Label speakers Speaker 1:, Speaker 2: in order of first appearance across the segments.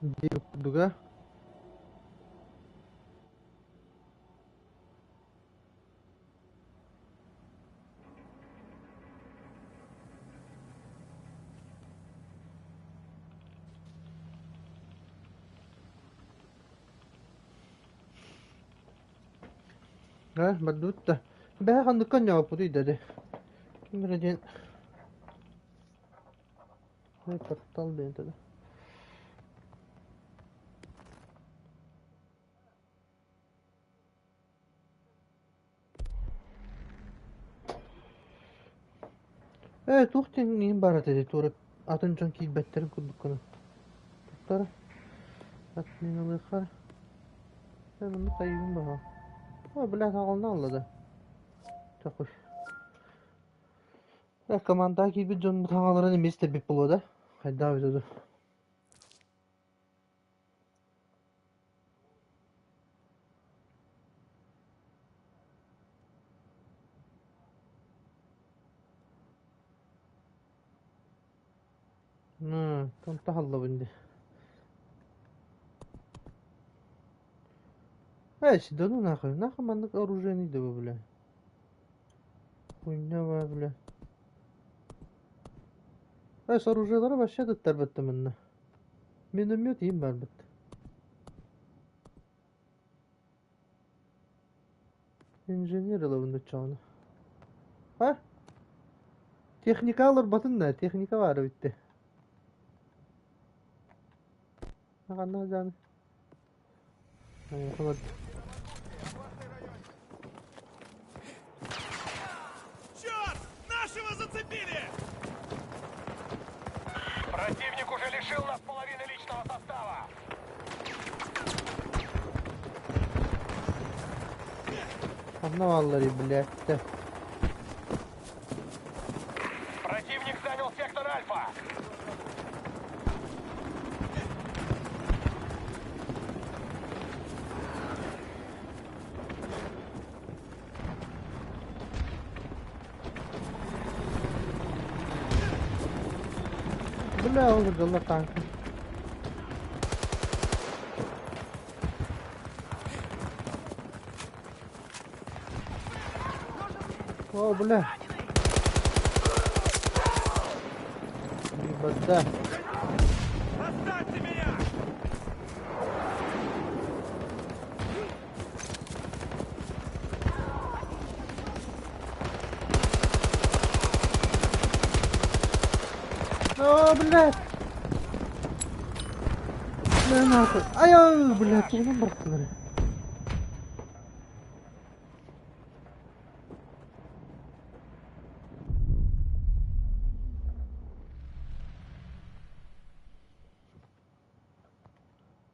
Speaker 1: Диэбит курдуга. Ээ, бардыбыт да. Бэһэ ханныкка онньообуппутуй да дии. Ким эрэ диэн таптал диэн этэ да. Ээ, туох диэн иһин баар этэ дии, туора атын дьон киирбэттэрин курдук гына. Туттара. Ат мин ылыахха. Ээ, маннык хайыыбын баҕа. О, блядь, аҕална алла да. Такой. Э, командаҕа киирбит дьон таҥаларын эмиэ истэрбит буолуо да? Хайдах эбитэ дуу? Таһаллабын дии. Эй, да ну нахуй, нахуй маннык оружиеный да бля. Хуйня ба, бля. Эй, с оружиелара вообще туттарбаттым манна. Миномет им барбыт. Инженер ылабын оччоҕуна. А? Техника олорботун да, техника баара бүттэ. Ханна жан?
Speaker 2: Черт! Нашего зацепили! Противник уже лишил нас половины личного состава!
Speaker 1: Ханна баалларый, блядь.
Speaker 2: Противник занял сектор Альфа!
Speaker 1: Бля, ол дьоллор танка. О, бля. Вода.
Speaker 2: Оставьте меня!
Speaker 1: О, блядь. Бля, нахуй. Ай, блядь, тугунан бырахтылар.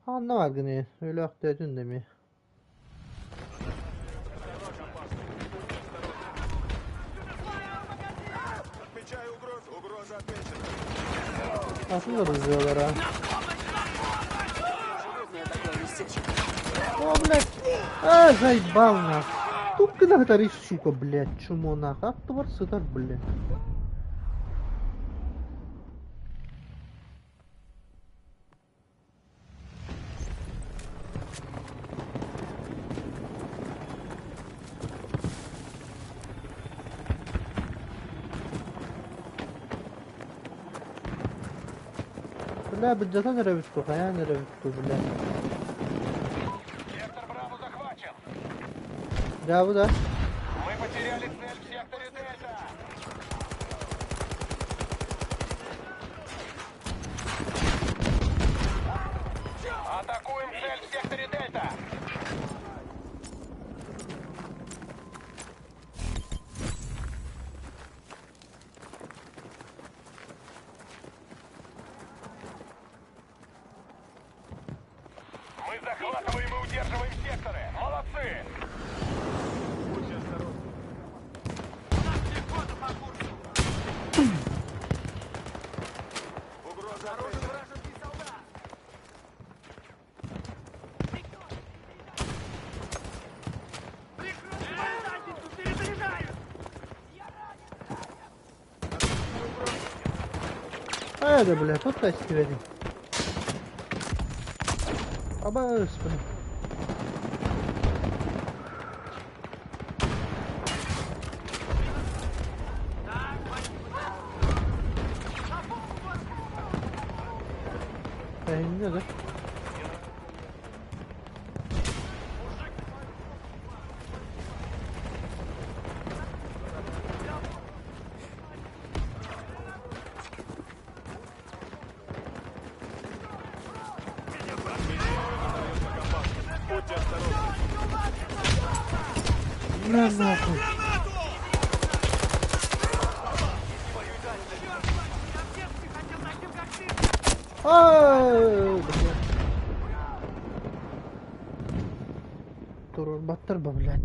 Speaker 1: Ханна бар гыны, өлөөхтөөтүн да эмиэ.
Speaker 2: Отмечаю угрозу. Угроза отмечена.
Speaker 1: Атын оружиелара. О, блядь. А, заебал нах. Тупка нахтари, сука, блядь, чмо нах. Аттыбар сытар, блядь. Бля, быдьатан эрэ эбит дуу, хайаан эрэ эбит дуу, бля.
Speaker 2: Сектор Браво захвачен.
Speaker 1: Дьаабы да?
Speaker 2: Мы потеряли цель в секторе Дельта. Атакуем цель в секторе Дельта. Мы захватываем и удерживаем секторы. Молодцы!
Speaker 3: Будьте осторожны.
Speaker 2: Пехота по курсу!
Speaker 3: Угроза отмечена.
Speaker 2: Вражеский солдат! Прикрой мою задницу, перезаряжаю!
Speaker 1: Хайа да, бля, тут тестивэдин. Абаас, блин. Эһиннэ да?
Speaker 3: Будьте осторожны.
Speaker 1: На нахуй. Ай, бля. Туруорбаттар ба, блядь.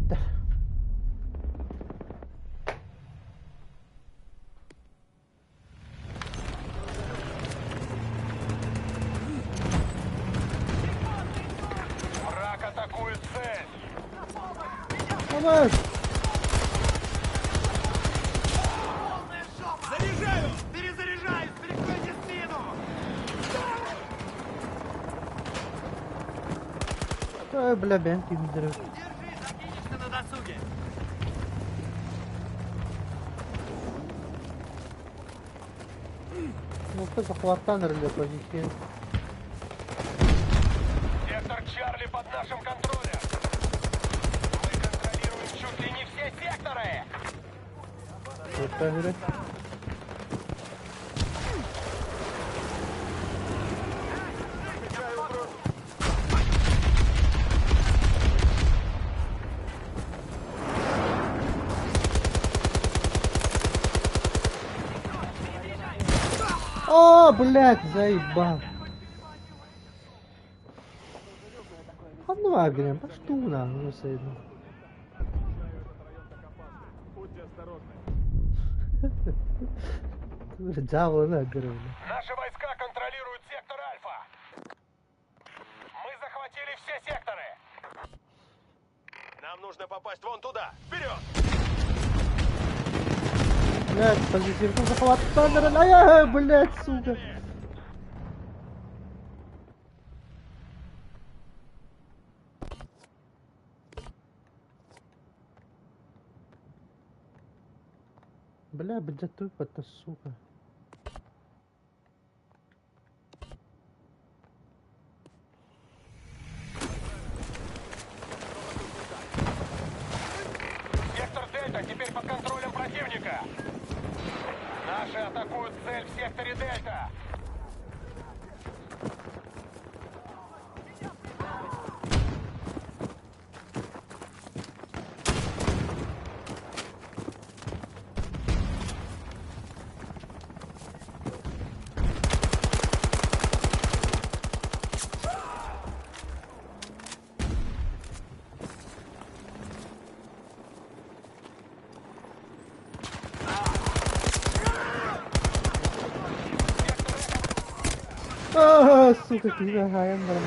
Speaker 2: Враг атакует цель.
Speaker 1: Давай!
Speaker 4: Заряжаю! Перезаряжаюсь! Прикройте спину!
Speaker 1: Ай, бля, бэйэм тиийдэрэ.
Speaker 4: Держи, закинешься на досуге!
Speaker 1: Ну, захваттаан эрэллэр позиция.
Speaker 2: Сектор Чарли под нашим контролем. Мы контролируем чуть ли не все секторы.
Speaker 1: Туохта
Speaker 3: Отмечаю угрозу.
Speaker 1: О, блядь, заебал. Ханна грем, что на, ну сайдно.
Speaker 3: Отмечаю этот район как опасный. Будьте осторожны.
Speaker 1: Дьявола көрөбүн.
Speaker 2: Наши войска контролируют сектор Альфа. Мы захватили все секторы.
Speaker 3: Нам нужно попасть вон туда. Вперед!
Speaker 1: Блядь, позиция захваттаан Ай, блядь, сука. Бля, блядь, тупо-то, сука.
Speaker 2: Сектор Дельта теперь под контролем противника. Наши атакуют цель в секторе Дельта.
Speaker 1: А, сука, киһи хаайан баран.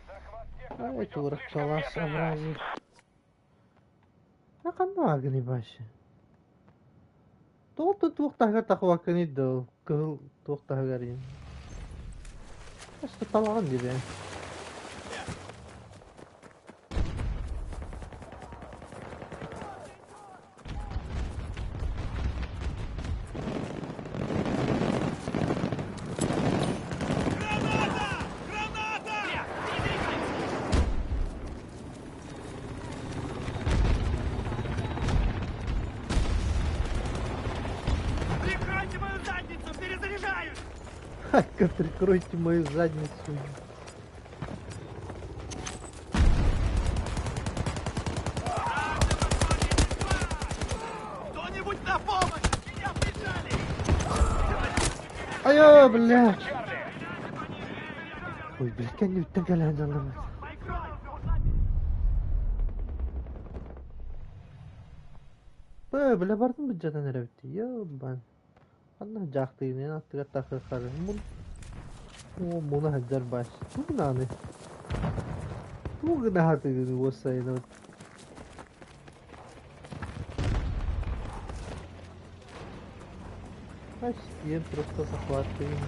Speaker 2: Захват сектора
Speaker 1: Ай,
Speaker 2: идет
Speaker 1: турок
Speaker 2: слишком
Speaker 1: талас
Speaker 2: медленно.
Speaker 1: образи. А ханна агни башы. Туох туох таһыгар тахыбаккыный да, кыһыл туох таһыгар иин. Просто талаҕын дии бэйэҥ.
Speaker 4: Граната! Граната! Прикройте мою задницу! Перезаряжаюсь!
Speaker 1: Ха, прикройте мою задницу.
Speaker 4: Кто-нибудь на помощь! Меня прижали!
Speaker 1: Ай, бля.
Speaker 2: Чарли!
Speaker 1: Ой, бля, кэнниттэн кэлэн дьаллаҕа. Бэ, бля, бардым быдьатан эрэбит. Ёбан. Ханна дьаахтыгын аттыгар тахыаххары. Мун. О, муна сылдьар бааш. Тугунааны. Тугуна хатыгын уоссайын. Ас, просто захватываем.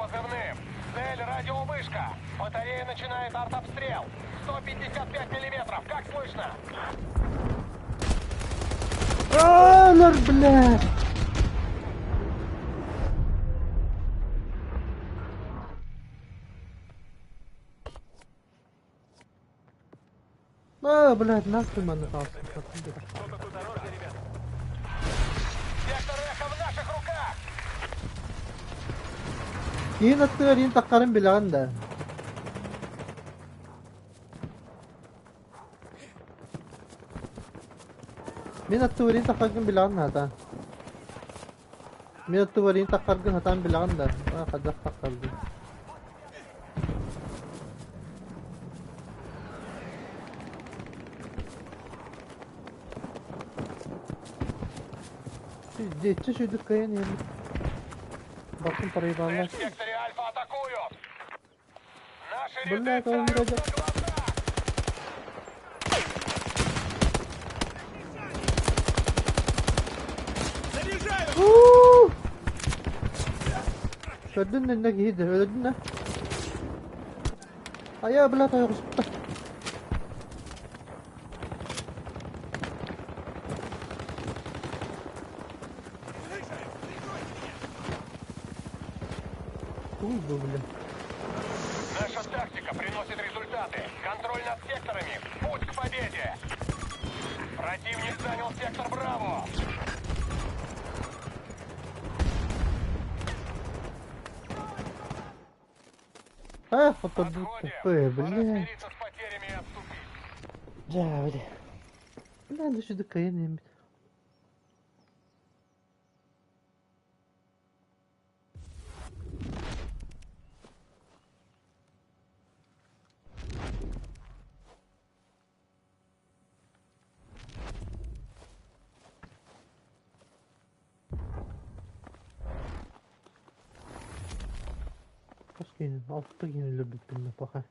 Speaker 2: позывным. Цель радиовышка. Батарея начинает артобстрел. 155 миллиметров. Как слышно?
Speaker 1: Өлөр, блядь! А, блядь, нахуй манна хаалсыбыт.
Speaker 3: Что-то тут дорожный, ребят.
Speaker 2: Сектор Эхо в наших руках!
Speaker 1: Киин аттыгар иин таххарын билэҕин да? Мин аттыбар иин таххаргын билэҕин наата. Мин аттыбар иин таххаргын сатаан билэҕин да? Аа, хайдах таххаргын? Пиздец, сүйдүк кыайан иһэммит. Бартын
Speaker 2: Цель
Speaker 1: проебаллар.
Speaker 2: в секторе Альфа атакуют! Наши ряды
Speaker 1: Блядь, он
Speaker 2: тают
Speaker 1: вроде-
Speaker 2: на глазах!
Speaker 4: Заряжаю!
Speaker 1: Уу! Көрдүн да киһи өлөдүн да. Айа, блядь, ойоҕуспута.
Speaker 4: Заряжаю! Прикройте меня!
Speaker 1: Туй бу, бля.
Speaker 2: Наша тактика приносит результаты. Контроль над секторами. Путь к победе. Противник занял сектор Браво.
Speaker 1: Эх, вот
Speaker 2: Отходим.
Speaker 1: П,
Speaker 2: Пора
Speaker 1: бля.
Speaker 2: смириться с потерями и отступить.
Speaker 1: Дьэ, бля. Бля, да сюда кыайан иһэммит. Хас киһини, алта киһини өлөрбүппүн пока.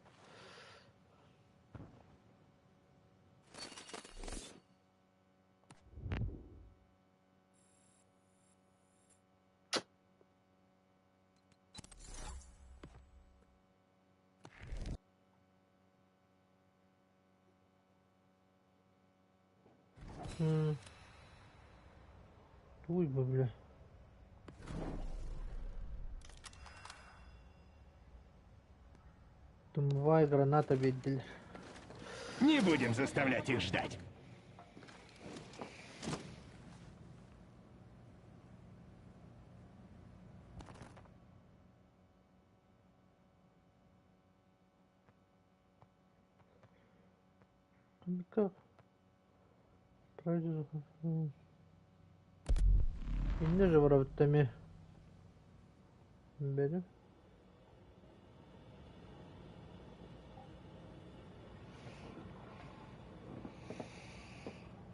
Speaker 1: М. Туй бы, бля. Дымовая граната биэрдилэр.
Speaker 5: Не будем заставлять их ждать.
Speaker 1: Как? Пройдет. Инне же барабыт эми. Бери.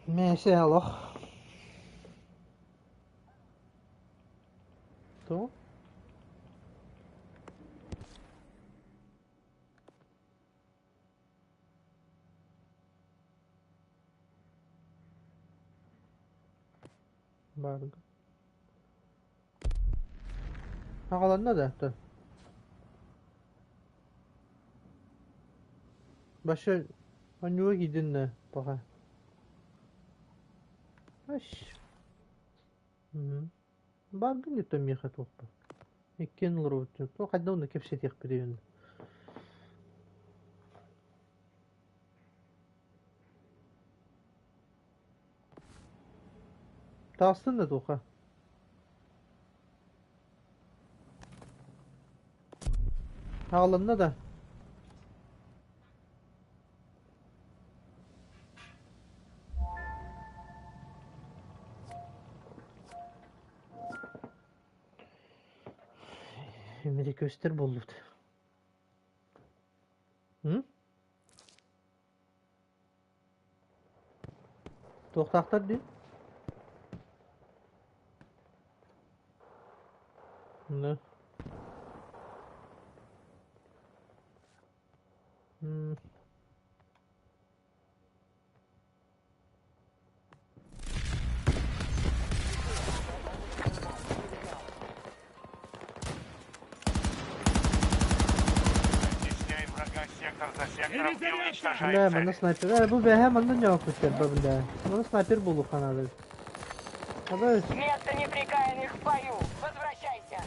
Speaker 1: Мэсэ олох. То? Барга. Аҕаланна да то. Баша онньуга киирдин да пока. Аш. Баргын это миэхэ туохпа. Иккиэн олоробут. Хайда онно кэпсэтиэхпит Таҕыстын да туохха. Аҕаланна да. Эмиэ көстөр буоллубут. М? Туохтаахтар дии? Да. М.
Speaker 2: Сектор за сектором и
Speaker 5: Перезарядка!
Speaker 2: уничтожаем
Speaker 1: Бля, манна
Speaker 2: цели.
Speaker 1: снайпер. Э, бу бэһэ манна ньоокуттар ба, бля. Манна снайпер буолуохха наада. Хабыс.
Speaker 6: Место неприкаянных в бою. Возвращайся.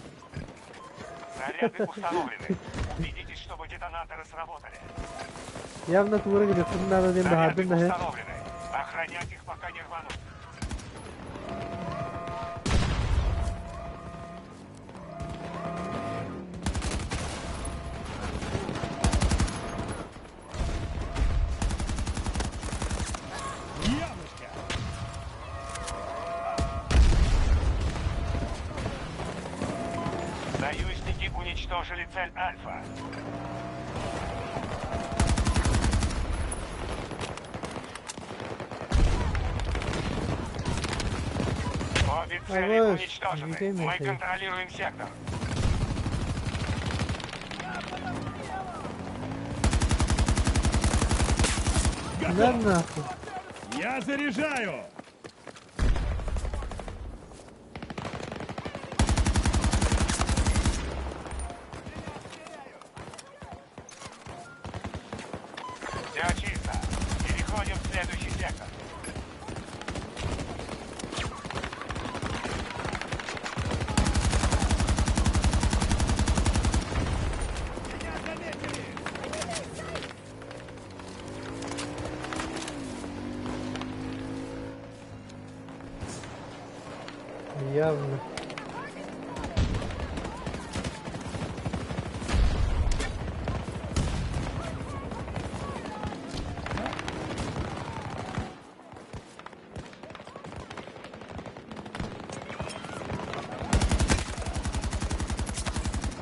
Speaker 2: Заряды установлены. Убедитесь, чтобы детонаторы сработали.
Speaker 1: Явно тура гириэхпин наада диэн
Speaker 2: Заряды
Speaker 1: баһаардым да иһин.
Speaker 2: установлены. Охранять их, пока не рванут.
Speaker 5: Яблочко!
Speaker 2: Союзники уничтожили цель Альфа. Обе цели
Speaker 1: Авось,
Speaker 2: уничтожены.
Speaker 1: не
Speaker 2: Мы
Speaker 1: мешай.
Speaker 2: контролируем сектор.
Speaker 1: Да
Speaker 5: Готов!
Speaker 1: нахуй.
Speaker 5: Я заряжаю!
Speaker 2: Все чисто. Переходим в следующий сектор.
Speaker 4: Меня заметили!
Speaker 1: Явно.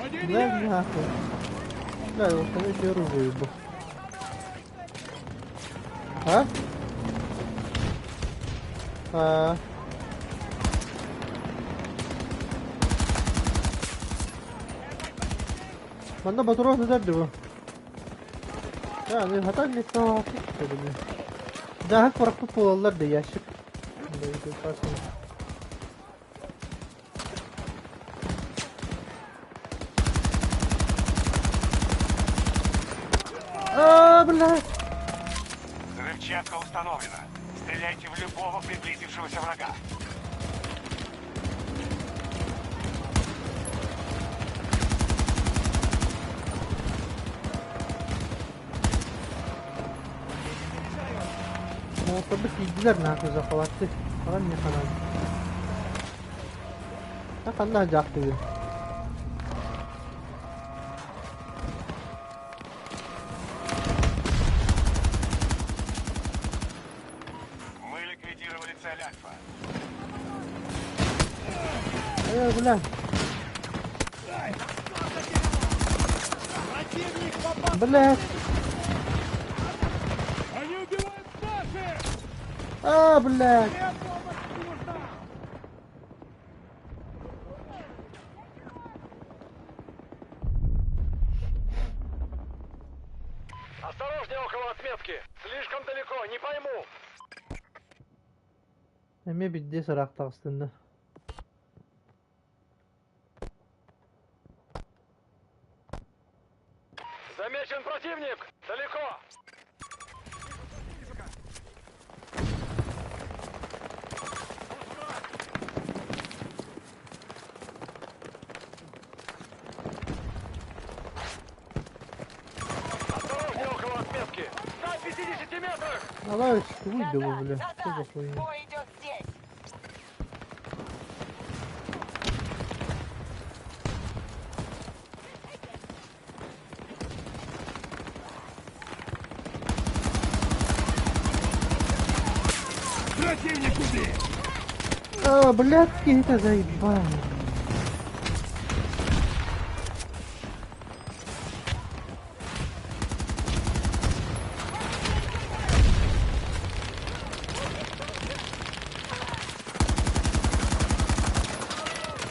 Speaker 5: Один
Speaker 1: Да
Speaker 5: я!
Speaker 1: нахуй. Да, установите оружие, ебу. А? А. Манна батуров назад бу. Да, ну хата не то. Да, корпус буолаллар да ящик. Да, это классно. А, блядь.
Speaker 2: Взрывчатка установлена. Стреляйте в любого приблизившегося врага.
Speaker 1: Молотобы киирдилэр нахуй захватты. Ханан не ханан. А ханна жахтыгы.
Speaker 2: Мы ликвидировали цель Альфа.
Speaker 1: Э, бля.
Speaker 4: Противник попал!
Speaker 1: Блядь.
Speaker 5: Они убивают наших!
Speaker 1: А, блядь.
Speaker 4: Мне помощь нужна!
Speaker 3: Осторожнее около отметки! Слишком далеко, не пойму!
Speaker 1: Эмиэ бидде сараах таҕыстынна.
Speaker 3: Замечен противник! Далеко! Осторожнее около отметки! В 150 метрах!
Speaker 1: Алай, тугуй да бу,
Speaker 6: Назад,
Speaker 1: бля. Что за
Speaker 6: назад.
Speaker 1: хуйня?
Speaker 6: Бой идет здесь.
Speaker 5: Противник убит!
Speaker 1: А, блядь, это заебали.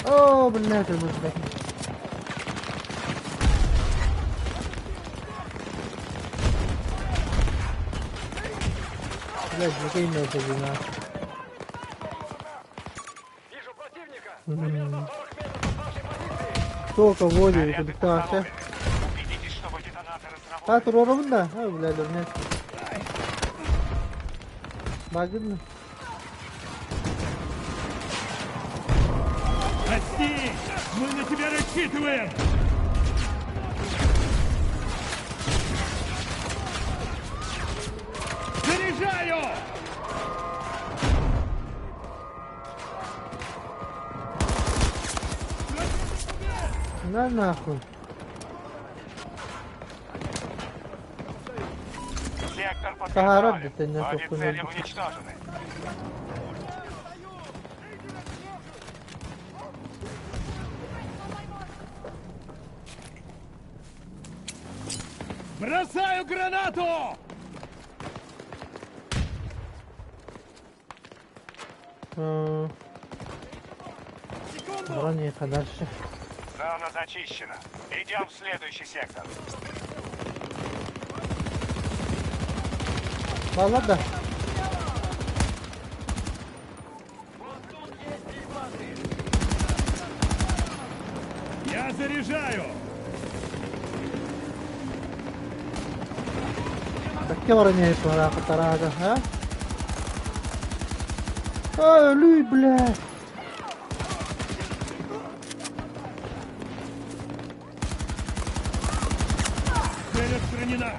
Speaker 1: О, блядь, это блядь. Блядь, закинь на это вина.
Speaker 3: Вижу противника! Примерно 40 метров от вашей позиции!
Speaker 1: Кто кого
Speaker 2: Заряды
Speaker 1: это
Speaker 2: установлены. Убедитесь, чтобы детонаторы сработали.
Speaker 1: Ha
Speaker 2: работает.
Speaker 1: туруорабын да? Ha, бля, не. Багын.
Speaker 5: Отстись! Мы на тебя рассчитываем! Заряжаю!
Speaker 1: На нахуй.
Speaker 2: Сектор под
Speaker 1: Сахара
Speaker 2: контролем.
Speaker 1: битенне
Speaker 2: Обе
Speaker 1: соккуну.
Speaker 2: цели уничтожены.
Speaker 5: Бросаю гранату!
Speaker 4: Секунду!
Speaker 1: Броня дальше.
Speaker 2: Зона зачищена. Идем в следующий сектор.
Speaker 1: Балла да.
Speaker 5: Я заряжаю!
Speaker 1: Такке броня пора а? Ай, люй, бля.
Speaker 5: Цель отстранена!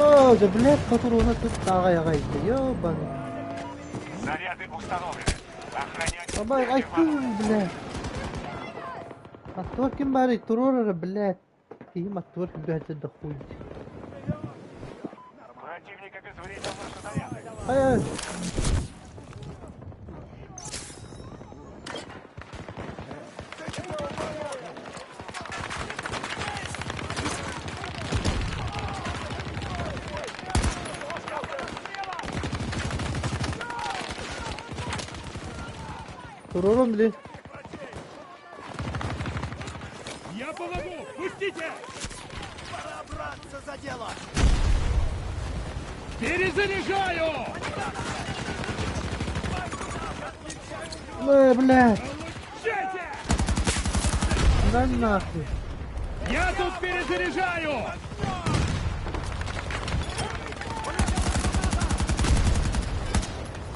Speaker 1: О, да, блядь, патрона тут ағай ағай. Ёбаный.
Speaker 2: Заряды установлены. Охранять
Speaker 1: Абай,
Speaker 2: всех
Speaker 1: ай,
Speaker 2: дерьма.
Speaker 1: блядь. Аттуар ким баарый туруор блядь. Киһим аттуар күбэһэтэ да хуй.
Speaker 2: Противник обезвредил наши заряды.
Speaker 1: Ай, ай. Туруорум, блин.
Speaker 5: Я помогу! Пустите!
Speaker 4: Пора браться за дело!
Speaker 5: Перезаряжаю!
Speaker 1: Ой, блядь.
Speaker 5: Получайте!
Speaker 1: Да нахуй.
Speaker 5: Я тут перезаряжаю!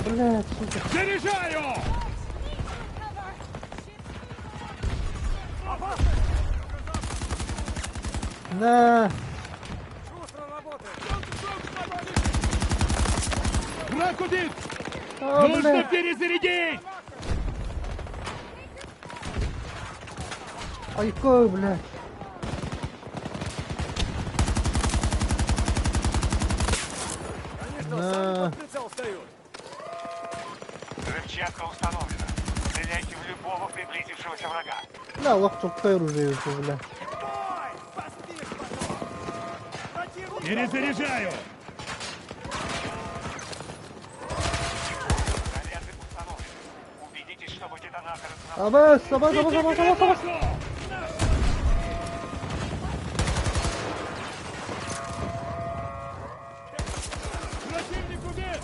Speaker 1: Блядь, сука.
Speaker 5: Заряжаю!
Speaker 1: На.
Speaker 4: Шустро работает!
Speaker 5: Враг убит!
Speaker 1: О,
Speaker 5: Нужно
Speaker 1: блядь.
Speaker 5: перезарядить!
Speaker 1: Айко, блядь.
Speaker 4: Они что,
Speaker 1: На.
Speaker 4: сами под прицел встают?
Speaker 2: Взрывчатка установлена. Стреляйте в любого приблизившегося врага.
Speaker 1: Бля, лох чоктай оружие уже, бля.
Speaker 4: Ой, поспишь потом! Противник!
Speaker 5: Перезаряжаю!
Speaker 2: Заряды установлены. Убедитесь, чтобы детонаторы сработали.
Speaker 1: Абас, абас, абас, абас, абас, абас.
Speaker 5: Противник убит!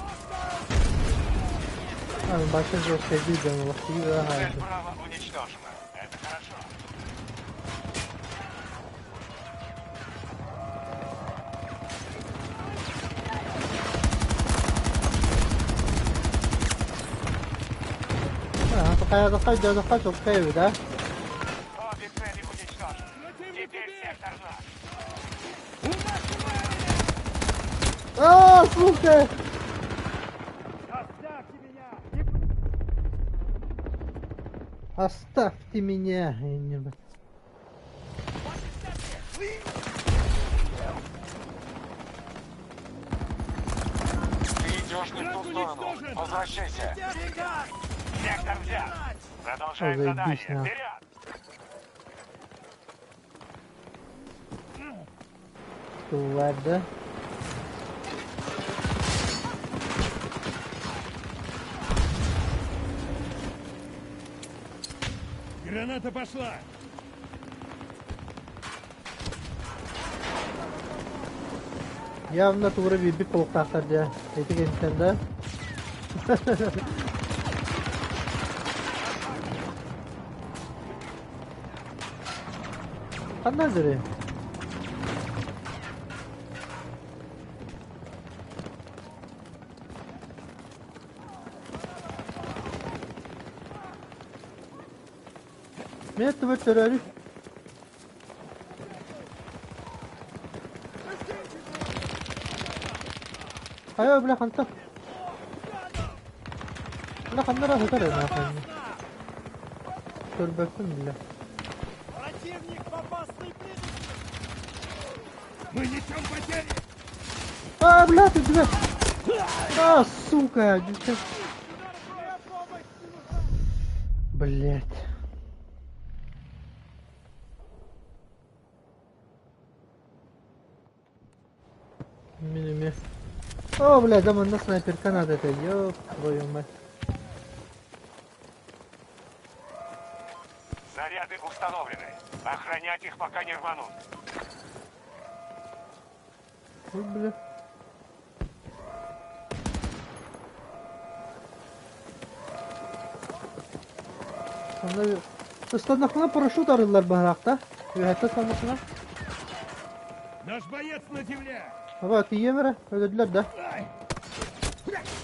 Speaker 1: А, башын жоқ sevdiği лох тиги
Speaker 2: Цель Браво уничтожена. Это хорошо.
Speaker 1: Хайда, чоктай, да?
Speaker 2: Обе цели уничтожены.
Speaker 5: Противник
Speaker 2: Теперь
Speaker 5: убит!
Speaker 2: сектор наш.
Speaker 1: А, сука!
Speaker 5: Оставьте меня!
Speaker 1: Оставьте меня. Я не-
Speaker 2: Ты идешь не в ту
Speaker 5: Враг
Speaker 2: сторону.
Speaker 5: уничтожен!
Speaker 2: Возвращайся.
Speaker 4: Приказ!
Speaker 2: Сектор взят. Продолжаем
Speaker 1: Ой,
Speaker 2: задание.
Speaker 1: заебись, на.
Speaker 2: Вперед!
Speaker 1: Тварь, да?
Speaker 5: Граната пошла!
Speaker 1: Явно тугура биирбит буолуохтаахтар дьэ. Ити кэнниттэн да. Ханна дьөрү? Мен түбэр төрөөрү. Хайа бля ханта? Бля ханна эрэ сытар эмээхсин. Көрбөппүн бля.
Speaker 4: Противник в опасной близости!
Speaker 5: Мы несем потери!
Speaker 1: А, бля, ты бля! А, сука! Блять. Мини О, бля, да манна снайперка надо это, ёб твою мать.
Speaker 2: Заряды установлены. Охранять их, пока не рванут.
Speaker 1: Ой, бля. Ыстаннахына парашют арыллар баһараахта. Үөһэттэн ыстаннахына.
Speaker 5: Наш боец на земле!
Speaker 1: Аба, тиийэм эрэ, өлөрдүлэр да.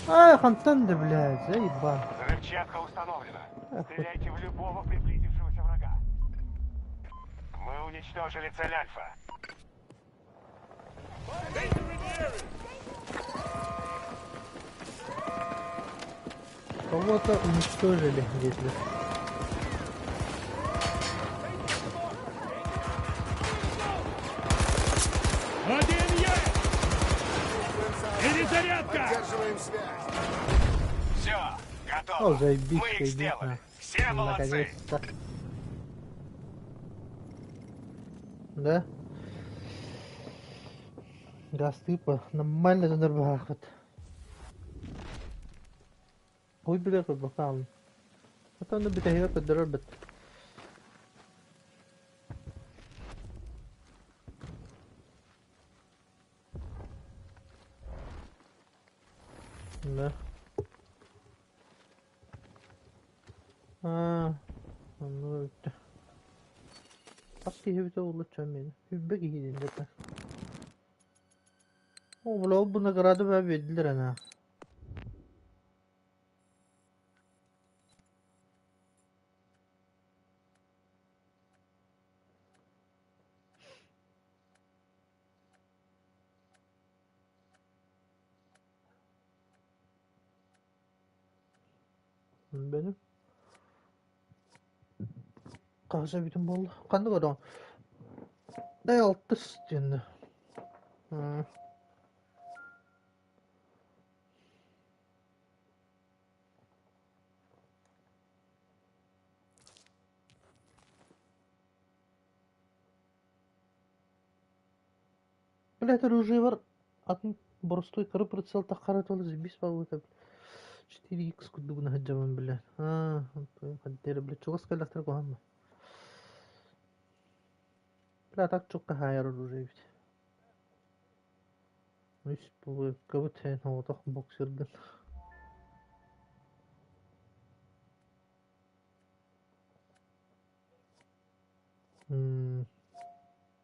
Speaker 1: Ай, хантан да, блядь, заебал.
Speaker 2: Взрывчатка установлена. Стреляйте в любого приблизившегося врага. Мы уничтожили цель Альфа.
Speaker 1: Кого-то уничтожили где-то.
Speaker 5: Один я! Перезарядка!
Speaker 3: Поддерживаем связь.
Speaker 2: Все, готово.
Speaker 1: О, заебись,
Speaker 2: Мы их
Speaker 1: иди,
Speaker 2: сделали.
Speaker 1: на.
Speaker 2: Все молодцы.
Speaker 1: Наконец-то. Да? Газ тыпа, нормально занарбахат. Ой, бля, бакал. А то битahir көдөрөр бит. Да. А, ну это. Бас киһи бүтэ улуччан мени. Хүббе киһи диэн дэтэ. О, бля, ол бу награда бә бердилер ана. Benim. Kaza бүтүн буолла. Ханнык орон? Дай алтыс диэн. Блядь, оружие бар. Атын боростой кыры прицел таххара тола заебись палыта. 4х курдугуна сылдьабын, бля. Аа, хаддера, бля, чугас кэллэхтэрэ куһаҕан Бля, так чукка хаайар оружие эбит. Үс кыбыт эн оҕотох боксергын.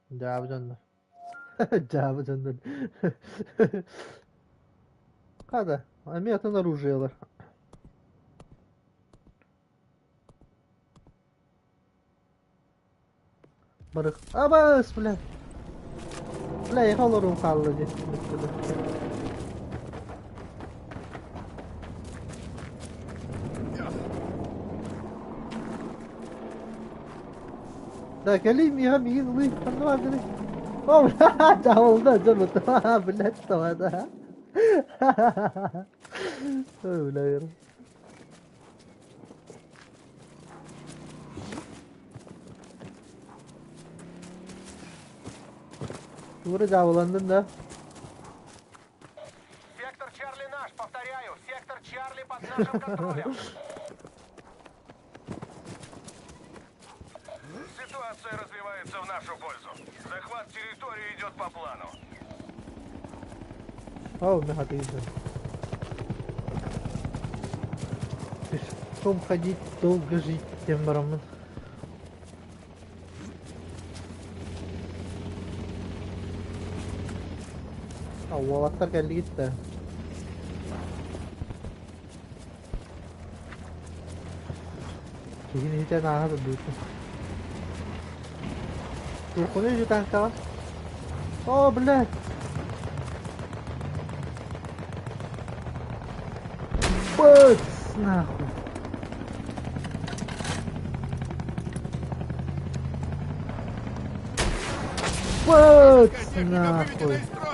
Speaker 1: Дьаабы дьоннор. Дьаабы дьоннор. Хада, эмиэ атын оружиелар. Барых. Абас, бля. Бля, я олорум хаалла дии. Да, кэлиим миэхэ миигин ылыы. Ханна бардыный? О, бля, дьаһалда дьон блядь, да. Ой, бля, Тура дьаабыланнын да.
Speaker 2: Сектор Чарли наш, повторяю, сектор Чарли под нашим контролем.
Speaker 3: Ситуация развивается в нашу пользу. Захват территории идет по плану.
Speaker 1: Ау, мен хатыйдым. Пешком ходить, долго жить, тем бараммын. А, уолаттар кэллигит да. Киһини итэн ааһа турдуутун. Туоххуну үһү танкаҕа? О, блядь! Быц, нахуй! Быц,
Speaker 3: Техника выведена
Speaker 1: нахуй!
Speaker 3: из строя!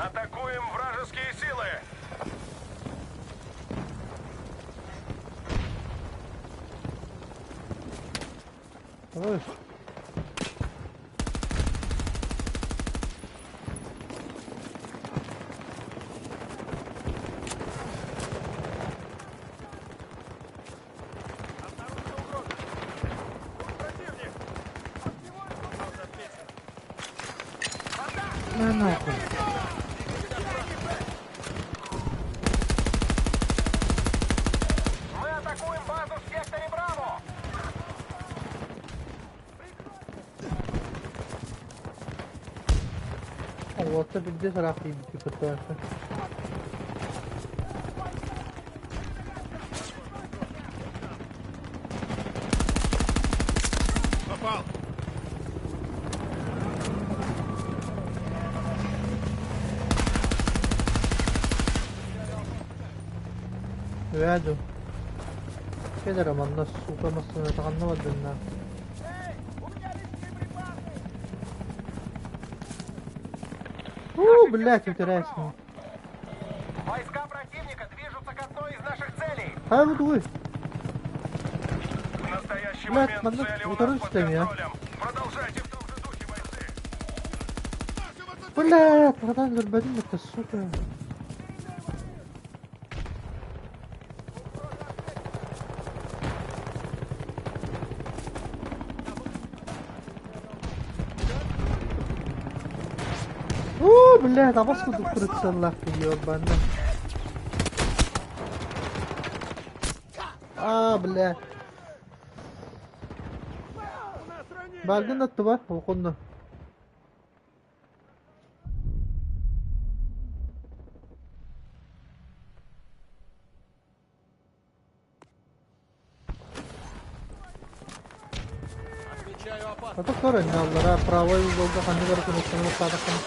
Speaker 2: Атакуем вражеские силы!
Speaker 1: Ой.
Speaker 3: Обнаружена угроза! Противник!
Speaker 1: На нахуй.
Speaker 2: Мы атакуем базу в секторе Браво!
Speaker 1: Уолаттар биирдэ сараах тиийбит кытта.
Speaker 3: Попал!
Speaker 1: Үөдү. Кэлэр манна сука массыына ханна бардынна. У, блядь, интересно.
Speaker 2: Войска противника движутся к одной из наших целей!
Speaker 1: Хайа бу тугуй?
Speaker 2: В настоящий
Speaker 1: Блядь,
Speaker 2: момент
Speaker 1: манна
Speaker 2: цели у
Speaker 1: утары
Speaker 2: нас под
Speaker 1: истэм я.
Speaker 2: контролем. Продолжайте в том же духе, бойцы!
Speaker 1: Блядь, хатан өлбөтүм это сука. У, блядь, абас курдук прицеллаах ёбана. А, бля.
Speaker 3: У нас ранение!
Speaker 1: Бааргын аттыба, окунна.
Speaker 3: Отмечаю опасность!
Speaker 1: Ата көрөн аллара правой уголга ханны бар кнопканы баттаатаххына.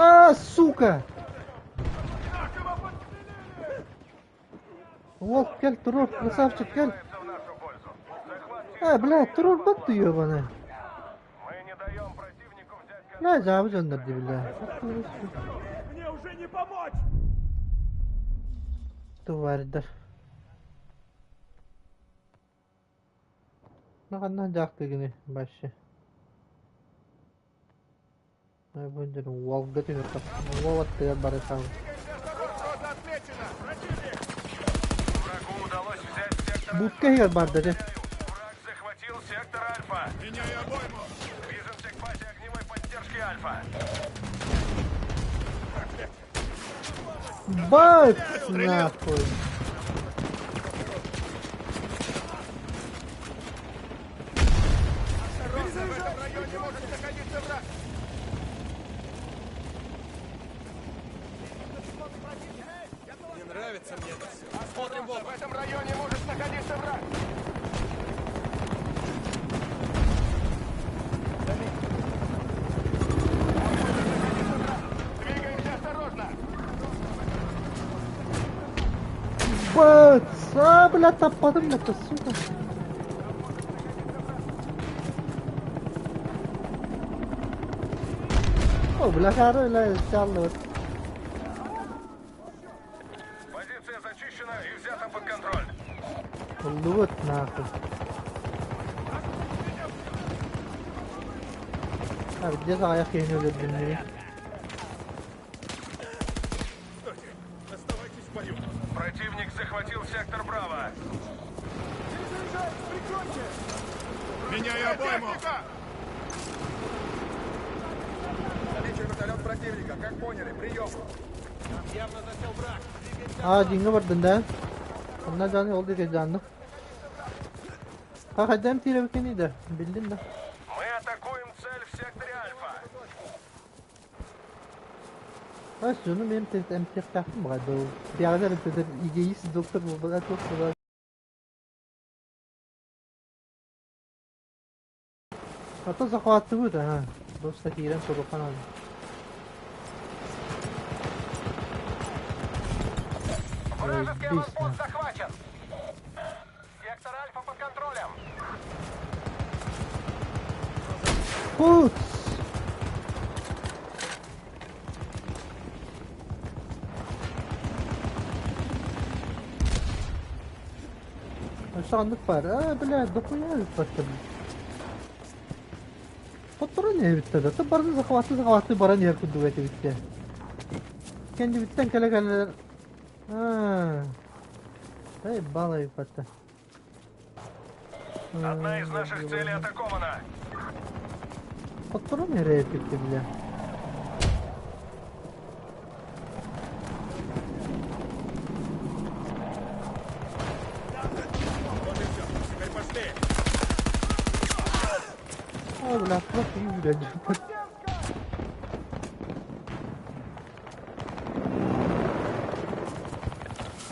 Speaker 1: А, сука! Уол, кэл, туруор, красавчик, кэл.
Speaker 2: В нашу пользу. Захват
Speaker 1: А, блядь, туруор бат ёбаный.
Speaker 2: Мы не даем противнику взять контроль.
Speaker 1: Бля, жабы дьоннор дии, бля.
Speaker 3: Мне уже не помочь!
Speaker 1: Тварьдар. Ну, ханна дьаахтыгыный вообще. Ай, бу дьон уолга түһэр Уол аттыгар бары хаалар.
Speaker 3: Угроза отмечена! Противник!
Speaker 2: Врагу удалось взять сектор
Speaker 1: Будка иһигэр барда дьэ.
Speaker 2: Враг захватил сектор Альфа.
Speaker 3: Меняю обойму!
Speaker 2: Движемся к базе огневой поддержки Альфа.
Speaker 1: Бац нахуй.
Speaker 3: В этом районе может находиться враг! Не нравится мне это все. Смотрим в
Speaker 2: В этом районе может находиться враг. Двигаемся осторожно.
Speaker 1: Бац! А, бля, таппатым это, сука. О, бля, хары, бля, чаллы.
Speaker 2: Позиция зачищена и взята под контроль.
Speaker 1: Ыллыбыт нахуй. Кырдьык аҕыйах киһини өлөрдүм дии.
Speaker 3: Стойте! Оставайтесь в бою!
Speaker 2: Противник захватил сектор Браво.
Speaker 4: Перезаряжаюсь! Прикройте!
Speaker 5: Меняю обойму!
Speaker 3: Замечен вертолет противника. Как поняли, прием! Там явно засел враг. Двигаемся
Speaker 1: Аа, дьиҥҥэ бардын да? Онно дьону ол диэки дьааннык. Хахайдаан тиирэбиккиний да, биллин да.
Speaker 2: Мы атакуем цель в секторе Альфа.
Speaker 1: А дьону мен эмтиэхтээхпин баҕайда. Биэҕинэр эмтэтэр эгоист доктор буолбатах туох буолар. Ата захваттыбыт аа. Просто киирэн туруохха наада.
Speaker 2: Вражеский
Speaker 1: Заебись,
Speaker 2: аванпост захвачен. Сектор Альфа под контролем.
Speaker 1: Пуц! Өссө оннук баар. Аа, бля, дохуя эбит Хотторон иһэбиттэр да, барытын захваттыы-захваттыы баран иһэр курдук этибиттэр. Кэннибиттэн кэлэ-кэлэлэр аа, ебало ебата.
Speaker 2: Одна из наших целей атакована.
Speaker 1: Хотторон иһэр эбиппит бля.
Speaker 3: Вот и все. Теперь пошли.
Speaker 1: О, бля, просто блядь.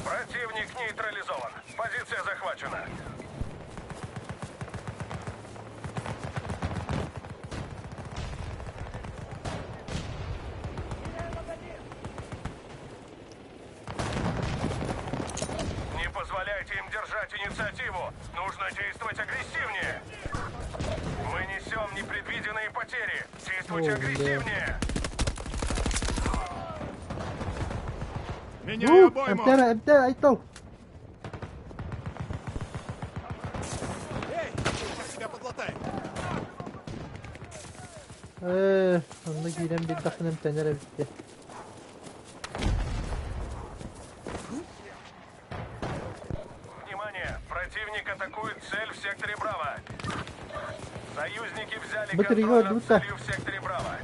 Speaker 2: Противник нейтрализован. Позиция захвачена. Не позволяйте им держать инициативу. Нужно действовать агрессивнее. Мы несем непредвиденные потери. Действуйте
Speaker 1: О, бля.
Speaker 2: агрессивнее.
Speaker 5: Меняю
Speaker 1: У,
Speaker 5: обойму!
Speaker 1: эмтээр, эмтээр, Айтал.
Speaker 3: Эй, сейчас тебя подлатаем.
Speaker 1: Ээ, онно киирэн биэрдэхпинэ эмтэнэр эбит
Speaker 2: Внимание! Противник атакует цель в секторе Браво. Союзники взяли
Speaker 1: Быстрее,
Speaker 2: контроль над
Speaker 1: быстро.
Speaker 2: целью в секторе Браво.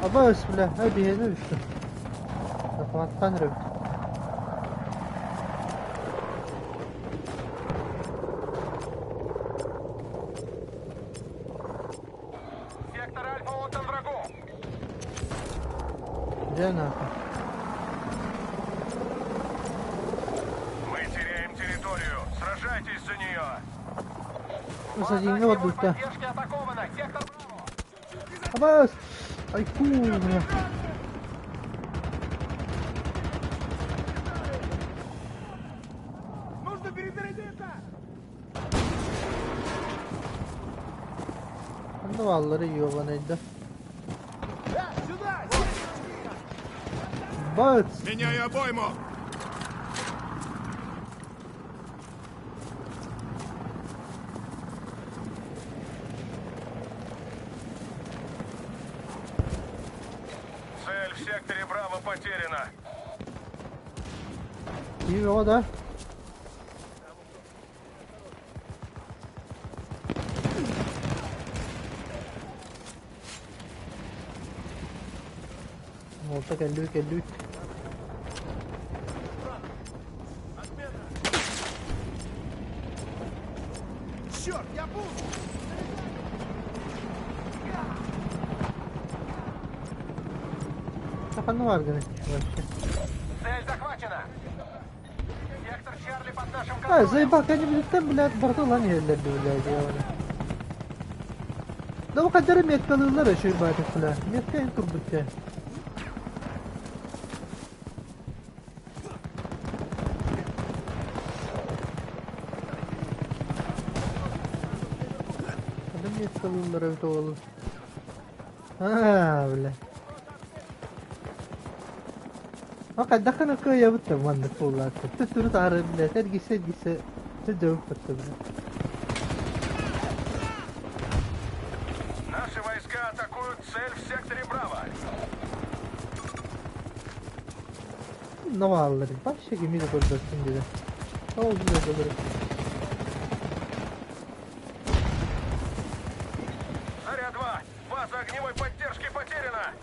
Speaker 1: Абаас, бля, эбиһиэнэ үстэ. Захваттаан эрэбит.
Speaker 2: Сектор Альфа отдан врагу.
Speaker 1: Дьэ нахуй.
Speaker 2: Мы теряем территорию. Сражайтесь за нее.
Speaker 1: База
Speaker 2: База
Speaker 1: дьиҥҥэ
Speaker 2: огневой
Speaker 1: барбыта.
Speaker 2: поддержки атакована. Сектор Браво.
Speaker 1: Абаас! Айкуу, бля.
Speaker 3: Нужно перезарядиться!
Speaker 1: Ханна бааллара ёбаный да.
Speaker 3: Сюда!
Speaker 1: Бац!
Speaker 5: Меняю обойму!
Speaker 2: Цель в секторе Браво потеряна.
Speaker 1: Киһи бөҕө да. Уолта кэллибит кэллибит.
Speaker 3: Черт, я пуст!
Speaker 1: Ханна бааргыный вообще.
Speaker 2: Цель захвачена. Сектор Чарли под нашим
Speaker 1: А,
Speaker 2: контролем.
Speaker 1: заебал, кэннибититтэн блядь, барыта ылан иһэллэр дии, блядь, ебаный. Да бу хайдары меткалыыллар үчүгэй баҕайытык, бля. Метка эн турбут дьэ. Ханна меткалыыллар эбит оҕолор. Аа, бля. Хайдах гына кыайабыт да маннык буоллаата. Төттөрү таары блядь, эргийсэ эргийсэ дьэ бля.
Speaker 2: Наши войска атакуют цель в секторе Браво.
Speaker 1: Новаллар. Вообще кими да көрбөттүм диде. Ол диде.
Speaker 2: Заря-2! База огневой поддержки потеряна!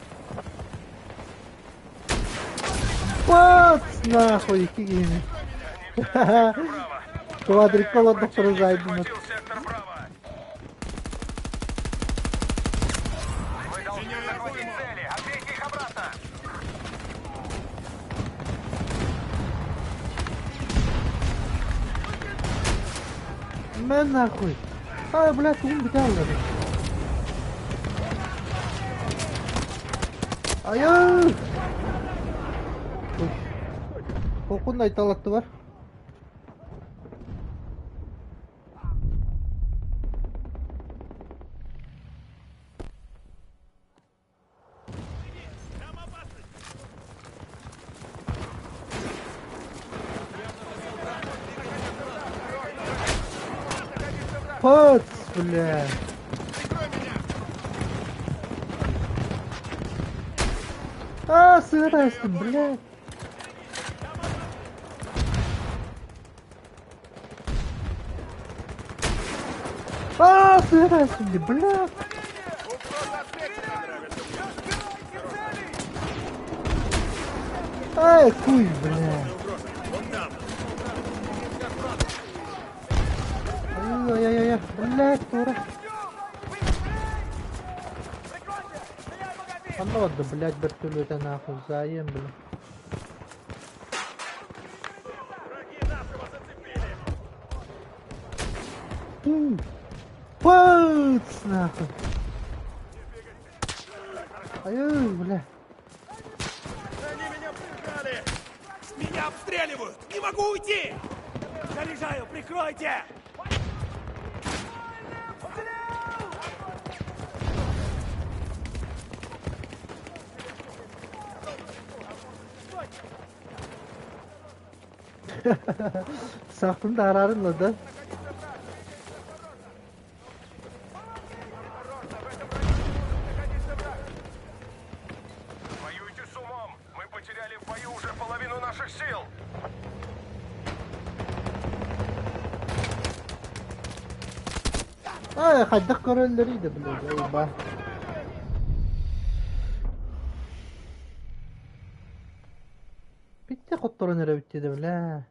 Speaker 1: Пац нахуй кигини.
Speaker 2: Они взяли сектор Браво.
Speaker 1: Квадрикол
Speaker 2: Противник
Speaker 1: зайдем.
Speaker 2: захватил сектор Браво. Мы должны захватить цели. Отбейте их обратно.
Speaker 1: Мен нахуй. Ай, блядь, ум биталлар. Ай! Kokun айталатты бар. Пац, бля. А, сырастым, блядь. А, сырастым, блядь. Ай, хуй, бля. Ай-яй-яй-яй, блядь, дура. Анна да, блядь, вертолета нахуй, заем, бля. Пац, нахуй. Ай, бля.
Speaker 3: Они меня прижали!
Speaker 4: Меня обстреливают! Не могу уйти! Заряжаю, прикройте!
Speaker 1: Сахтын да арарын да.
Speaker 2: Воюйте с умом. Мы потеряли в бою уже половину наших сил.
Speaker 1: Ай, хайдах көрөллөр иде, блядь, ой, ба. Битте хотторон эрэ битте да, бля.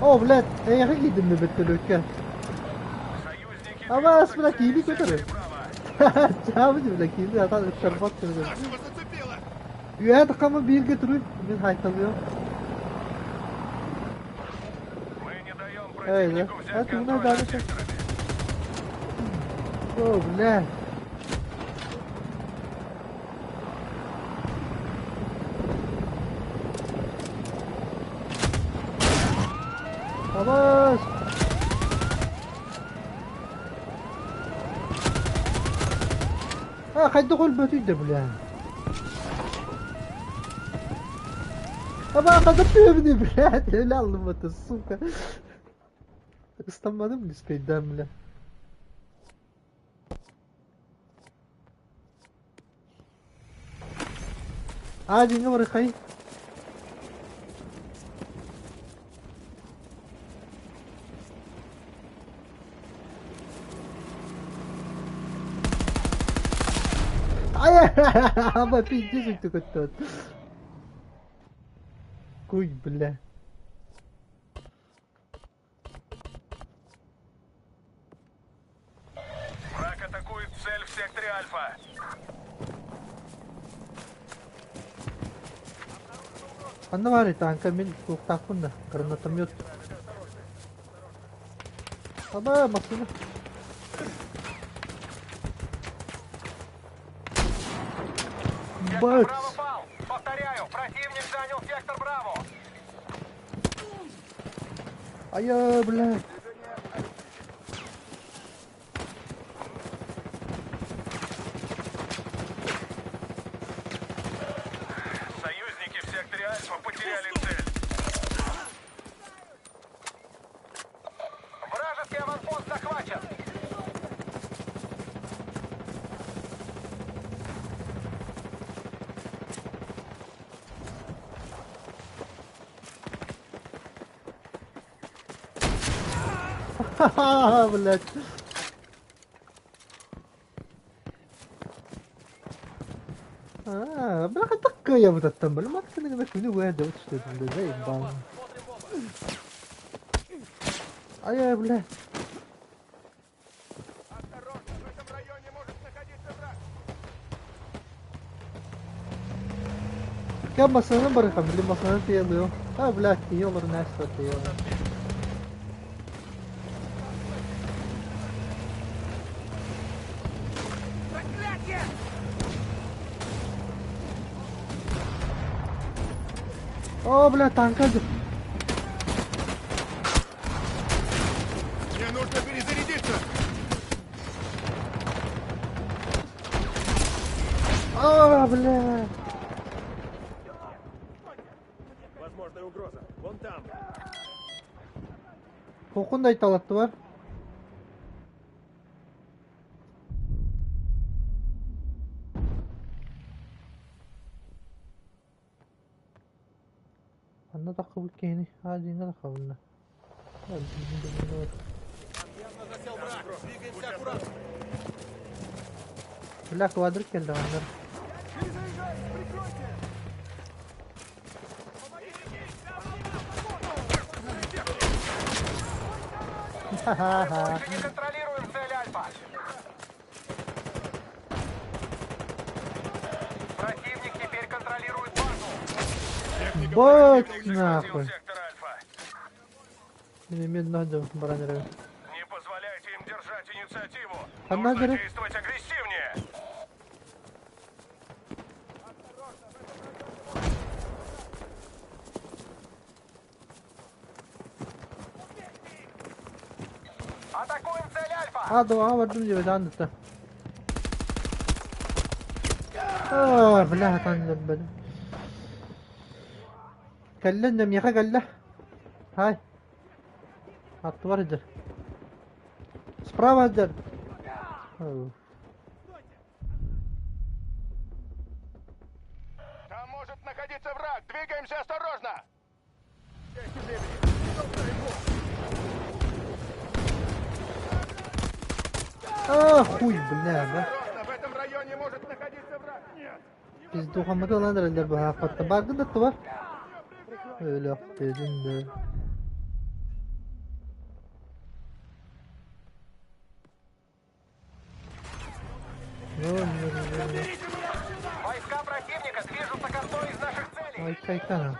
Speaker 1: О, блядь, эйхэ киидим бе бөттөлөккө.
Speaker 2: Союзники
Speaker 1: Ама,
Speaker 2: движутся
Speaker 1: бля,
Speaker 2: к цели
Speaker 1: киили
Speaker 2: в секторе
Speaker 1: көтөрө.
Speaker 2: Браво.
Speaker 1: Чаабы, бля, киили атан ытарбат көрө.
Speaker 5: Нашего зацепило!
Speaker 1: Үөт кама бирге туруй, мен хайталыам.
Speaker 2: Мы не даем
Speaker 1: Эй, да.
Speaker 2: противнику
Speaker 1: А
Speaker 2: взять
Speaker 1: ты
Speaker 2: контроль
Speaker 1: да,
Speaker 2: над
Speaker 1: да.
Speaker 2: секторами.
Speaker 1: О, бля. Абас! А, хайдах өлбөтүй да, бля. Аба, кадап төбүнү, блядь, өлө алдым это, сука. Ыстанмадым успейдам, бля. А, деньги барыхай. Ай, аба, пиздец, ты тот. Куй, бля.
Speaker 2: Враг атакует цель в секторе Альфа.
Speaker 1: Анна бар танка мен туктакпын да, гранатомет. Аба, машина.
Speaker 2: Сектор
Speaker 1: Бац!
Speaker 2: Браво пал. Повторяю, противник занял сектор Браво.
Speaker 1: Ая, бля. Ха-ха, блядь. Аа, бля, хайдах кыайабытаттан, бля, матканы гына күнү быһа дьабыт түстүм, бля, заебал. Ай, бля.
Speaker 3: Осторожно, в этом районе может находиться враг.
Speaker 1: Кем басını bırakam, били басını тиялıyor. Ha, бля, iyi olur, neyse iyi olur.
Speaker 4: Проклятие!
Speaker 1: О, бля, танка.
Speaker 5: Мне нужно перезарядиться!
Speaker 1: А, бля.
Speaker 3: Возможная угроза. Вон там.
Speaker 1: Kokun da italattı var. Anna dakika bu keyni. Hadi ne dakika bunlar.
Speaker 3: Явно засел враг. Двигаемся аккуратно.
Speaker 1: Бля, квадрик geldi onlar.
Speaker 3: Перезаряжаюсь, прикройте!
Speaker 1: Ха-ха-ха.
Speaker 2: Больше не контролируем цель Альфа. Противник теперь контролирует базу.
Speaker 5: Техника
Speaker 1: Бать
Speaker 5: противника
Speaker 1: нахуй.
Speaker 2: Захватил сектор Альфа.
Speaker 1: Benim надо баранера.
Speaker 2: Не позволяйте им держать инициативу.
Speaker 1: А
Speaker 2: Нужно
Speaker 1: надо-
Speaker 2: действовать агрессивнее. Атакуем цель Альфа.
Speaker 1: Ha doğa vardım diyor anlattı. Aa, бля, tanıdım Кэллэн миэхэ кэллэ. Хай. Аттыбар идер. Справа идер.
Speaker 3: Там может находиться враг. Двигаемся осторожно!
Speaker 1: А, хуй, бля, да.
Speaker 3: Осторожно, в этом районе может находиться враг. Нет!
Speaker 1: Biz duhamada olan derler bu hafatta. Bargın da var. Öyle dedin de. Ne oluyor?
Speaker 2: Войска противника движутся к одной из наших целей.
Speaker 1: Ay kaytana.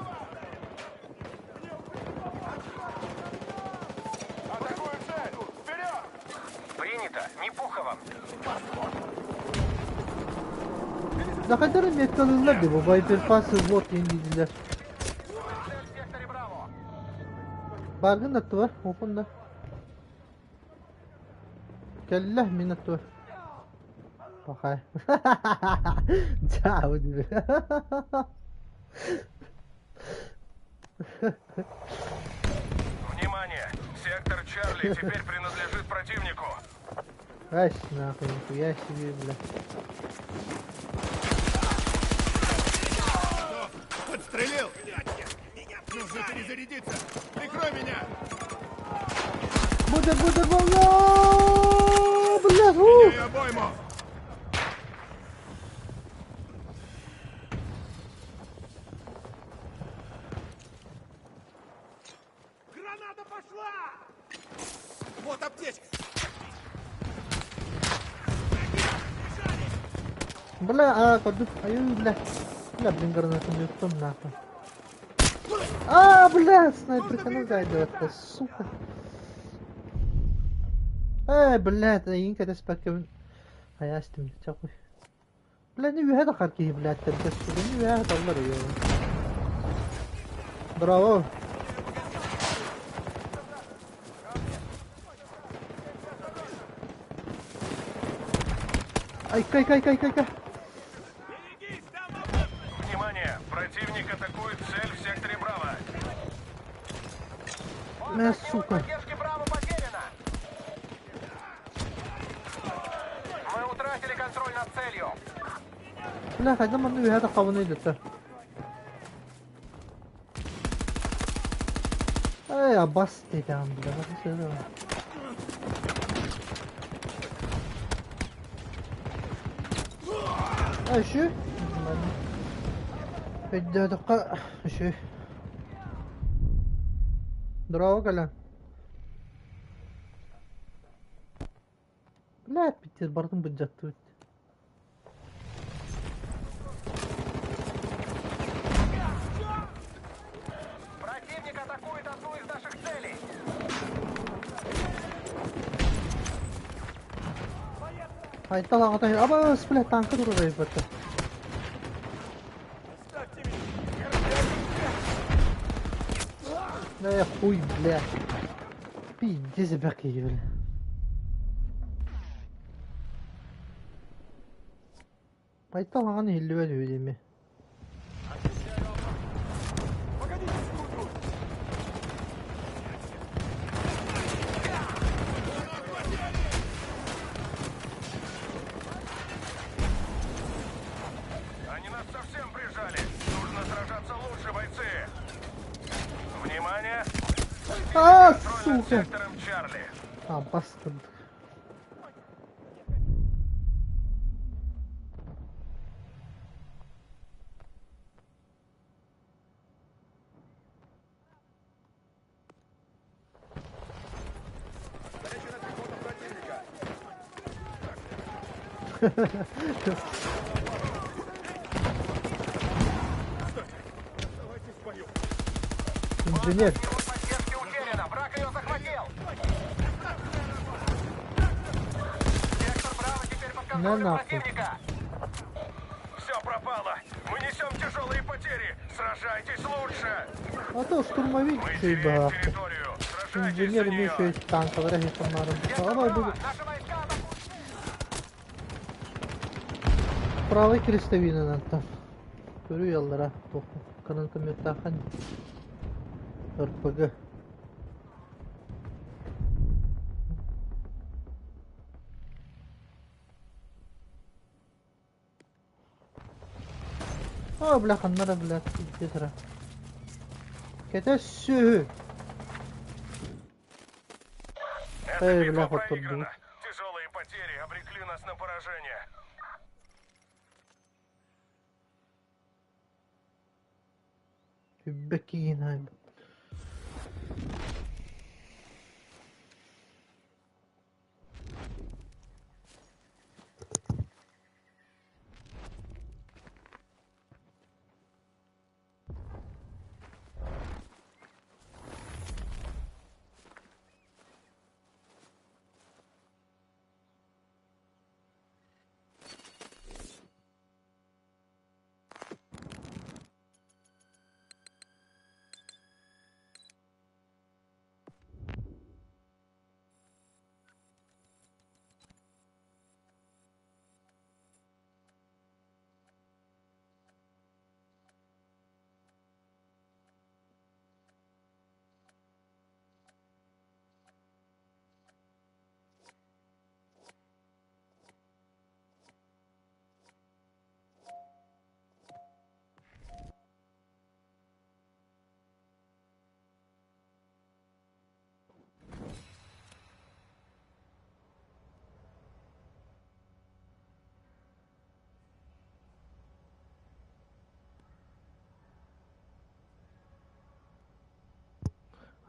Speaker 3: Атакую цель! Вперед!
Speaker 2: Принято. Не пуха вам.
Speaker 1: Ne kadar metallılar diye bu Viper Pass bot yenildiler.
Speaker 2: Цель в секторе Браво.
Speaker 1: Bargın da var. Okun da. Kellah minnet var. Bakay. Ciao gibi.
Speaker 2: Внимание! Сектор Чарли теперь принадлежит противнику.
Speaker 1: Ась нахуй, нихуя себе, бля.
Speaker 5: Что? Подстрелил! Нужно перезарядиться! Прикрой меня!
Speaker 1: Буде, буде, волна! Бля, ух!
Speaker 5: Меняю обойму!
Speaker 4: Граната пошла! Вот аптечка!
Speaker 1: Бля, а, көрдүм. Аю, бля. Бля, блин, гранату юттум, нахуй. А, бля, снайперканы зайдет, сука. Эй, бля, это инка теспәккә Аястым, чакуй. Бля, не үһә дә карки, бля, тәбдә не үһә даллар я. Браво. Ай, кай, кай, кай, кай, кай.
Speaker 2: Внимание! Противник атакует цель в секторе Браво.
Speaker 1: Мә, сука.
Speaker 2: Поддержки Браво потеряна. Мы утратили контроль над целью.
Speaker 1: Бля, кайда манны үһә дә кабыны идет. Ай, абас дедем, бля. Үчүгэй. Өйдөөтөххө үчүгэй. Дорообо кэлэн. Блядь, пиздец, барытын былдьаттыбыт.
Speaker 2: Противник атакует одну из наших целей.
Speaker 1: Айтал аҕата абаас, блядь, танка турар эбит. Да хуй, блядь. Пиздец, бэкки, бля. Айтал аҕаны иһиллибэт үһү диэми.
Speaker 3: Погодите секунду!
Speaker 2: Они нас совсем прижали. Нужно сражаться лучше, бойцы. Внимание!
Speaker 1: А,
Speaker 2: Контроль над
Speaker 1: сука!
Speaker 2: сектором Чарли.
Speaker 1: А, бастырдык.
Speaker 3: Встречена пехота противника! Оставайтесь в бою!
Speaker 1: Инженер.
Speaker 2: Его поддержки утеряна. Враг ее захватил. Сектор Браво теперь под
Speaker 1: На
Speaker 2: контролем
Speaker 1: нахуй.
Speaker 2: противника. Все пропало. Мы несем тяжелые потери. Сражайтесь лучше.
Speaker 1: А то штурмовик
Speaker 2: Мы
Speaker 1: үчүгэй
Speaker 2: теряем
Speaker 1: баҕаахтар.
Speaker 2: территорию. Сражайтесь
Speaker 1: Инженер
Speaker 2: за
Speaker 1: эмиэ
Speaker 2: нее.
Speaker 1: үчүгэй танкалара иһитиннэрэн.
Speaker 2: Сектор
Speaker 1: Ама
Speaker 2: Браво,
Speaker 1: бу
Speaker 2: наши войска атакуют.
Speaker 1: правый крестовинынан там. Көрүү яллара туох гранатометтаахан РПГ. О, бля, ханнара, бля, пиздец, ра. Кэтэ сүһү.
Speaker 2: Эта
Speaker 1: Эй,
Speaker 2: битва
Speaker 1: бля, хоть тут
Speaker 2: проиграна. Тяжелые потери обрекли нас на поражение.
Speaker 1: Беккин.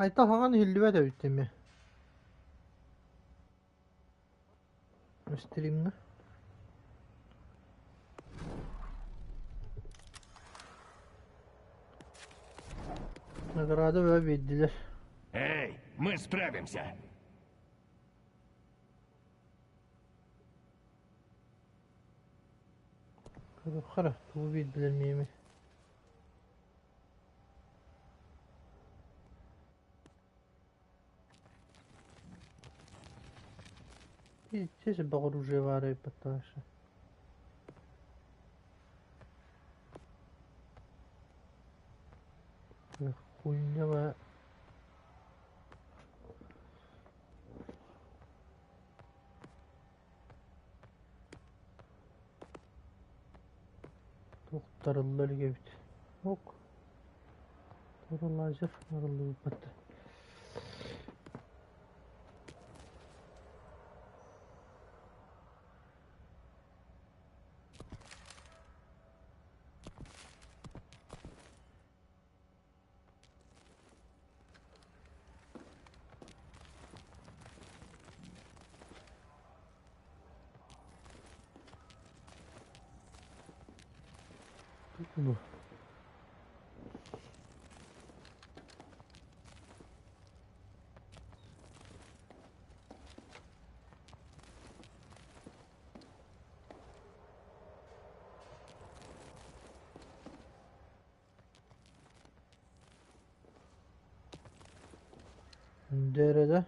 Speaker 1: Айтал хаҥан иһиллибэт эбит эмиэ. Стримҥэ. Награда бөҕө биэрдилэр.
Speaker 5: Эй, мы справимся!
Speaker 1: Хара, тугу биэрдилэр миэмэ. Пиздец оружие баар эбит. Хуйня ба. Туохтарылла илик эбит. Ок. Тура лазер арыллыбыт. Бу. Дэрэ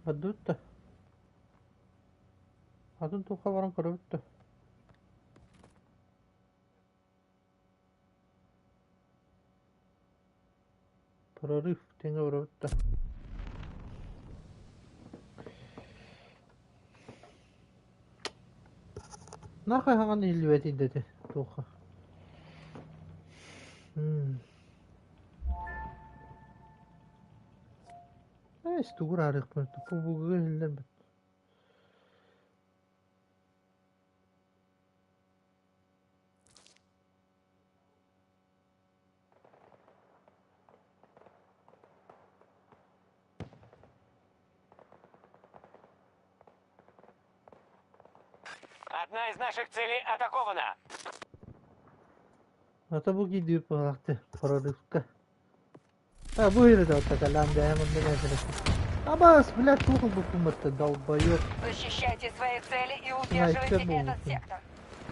Speaker 1: Бардыбыт да. Атын туохха баран көрөбүт да. Прорыв тэҥэ барабыт да. Нахуй хаҥан иһиллибэтий да ити туохха. Эс тугу ыраарыахпын бу иһиллэрбит.
Speaker 2: Одна из наших целей атакована.
Speaker 1: Ата бу киирдибит быһалаахты прорывка. А бу иһирдэ бэйэм онно Абас, блядь, туох ылбыппын долбоёб.
Speaker 6: Защищайте свои цели и удерживайте этот сектор.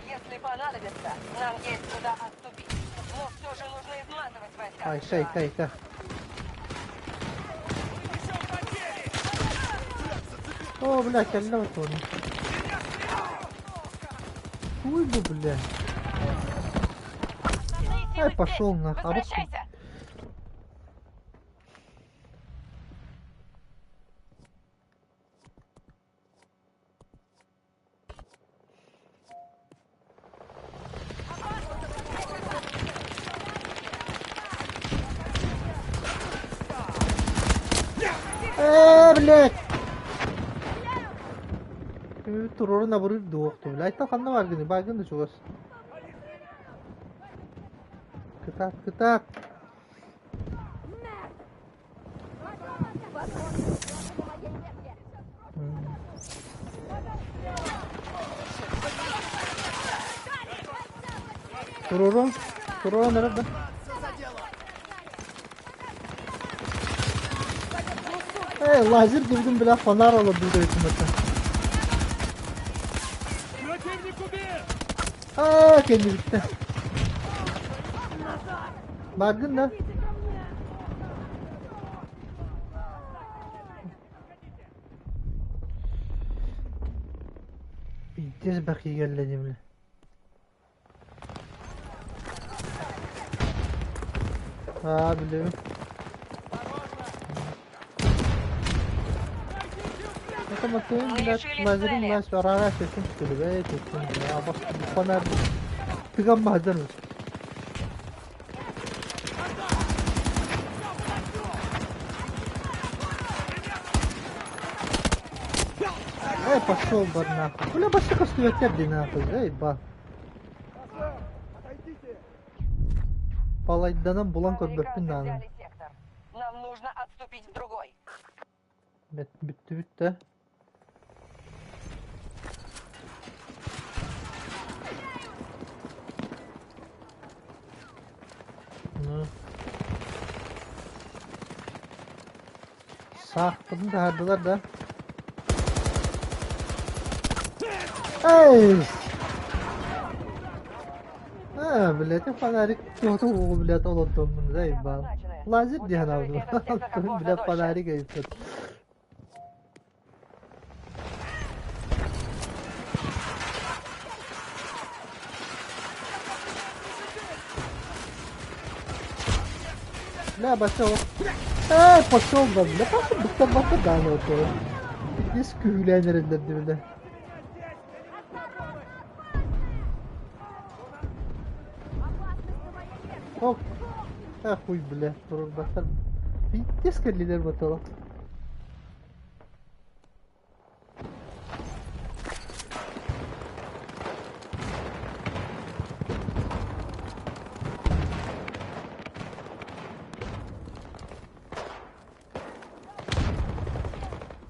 Speaker 6: Если понадобится, нам есть куда отступить. Но все же нужно изматывать войска.
Speaker 1: Ай, шай, тай, та. О, блядь, кэллэ отуону. Хуй бы, блядь.
Speaker 6: Основные
Speaker 1: Ай,
Speaker 6: силы
Speaker 1: пошел
Speaker 6: здесь.
Speaker 1: нахуй. А вот
Speaker 6: Возвращайся!
Speaker 1: Блядь! Турорун абырыр дуохту, блядь. Айта ханна баргыны, баргын да чугас. Кытаат, кытаат. Турорун, турорун эрэ да. Эй, лазер дибдин, бля, фонарь олордуу это.
Speaker 5: Противник убит!
Speaker 1: Аа, кэннибиттэн. Баргын да. Пиздец бахигэллэним, бля. Аа, билэбин. Это мотуем,
Speaker 6: Мы
Speaker 1: блядь,
Speaker 6: лишились
Speaker 1: лазерин
Speaker 6: цели.
Speaker 1: лаз арара сетин түлүбэ, тетин, бля, абас фонарь тыган махдан. Эй, пошел бар нахуй. Бля, башка көстүбэттэр ди нахуй, заебал. Палайданан булан көрбөппүн
Speaker 6: Американцы
Speaker 1: дааны.
Speaker 6: взяли сектор. Нам нужно отступить в другой.
Speaker 1: Бет бүттү бүттэ. Ну. Саахпытын таһаардылар да. Эй! А, блядь, фонарик кто-то, блядь, олордоммун, заебал.
Speaker 6: Обозначены.
Speaker 1: Лазер диэн
Speaker 6: Удерживайте
Speaker 1: алдым.
Speaker 6: этот сектор как можно
Speaker 1: Бля,
Speaker 6: дольше.
Speaker 1: фонарик эйппит. Бля, пошел. Эй, пошел, да, бля, пошел, быстро, быстро, да, ну, то. Здесь күләнерелер, бля. Ок. А хуй, бля, турбаттар. Пиздец кэллилэр ботоло.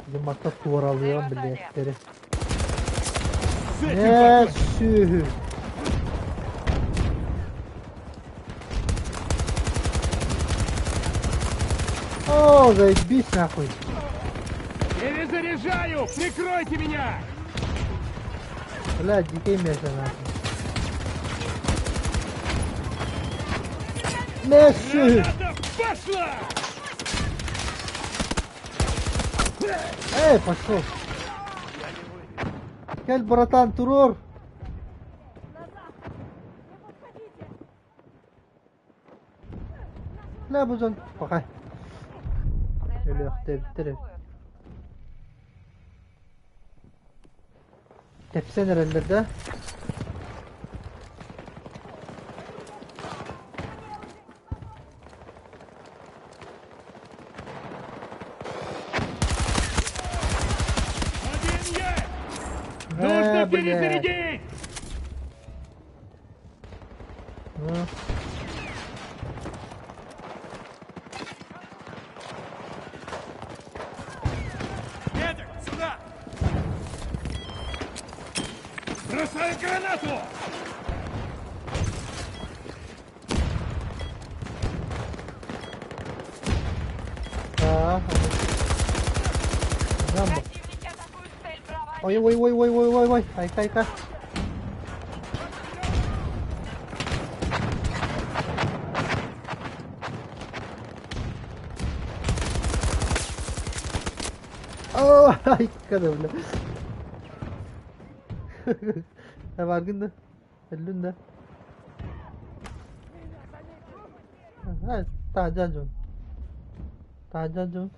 Speaker 1: Лимакта туоралыан
Speaker 6: Цель в осаде.
Speaker 1: блядь.
Speaker 5: этим
Speaker 1: Ээ,
Speaker 5: покончим.
Speaker 1: сүөһү. О, заебись нахуй.
Speaker 5: Перезаряжаю! Прикройте меня!
Speaker 1: Бля, дикий мясо нахуй. Мэ, сүөһү.
Speaker 5: Граната пошла!
Speaker 1: Эй, пошел. Кэл, братан, туруор. Бля, бу дьон пока. Өлүөхтээбиттэр эбит. Тэпсэн эрэллэр да?
Speaker 5: Один есть!
Speaker 1: Э,
Speaker 5: Нужно
Speaker 1: блядь.
Speaker 5: перезарядить!
Speaker 1: Ну.
Speaker 3: Медик, сюда!
Speaker 5: Бросаю гранату!
Speaker 1: Аа, Нам.
Speaker 6: Противники атакуют цель Браво
Speaker 1: Ой, ой, ой, ой, ой, ой, ой, айка, айка. О, айка да, бля. Бааргын да? Өллүн да? Таһырдьа дьон. Таһырдьа дьон.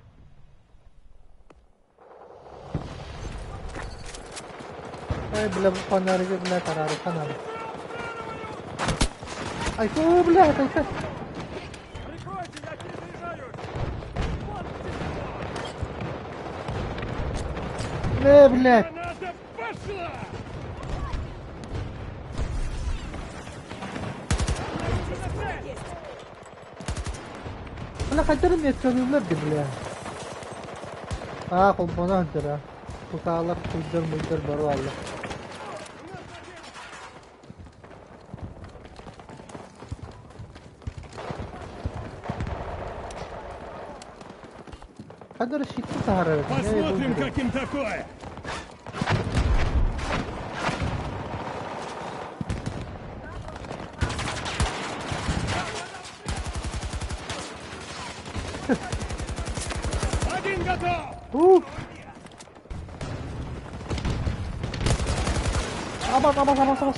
Speaker 1: Эй, бля, бу фонаригы, бля, тараары фонарик. Айка, бля, айка.
Speaker 3: Прикройте, я перезаряжаюсь!
Speaker 1: Э, блядь.
Speaker 5: Граната пошла!
Speaker 1: Бля, хайдах меткалыыллар дии, бля. Аа, холбоно сылдьар, аа. Кутаалар, куйдар, муйдар бары бааллар. Хайдах эрэ щитин таһаарар этим. Э, бу
Speaker 5: Посмотрим,
Speaker 1: бу.
Speaker 5: как им такое! Один готов!
Speaker 1: Ух! Абас, абас, абас, абас.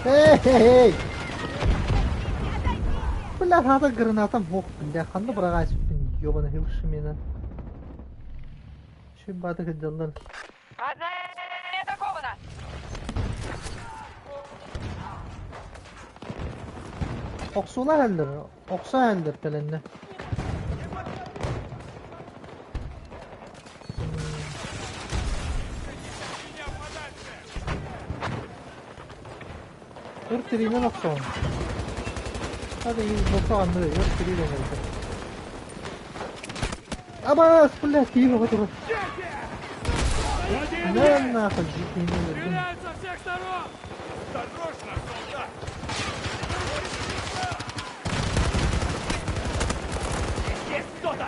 Speaker 1: Эй, эй, эй! Бля, хата гранатам ох, бля, ханна быраҕааччыппын, ёбаный хилшимина. Ши баты сылдьаллар.
Speaker 6: Одна атакована!
Speaker 1: Охсуулаах иһэллэр, охсо иһэллэр кэлэннэ. Өр тириинэн охсоҕун. Hadi Xbox'a анны өр тириинэн өлөр. Абаас, бля, киһи бөҕө турар.
Speaker 5: Один
Speaker 1: На
Speaker 5: есть!
Speaker 1: нахуй, киһини өлөрдүм.
Speaker 3: Стреляют со всех сторон! Осторожно, солдат! Здесь кто-то!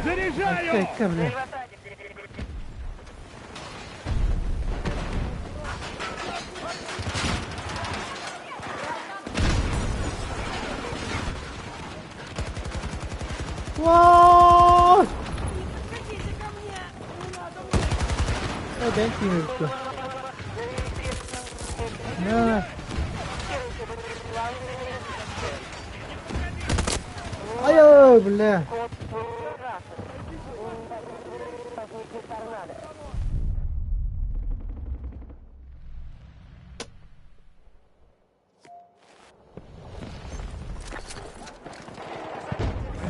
Speaker 5: Заряжаю!
Speaker 1: Айка, айка, бля.
Speaker 6: Цель в осаде.
Speaker 1: Вау! Э, бэйэм киһини өлөрдүм. На. Ай, бля.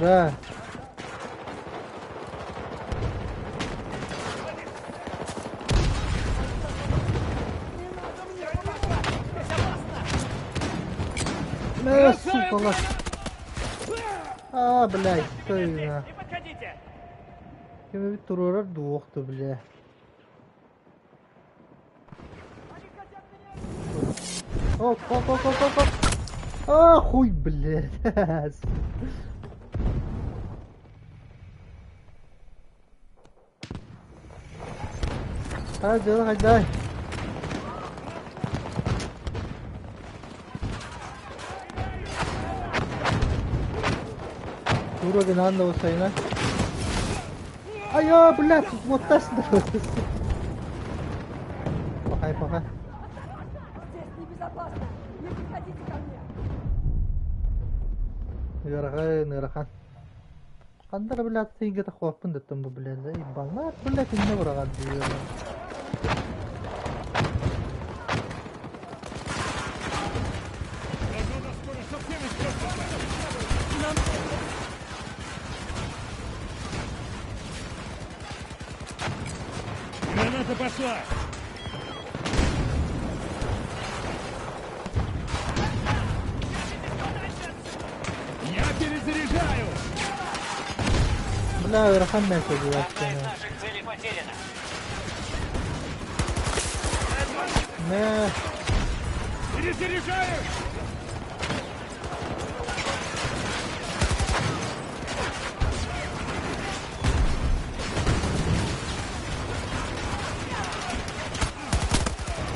Speaker 1: Да. Николас. А, блядь, стой.
Speaker 5: Не подходите!
Speaker 1: Ким эбит туруорар дуохту, бля. Оп, оп, оп, оп, оп, оп. А, хуй, блядь. А, делай, дай. Уровень Анна Усайна. А я, блядь, вот так Пахай, пахай.
Speaker 6: Здесь небезопасно! Не подходите ко мне!
Speaker 1: Ыарахан, ыарахан. Ханна эрэ, блядь, сыйга тахуаппын даттан бу, блядь, заебал. Блядь, иннэ быраҕар дии.
Speaker 5: Зона скоро совсем испортится! Граната пошла! Я перезаряжаю!
Speaker 1: Бля, ыарахан мээсэ
Speaker 2: Одна из
Speaker 1: диэхтэн.
Speaker 2: наших целей потеряна.
Speaker 1: Мэ,
Speaker 5: Перезаряжаю!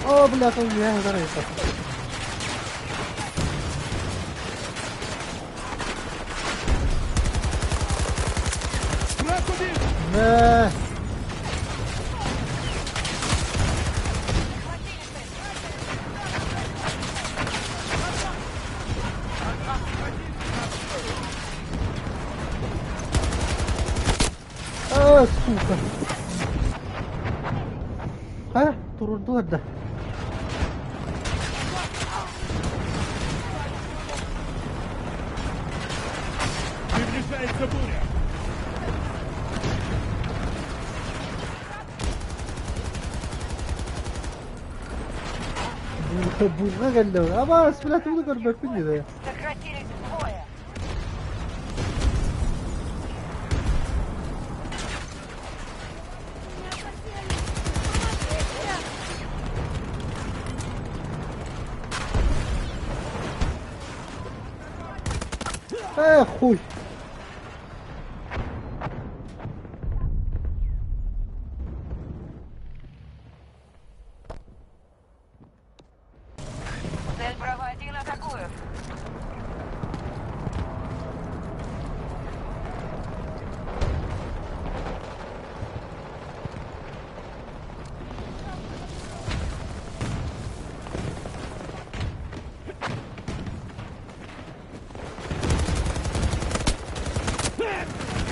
Speaker 1: О, бля, там я зарыта.
Speaker 5: Враг убит!
Speaker 1: Мэ, А, сука. А, турурдулар да.
Speaker 5: Приближается буря!
Speaker 1: Буга кэллэ. Абаас, блядь, тугу көрбөппүн дии.
Speaker 6: Сократились вдвое!
Speaker 1: Э, хуй.
Speaker 6: Цель Браво-1 атакуют!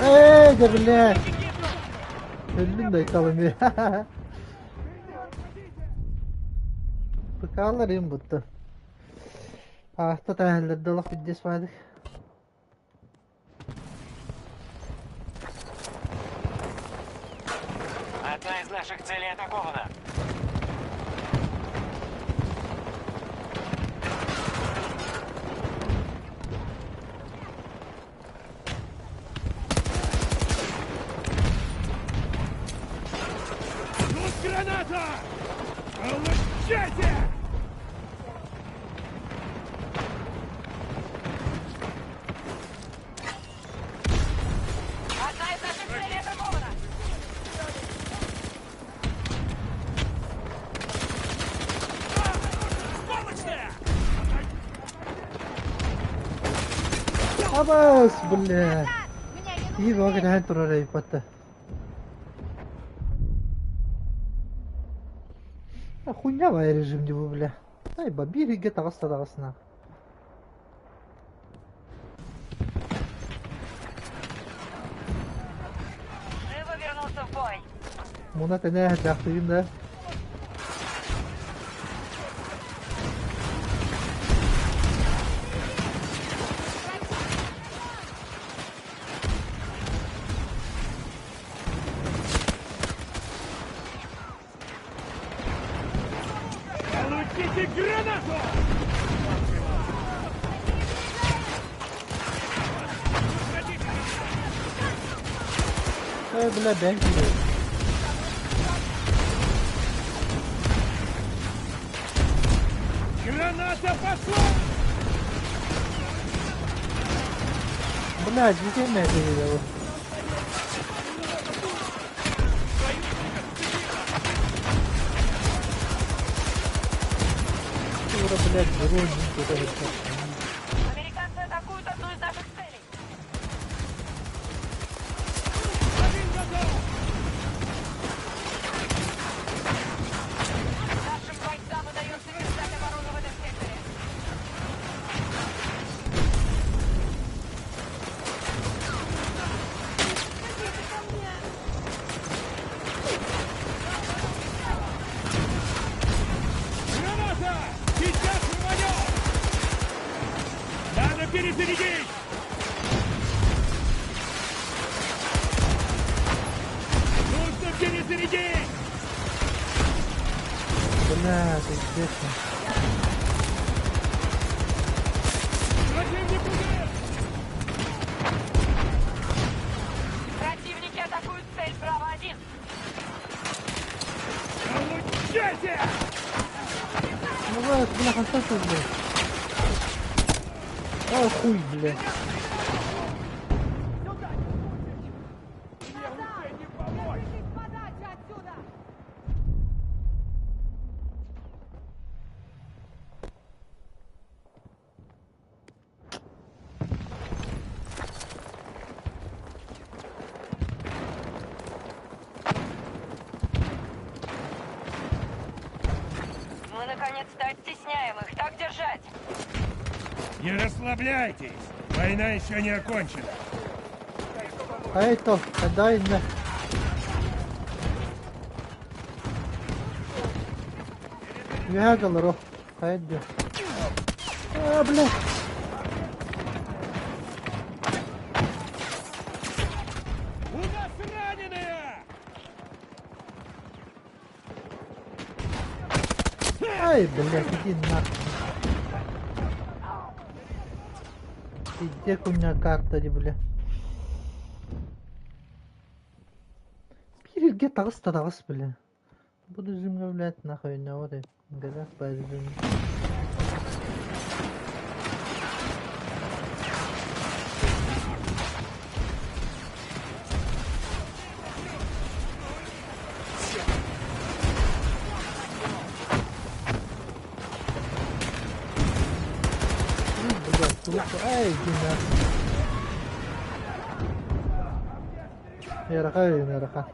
Speaker 1: Э, да, блядь. Өллүм да айталым. Быкаалар им бутта. Аахта таһалларда олох пиздец баадык.
Speaker 2: Одна из наших целей атакована.
Speaker 5: Тут граната! Получайте!
Speaker 6: Одна из наших целей атакована!
Speaker 5: Помощная!
Speaker 1: Абаас, бля. Ии бага таһан турар эбит. А хуйня баа режим дии бу, бля. Ай, ба биир игэ таҕыста таҕысна.
Speaker 6: Живо вернуться в бой!
Speaker 1: Муна тэнэ дьахтыгын да.
Speaker 5: Получите гранату!
Speaker 1: Э, бля, бэйэм киирэбин.
Speaker 5: Граната пошла!
Speaker 1: Бля, дьиҥ мээтэһиилэр. Тура, блядь, дрон
Speaker 6: Американцы атакуют одну из наших целей.
Speaker 5: Один готов!
Speaker 6: Нашим бойцам удается держать оборону в этом секторе.
Speaker 5: Граната! Сейчас рванет! Надо перезарядить! Нужно перезарядить!
Speaker 1: Бля, пиздец.
Speaker 5: Противник убит!
Speaker 6: Противники атакуют цель Браво-1.
Speaker 5: Получайте!
Speaker 1: Ну ладно, бля, хантан блядь. А, хуй, бля.
Speaker 5: Мне уже не помочь!
Speaker 6: Подальше отсюда! Мы наконец-то оттесняем их. Так держать!
Speaker 5: Не расслабляйтесь! Война еще не окончена.
Speaker 1: А это, дай на. Үөһэ Хайда. А, бля.
Speaker 5: У нас раненые!
Speaker 1: Ай, блядь, иди нахуй. Где у меня карта, бля? Биир таҕыс таҕыс, бля. Буду зимга, блядь, нахуй, не вот Гада по режиму. Ну, блядь, круто. Ай, иди нахуй. Ыарахан, ыарахан.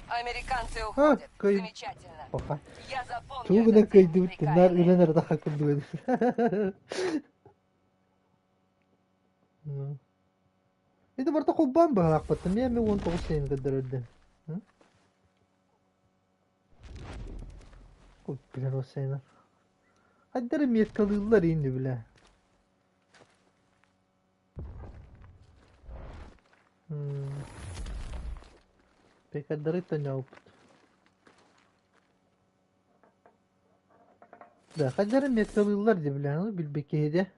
Speaker 6: Американцы уходят.
Speaker 1: кой-
Speaker 6: Замечательно.
Speaker 1: Пока.
Speaker 6: Я запомню
Speaker 1: Тугу
Speaker 6: этот
Speaker 1: да
Speaker 6: день,
Speaker 1: кыйдыбыт наар
Speaker 6: Микаэле.
Speaker 1: үлэн эрэ курдук. Ну. Это барта холбаан баһаахпат. Эмиэ эми 19 сайын көрдөрөрдө. Ой, билэр ол сайынар. Хайдары меткалыыллар инни билэ. Пекадары таняупут. Да, хайдары меткалыыллар ди билэ. Аны билбеккеһиде.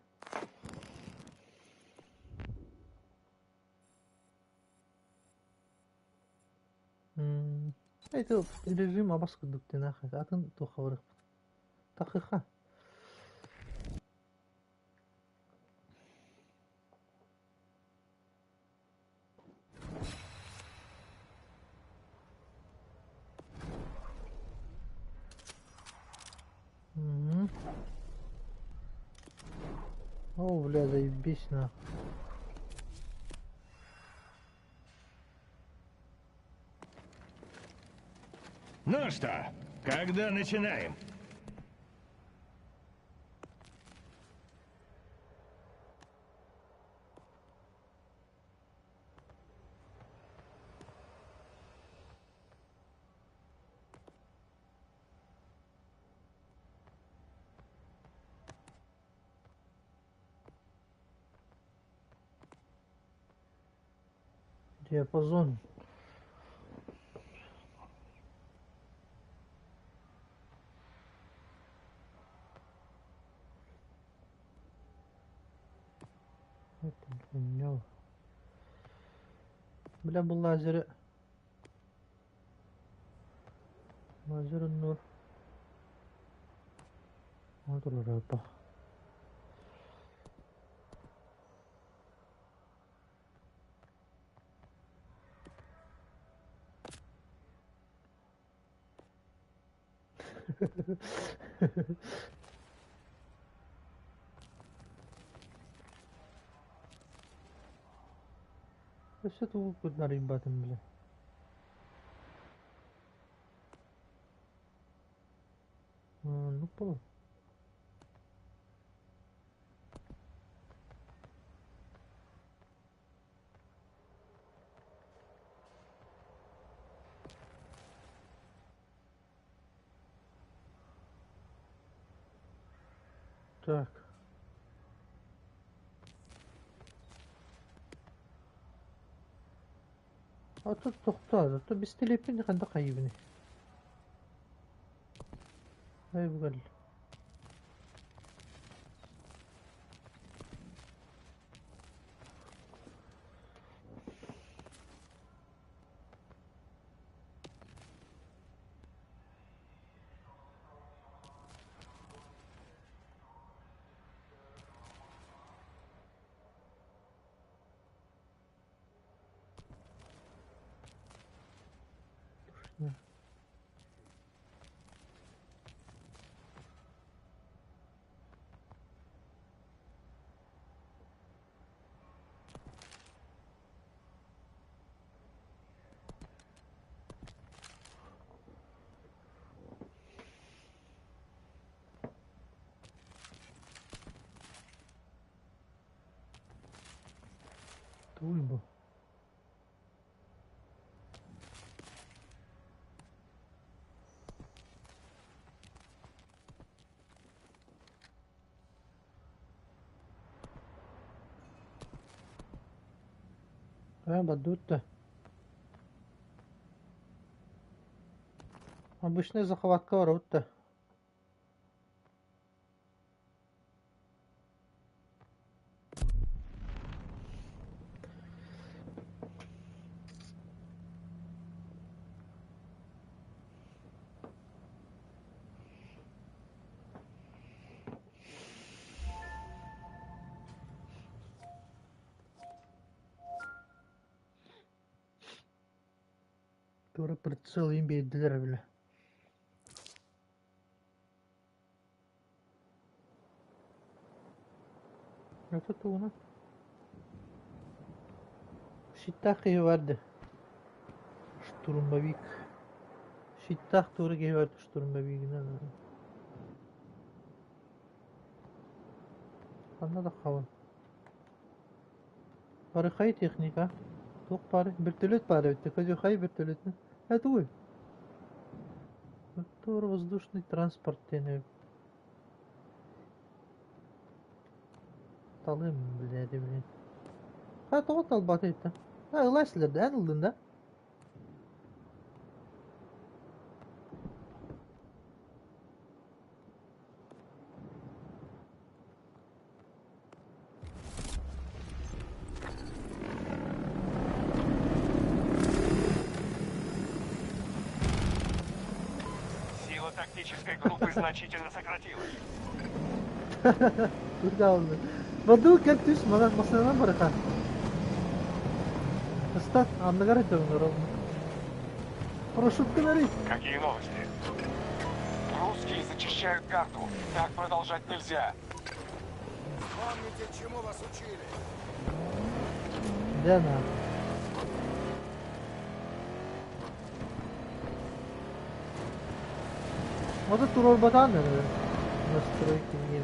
Speaker 1: Это режим абас курдук нахай. Атын тухаврых. Тахыха. Мгм. О, бля, заебись нахуй.
Speaker 5: Ну что, когда начинаем?
Speaker 1: Диапазон. Бля бу лазеры лазер оннугар турар Өссө тугу кытынарыйбатым бile. Оннук буолуо. Так. А тут тохтоо, то бистилиэппин ханна хайыыбыный? Ай бугал. Тугуй бу? Ээ, баддуутта. Обычная захватка барабыт Туора прицел им биэрдилэр бile. Это тугунан? Щиттаах киһи бар дии. Штурмовик. Щиттаах туора киһи бар штурмовигынан. Ханна да хабан. Барыхай техника. Туох баар? Бөртөлүөт баар эбит. Көдьүхай бөртөлүөтүн. Э тугуй? Туора воздушный транспорт диэн эбит. Талыам билээри билин. Ха тоҕо талбатый да? А ылаасылар да эн ыллын да?
Speaker 2: Сила тактической группы значительно сократилась.
Speaker 1: Куда Баду кэл түс манан массыынанан барыха. Ыстат, анныгар этэ ровно. Парашюткын арый.
Speaker 2: Какие новости? Русские зачищают карту. Так продолжать нельзя.
Speaker 3: Помните, чему вас учили?
Speaker 1: Дьэ на. Ото туруорбатаан эрэ настройки диэн.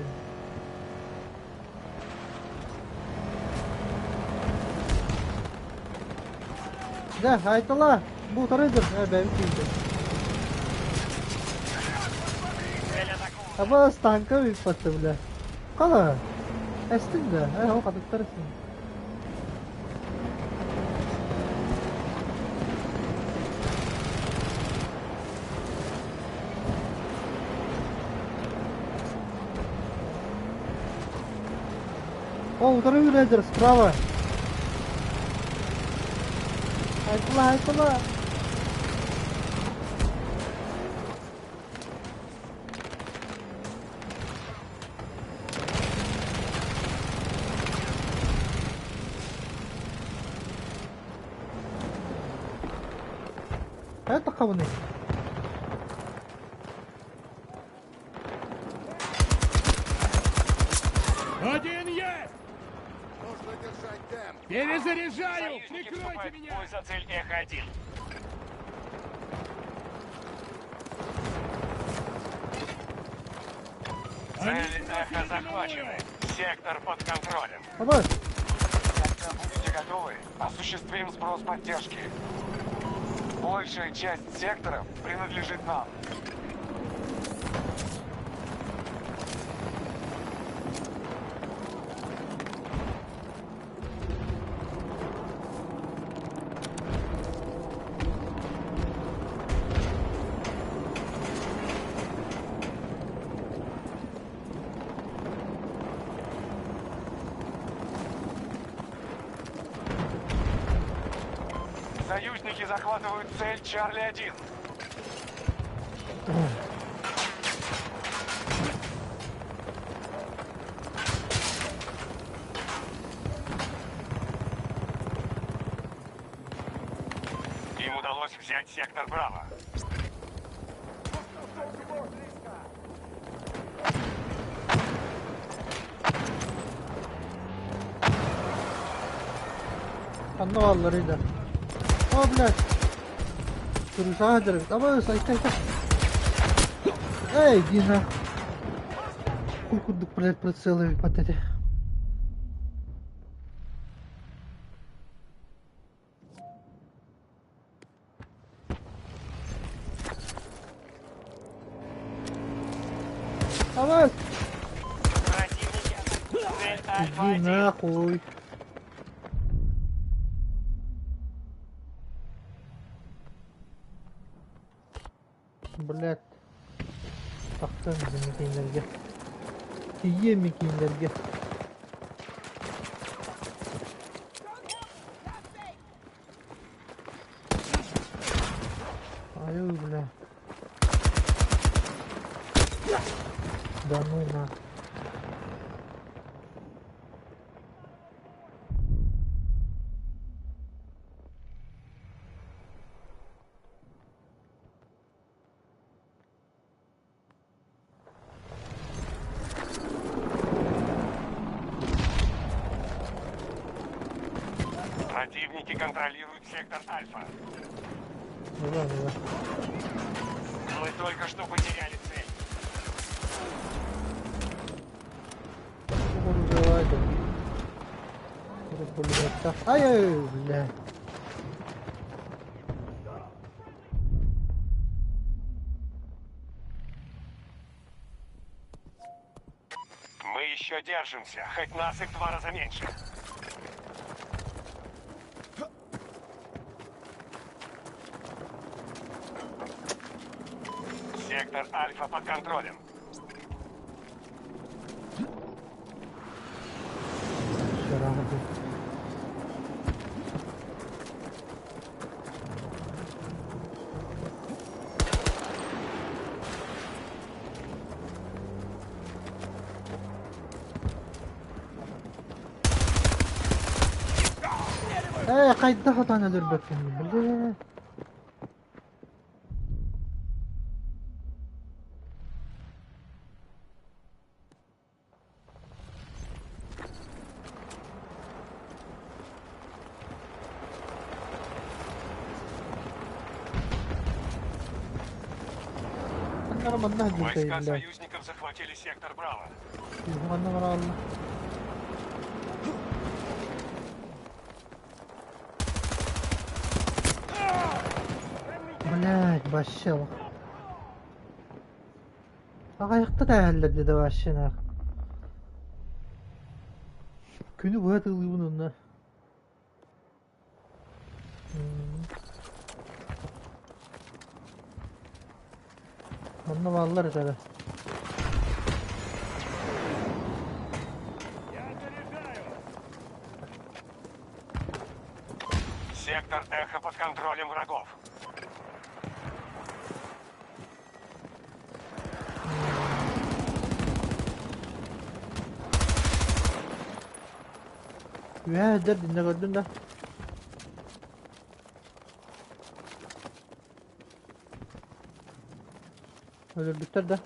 Speaker 1: Дьэ, Айтала, бу утары дыр, э, бэйэм тиийдим. Аба станка ыыппатта бля. Хала, эстин да, э, ол хатыттар эстин. О, утары үүнэллэр справа. Айтыла, айтыла. Это хаваны.
Speaker 5: Один есть!
Speaker 3: Нужно держать темп.
Speaker 5: Перезаряжаю!
Speaker 2: Союзники
Speaker 5: Прикройте
Speaker 2: вступают в
Speaker 5: меня!
Speaker 2: бой за цель Эхо-1.
Speaker 5: Они
Speaker 2: Цель
Speaker 5: бросили
Speaker 2: Эхо захвачена.
Speaker 5: дымовую!
Speaker 2: Сектор под контролем.
Speaker 1: Абас.
Speaker 7: Когда будете готовы, осуществим сброс поддержки. Большая часть секторов принадлежит нам. Союзники захватывают цель Чарли-1.
Speaker 2: Им удалось взять сектор Браво.
Speaker 1: Ханна баалларый да. О, блядь. Крышаҕа дьарык. Абас, айта, айта. Эй, Дина. Хуй курдук, блядь, прицелы вот эти. Абас!
Speaker 2: Противники атакуют цель
Speaker 1: Иди
Speaker 2: Альфа-1.
Speaker 1: нахуй. Блядь. Тахсан микииннэргэ. Тиийиэм микииннэргэ. Айуу, бля. Да ну на.
Speaker 2: Противники контролируют сектор Альфа.
Speaker 1: Ну да, ну да.
Speaker 2: Мы только что потеряли цель.
Speaker 1: Оружие Ай-яй, бля.
Speaker 2: Мы еще держимся, хоть нас и в два раза меньше. Сектор Альфа под контролем.
Speaker 1: Шарахаты. Ээ, хайдах отан өлөрбөккүн, бля. Манна
Speaker 2: Войска
Speaker 1: бля.
Speaker 2: союзников захватили сектор Браво.
Speaker 1: Манна баралла. Блядь, вообще. Аҕыйахта тээһэллэр да вообще нах. Күнү быһа тыылыыбын онно. Онно бааллар этэ.
Speaker 5: Я заряжаю!
Speaker 2: Сектор Эхо под контролем врагов.
Speaker 1: Үөһээ сылдьар диннэ көрдүм да. Өлөрбүттэр да.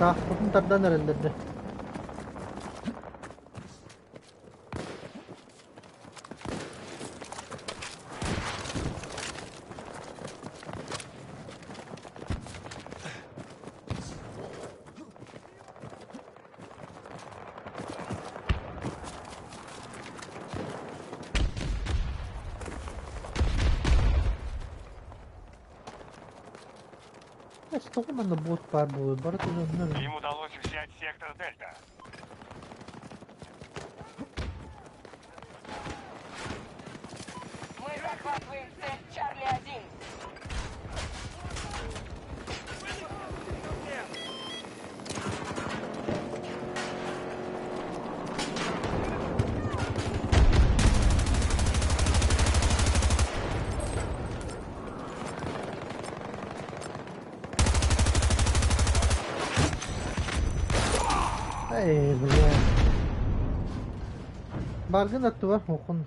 Speaker 1: Саахпытын тардан эрэллэр дэ. Эс, тоҕо манна бот баар буолуой? Барытын онно
Speaker 2: Им удалось взять сектор Дельта.
Speaker 6: Мы захватываем цель Чарли-1.
Speaker 1: Эй, бля. Баргын аттыба окун.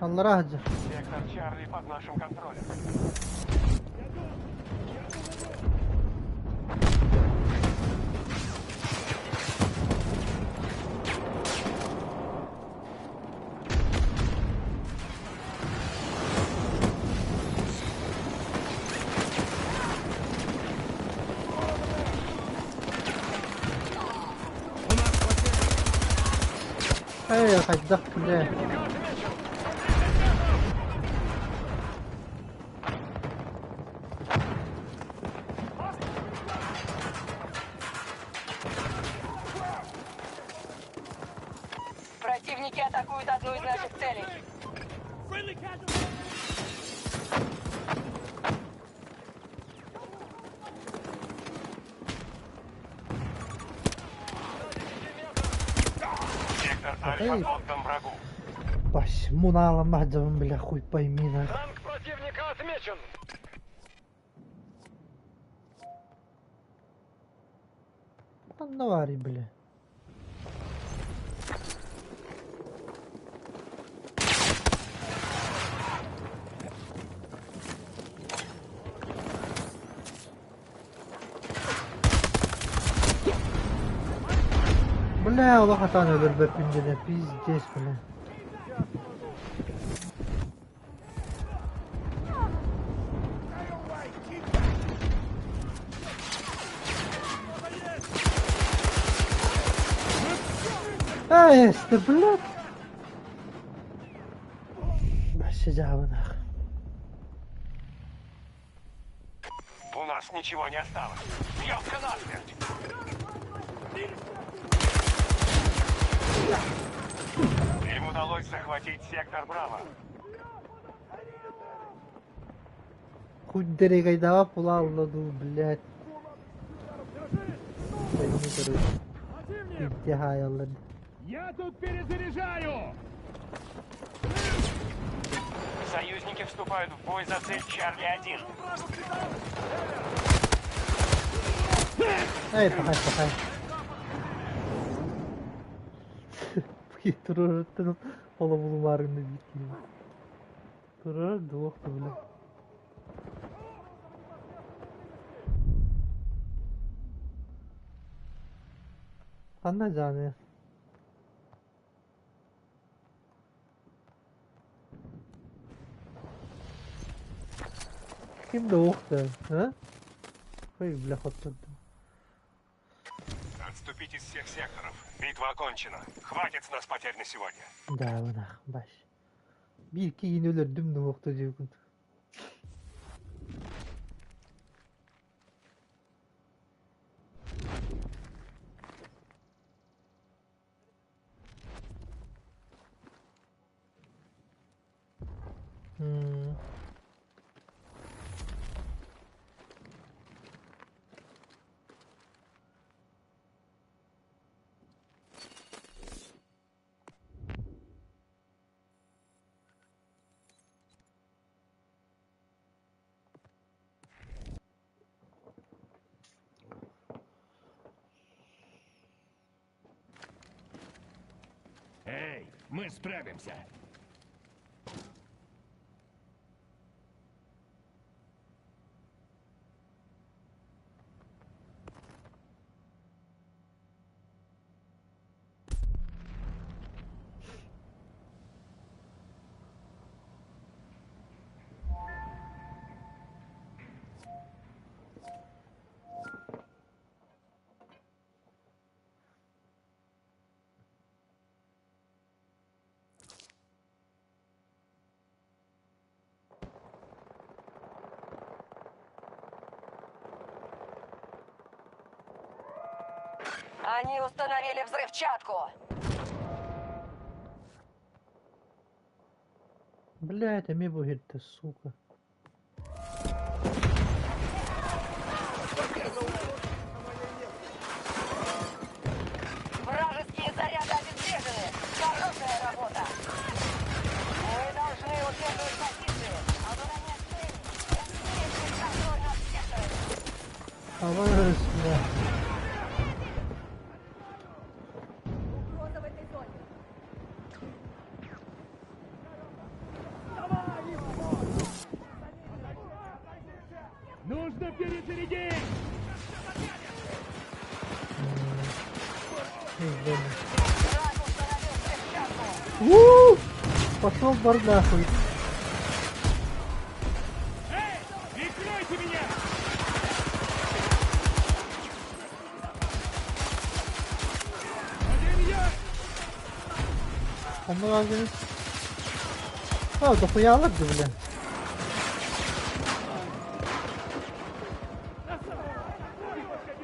Speaker 1: Аллара сылдьар.
Speaker 2: Сектор Чарли под нашим контролем.
Speaker 1: Эй, хайдах, бля.
Speaker 6: Противники атакуют одну из наших целей.
Speaker 2: Сектор
Speaker 1: Эй.
Speaker 2: Альфа отдан врагу.
Speaker 1: Баш, мунаалама дьабын, бля, хуй пойми, нах.
Speaker 2: Танк противника отмечен.
Speaker 1: Ханна баарый, бля. Бля, олох атаан өлөрбөппүн диэн, пиздец, бля. Эй, ты, блядь. Вообще дьаабы нах.
Speaker 2: У нас ничего не осталось. Бьемся насмерть. Им удалось захватить сектор Браво.
Speaker 1: Хуй дэрэгайдаҕа пулаалла дуу, блядь. Пойми, короче. Пизде хаайаллар.
Speaker 5: Я тут перезаряжаю!
Speaker 2: Союзники вступают в бой за цель Чарли-1.
Speaker 1: Эй, пахай, пахай. Туруруттан олобулумаарынна биир Турар дуох бля. Ханна дьааны? Ким да уох да, а? Ой, бля, хоттордум.
Speaker 2: Отступить из всех секторов. Битва окончена. Хватит с нас потерь на сегодня.
Speaker 1: Даабынах, баш. Биир киһини өлөрдүм да уохта диэбиккин. М.
Speaker 5: Мы справимся.
Speaker 6: Они установили взрывчатку.
Speaker 1: Блядь, эмиэ бу иһирдэ, сука.
Speaker 6: Вражеские заряды обезврежены. Хорошая работа. Мы должны удерживать позиции, оборонять цели, обеспечить контроль над секторами.
Speaker 1: Абарыс, бля.
Speaker 6: Угроза в этой зоне.
Speaker 5: Нужно перезарядить!
Speaker 1: Пиздец.
Speaker 6: Враг установил взрывчатку.
Speaker 1: У! Пошел бар нахуй.
Speaker 5: Эй, прикройте меня! Один есть!
Speaker 1: Онно алдыңыз. А, дохуя алады, бля.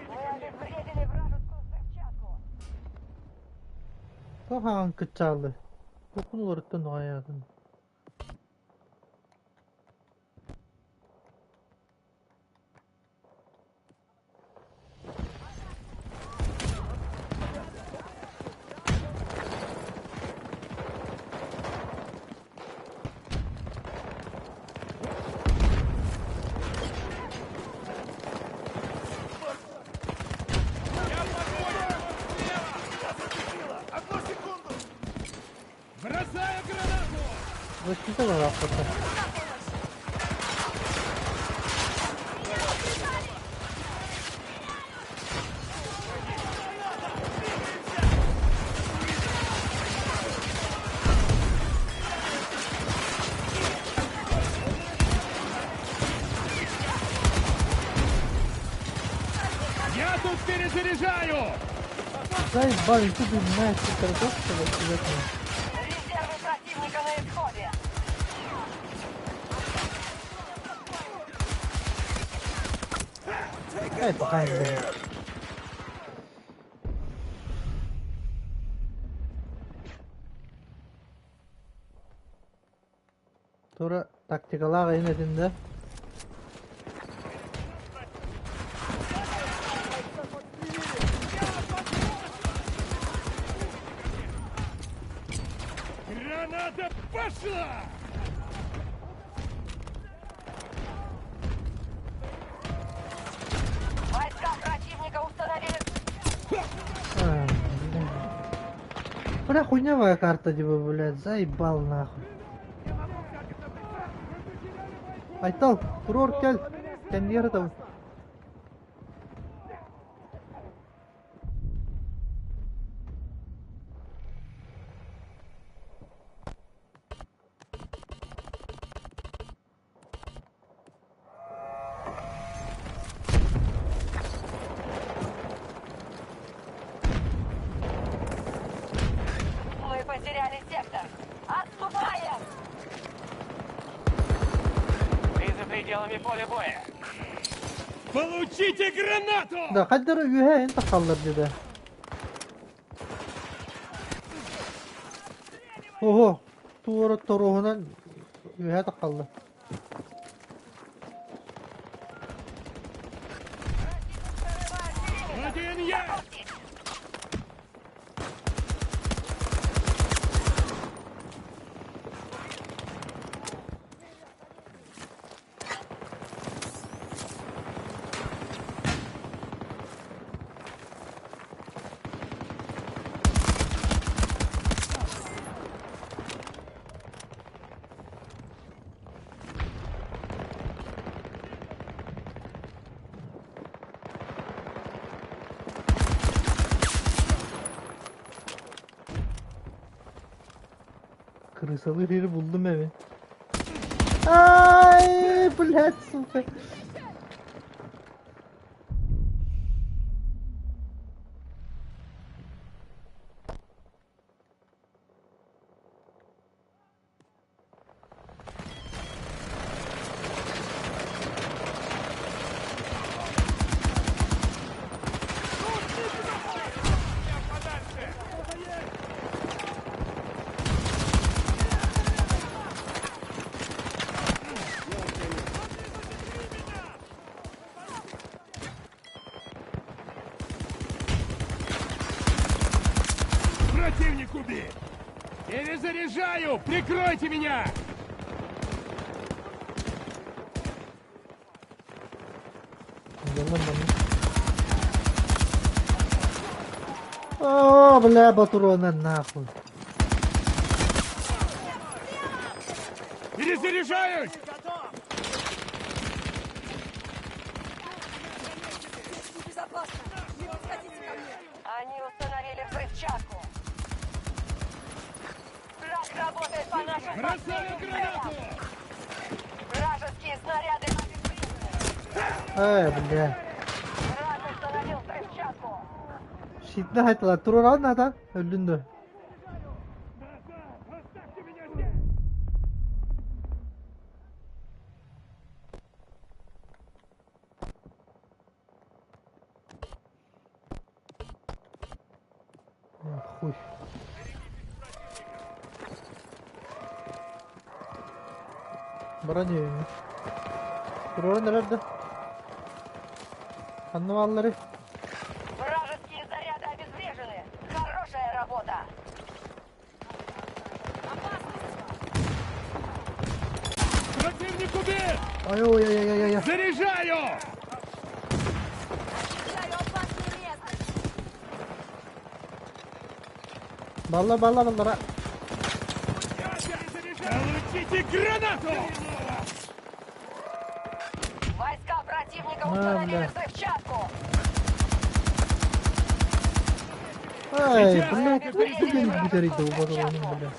Speaker 6: Мы обезвредили вражескую взрывчатку.
Speaker 1: Тохан кычалы. Токун олорыттан оҕайаатын.
Speaker 4: Одну секунду!
Speaker 5: Бросаю гранату!
Speaker 1: Защита барахата.
Speaker 5: Я тут перезаряжаю!
Speaker 1: Заебали, ты знаешь, что
Speaker 6: Резервы противника на исходе.
Speaker 1: Эй, пока не буду. Тура тактикалаах инэтин да.
Speaker 5: Граната пошла!
Speaker 6: Войска противника установили
Speaker 1: А, бля. Бля, хуйнявая карта, типа, блядь, заебал нахуй. Айтал, туруор кэл, кэннигэр там.
Speaker 6: Мы потеряли сектор. Отступаем!
Speaker 2: Ты за пределами поля боя.
Speaker 5: Получите гранату!
Speaker 1: Да, хайдах үөһэ эн тахаллар деді. Ого, туора торуһунан үөһэ тахаллар.
Speaker 5: Один есть!
Speaker 1: Крысалыыр ири буллум эбит. Ай, блядь, сука.
Speaker 5: Противник убит! Перезаряжаю! Прикройте меня!
Speaker 1: Дьоннор манна. О, бля, патрона нахуй.
Speaker 5: Перезаряжаюсь!
Speaker 6: Здесь небезопасно. Не подходите ко мне. Они установили взрывчатку. Враг работает по нашим
Speaker 5: Бросаю
Speaker 6: последним
Speaker 5: гранату!
Speaker 6: целям. Вражеские снаряды обезврежены.
Speaker 1: Эй, бля.
Speaker 6: Враг установил взрывчатку.
Speaker 1: Щитна хайтала. Тураран ата. Өлдүн да.
Speaker 5: Оставьте меня здесь!
Speaker 1: Хуй. Баран Тураран эрэрдэ. Ханна бааллары.
Speaker 6: Вражеские заряды обезврежены. Хорошая работа.
Speaker 5: Противник убит!
Speaker 1: Ой ой ой ой ой.
Speaker 5: Заряжаю!
Speaker 6: Ощущаю опасную местность.
Speaker 1: Балла балла баллара.
Speaker 5: Получите гранату!
Speaker 6: Войска противника
Speaker 1: А,
Speaker 6: установили
Speaker 1: бля.
Speaker 6: взрывчатку.
Speaker 1: Ай, блядь, ну блин, бүтэрий да убадыланын, бля.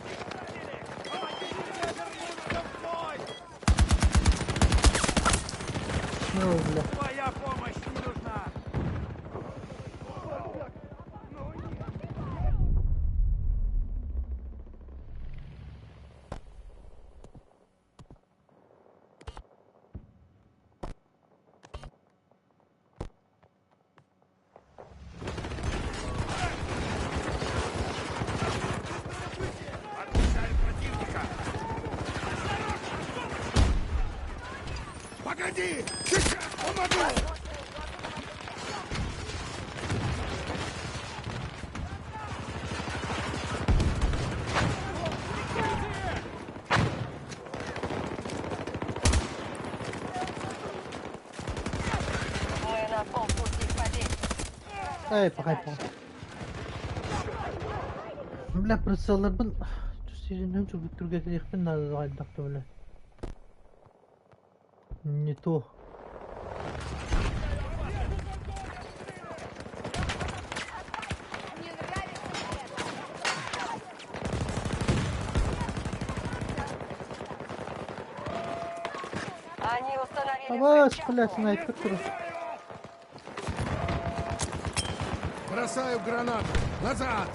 Speaker 1: Ну, бля.
Speaker 4: Твоя помощь не нужна!
Speaker 3: Отмечаю противника! Погоди! Сейчас помогу!
Speaker 6: Мы на полпути к победе.
Speaker 1: Ай, пахай, пахай. Бля, прицелларбын сиринен чубуттургэтиэхпин наадалаҕайдахта, бля. Не то.
Speaker 6: Не нравится мне это. Они установили
Speaker 1: Абас, бля,
Speaker 6: взрывчатку.
Speaker 1: снайпер турар.
Speaker 3: Бросаю гранату! Назад!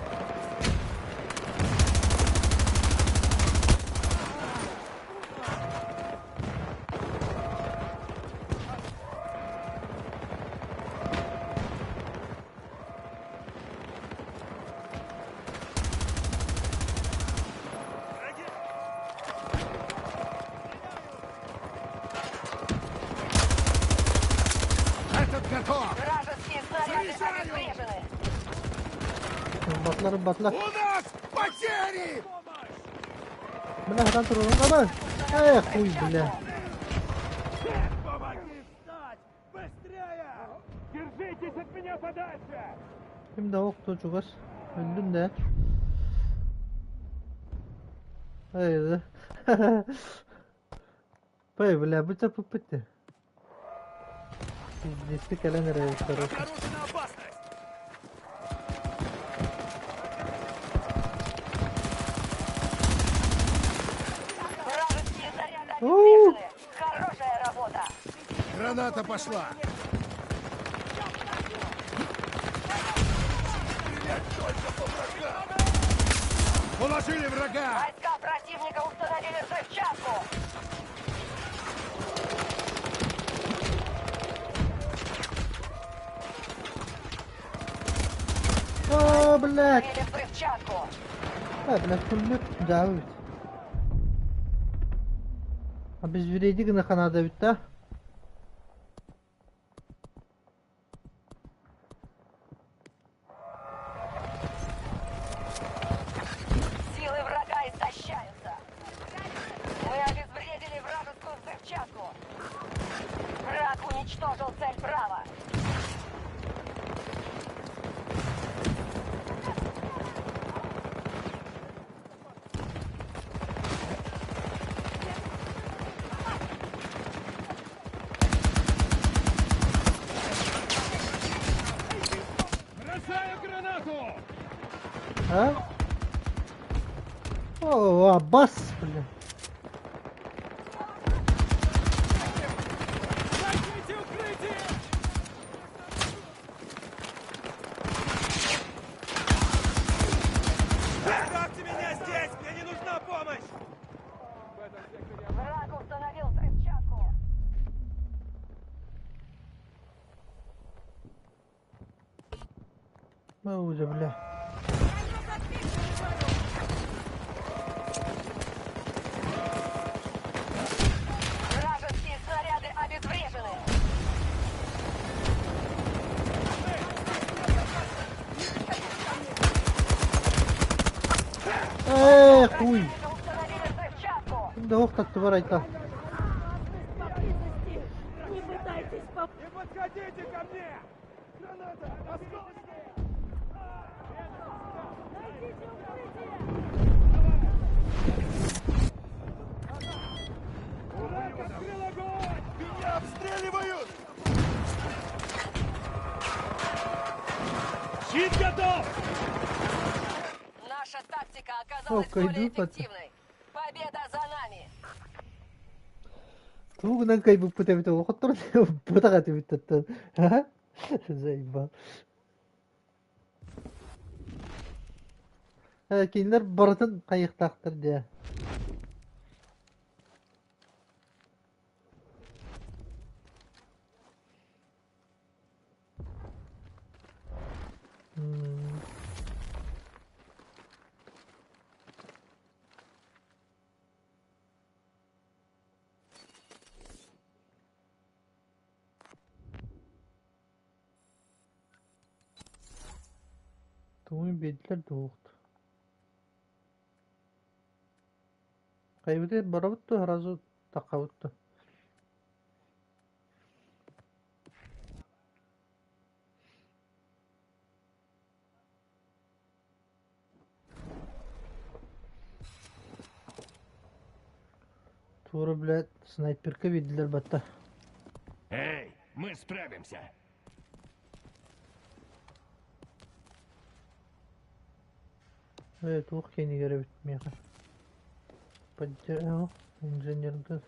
Speaker 3: Этот готов!
Speaker 6: Вражеские снаряды
Speaker 3: Заряжаю!
Speaker 6: обезврежены.
Speaker 1: Батлар, батлар.
Speaker 3: У нас потери!
Speaker 1: Бля, хатан турар. Абас. Эй, хуй, бля.
Speaker 4: Помоги встать! Быстрее!
Speaker 5: Держитесь от меня подальше!
Speaker 1: Ким да охто чугас. Өлдүм да. Ай, да. Пай, бля, бу чапыппыт. Пиздец, кэлэн эрэр, короче.
Speaker 4: Обнаружена опасность!
Speaker 1: У.
Speaker 6: обезврежены. Хорошая работа.
Speaker 3: Граната пошла! Стрелять только по врагам! Положили врага!
Speaker 6: Войска противника установили взрывчатку.
Speaker 1: О, блядь!
Speaker 6: Установили взрывчатку.
Speaker 1: А, блядь, пулемет давит. Обезвреди гына ханада бит да?
Speaker 6: Силы врага истощаются. Мы обезвредили вражескую взрывчатку. Враг уничтожил цель Браво.
Speaker 5: Бросаю гранату!
Speaker 1: А? О, Аббас, блин.
Speaker 5: Найдите укрытие!
Speaker 4: Оставьте меня здесь! Мне не нужна помощь!
Speaker 6: Враг установил взрывчатку.
Speaker 1: Уже, бля.
Speaker 6: Вражеские снаряды обезврежены.
Speaker 1: Эх, хуй.
Speaker 6: Противника установили взрывчатку.
Speaker 1: Да ох, как тварь это.
Speaker 8: Поблизости! Не пытайтесь поп...
Speaker 5: Не подходите ко мне! Граната! Осколочные!
Speaker 8: Найдите укрытие!
Speaker 5: Враг открыл огонь!
Speaker 3: Меня обстреливают!
Speaker 5: Щит готов!
Speaker 6: Наша тактика оказалась
Speaker 1: О,
Speaker 6: более
Speaker 1: кайду пата.
Speaker 6: эффективной. Победа за нами!
Speaker 1: Тугунан кайбыппыт эбит олохоттор бутаҕа түбүттэн. Заебал. Кинилэр барытын хайыахтаахтар дии. Тугун биэрдилэр дуоҕут. Хайбыты барабыт дуо, сразу таххабыт дуо? Туора, блядь, снайперка биэрдилэр батта.
Speaker 5: Эй, мы справимся!
Speaker 1: Ээ, туох киэнигэр эбит миэхэ. Поддержал инженерга.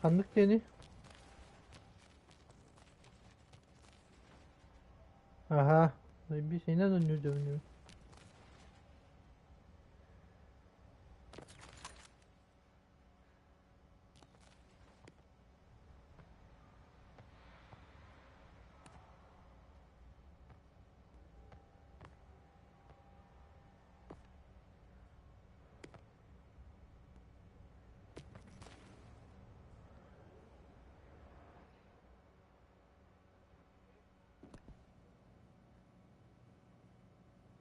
Speaker 1: Ханнык диэни? Аһаа, заебись, инэн онньуу дьөбүнүбүн.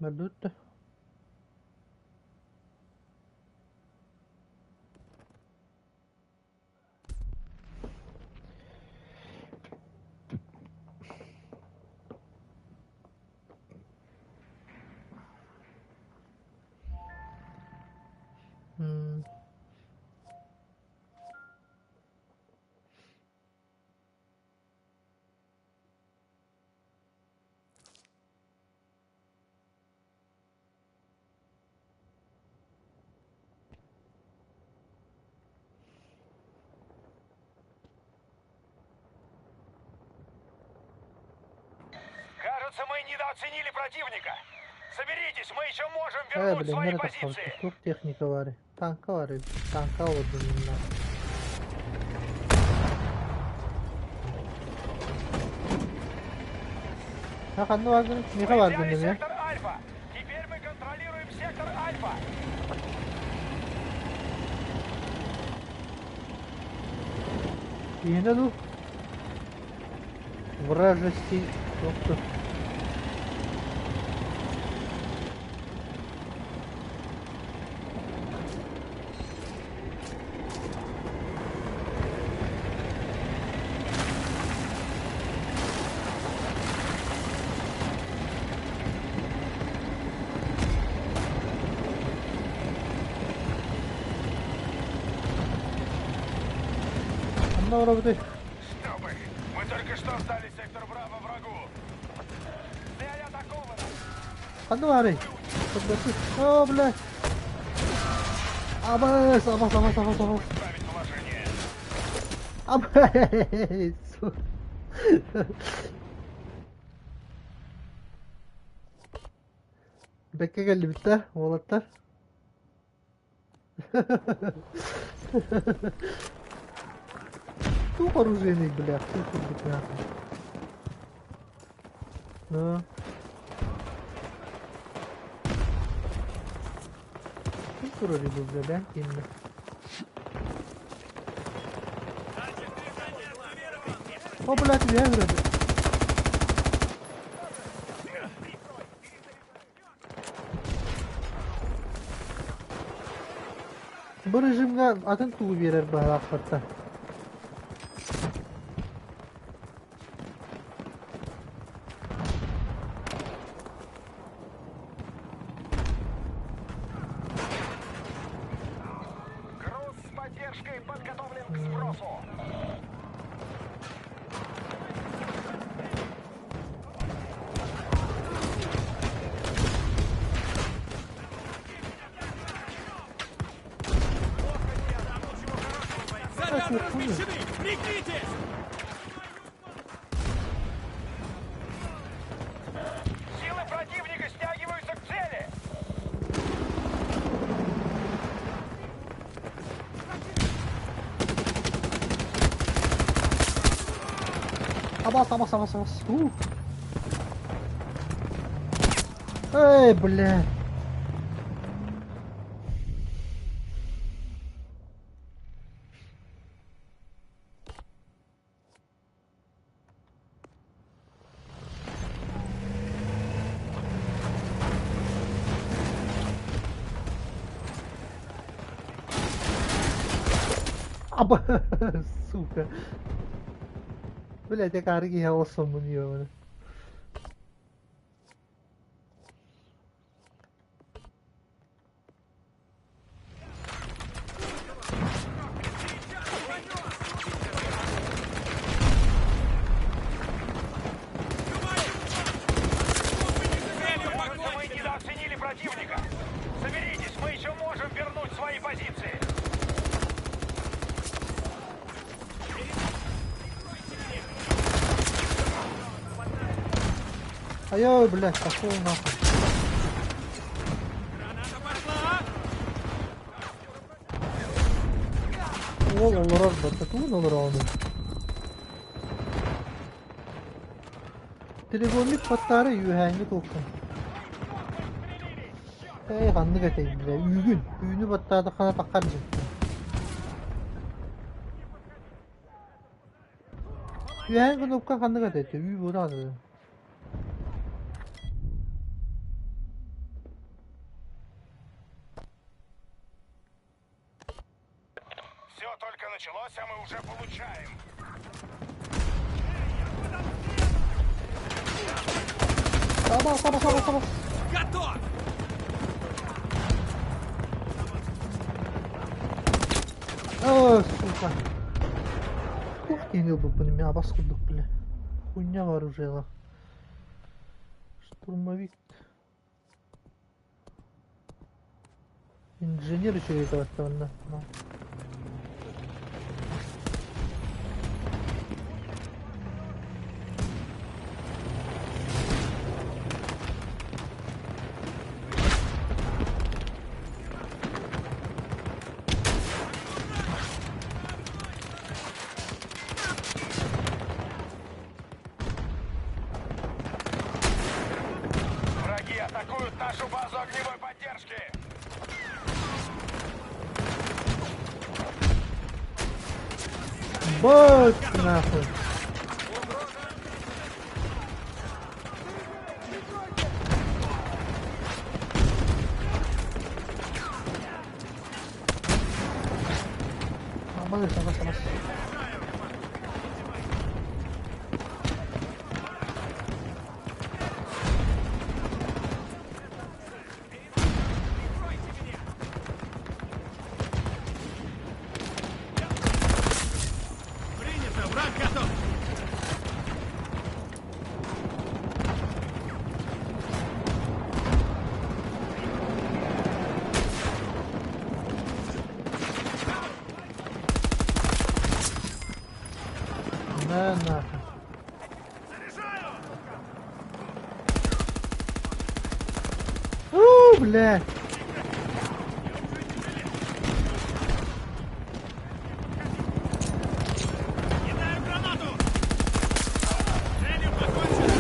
Speaker 1: Бардыбыт да? М.
Speaker 2: Кажется, мы недооценили противника. Соберитесь, мы еще можем
Speaker 1: Ээ,
Speaker 2: вернуть
Speaker 1: бля,
Speaker 2: свои
Speaker 1: нэрэ тахсабыт
Speaker 2: позиции.
Speaker 1: туох техника баарый? Танка баар эбит. Танка олордунна. Ha ханна бааргын? Миэхэ
Speaker 2: Мы
Speaker 1: бааргын
Speaker 2: взяли
Speaker 1: эмиэ.
Speaker 2: сектор Альфа. Теперь мы контролируем сектор Альфа.
Speaker 1: Киһинэ дуу? Вражеский туох Ханна барабытый?
Speaker 2: Чтобы. Мы только что сдали сектор Браво врагу. Цель атакована.
Speaker 1: Ханна баарый? О, блядь! Абас, абас, абас, абас, абас.
Speaker 2: Исправить положение.
Speaker 1: Абас! Бэккэ кэллибит да, уолаттар. Туох оружейный, бля, туох курдук нахуй. Ну. Ким турар бу, бля, бля, кимме. О, блядь, я говорю. Бу режимҥэ атын тугу биэрэр быһалаахпатта.
Speaker 2: Груз с поддержкой подготовлен к сбросу.
Speaker 4: Заряды размещены! Прикрытие!
Speaker 2: Силы противника стягиваются к цели.
Speaker 1: Абас, абас, абас, абас. У. Эй, бля. Аба, сука. Блять, я карги голосом ёбаный.
Speaker 2: Кажется, мы недооценили противника. Соберитесь, мы еще можем вернуть свои позиции.
Speaker 1: Ай, блядь, пошел нахуй.
Speaker 4: Граната пошла!
Speaker 1: Ол олорор баттатуун олорону. Треугольник баттаары үөһээҥҥи туоххун. Эй, ханнык этэй, бля, үүгүн. Үүнү баттаатаххына таххар дьиҥ. Үөһээҥҥи кнопка ханнык этэй, үү буолаҕа.
Speaker 2: Все только началось, а мы уже получаем.
Speaker 1: Абас, абас, абас, абас.
Speaker 4: Готов!
Speaker 1: О, сука. Туох киһини ылбыппын эмиэ абас курдук, бля. Хуйня вооружила. Штурмовик. Инженер еще это на.
Speaker 2: нашу базу огневой поддержки!
Speaker 1: Бот нахуй. Абас, абас, абас.
Speaker 4: Принято! Враг готов!
Speaker 1: На нахуй. У, блядь.
Speaker 4: Кидаю гранату! Целью покончено!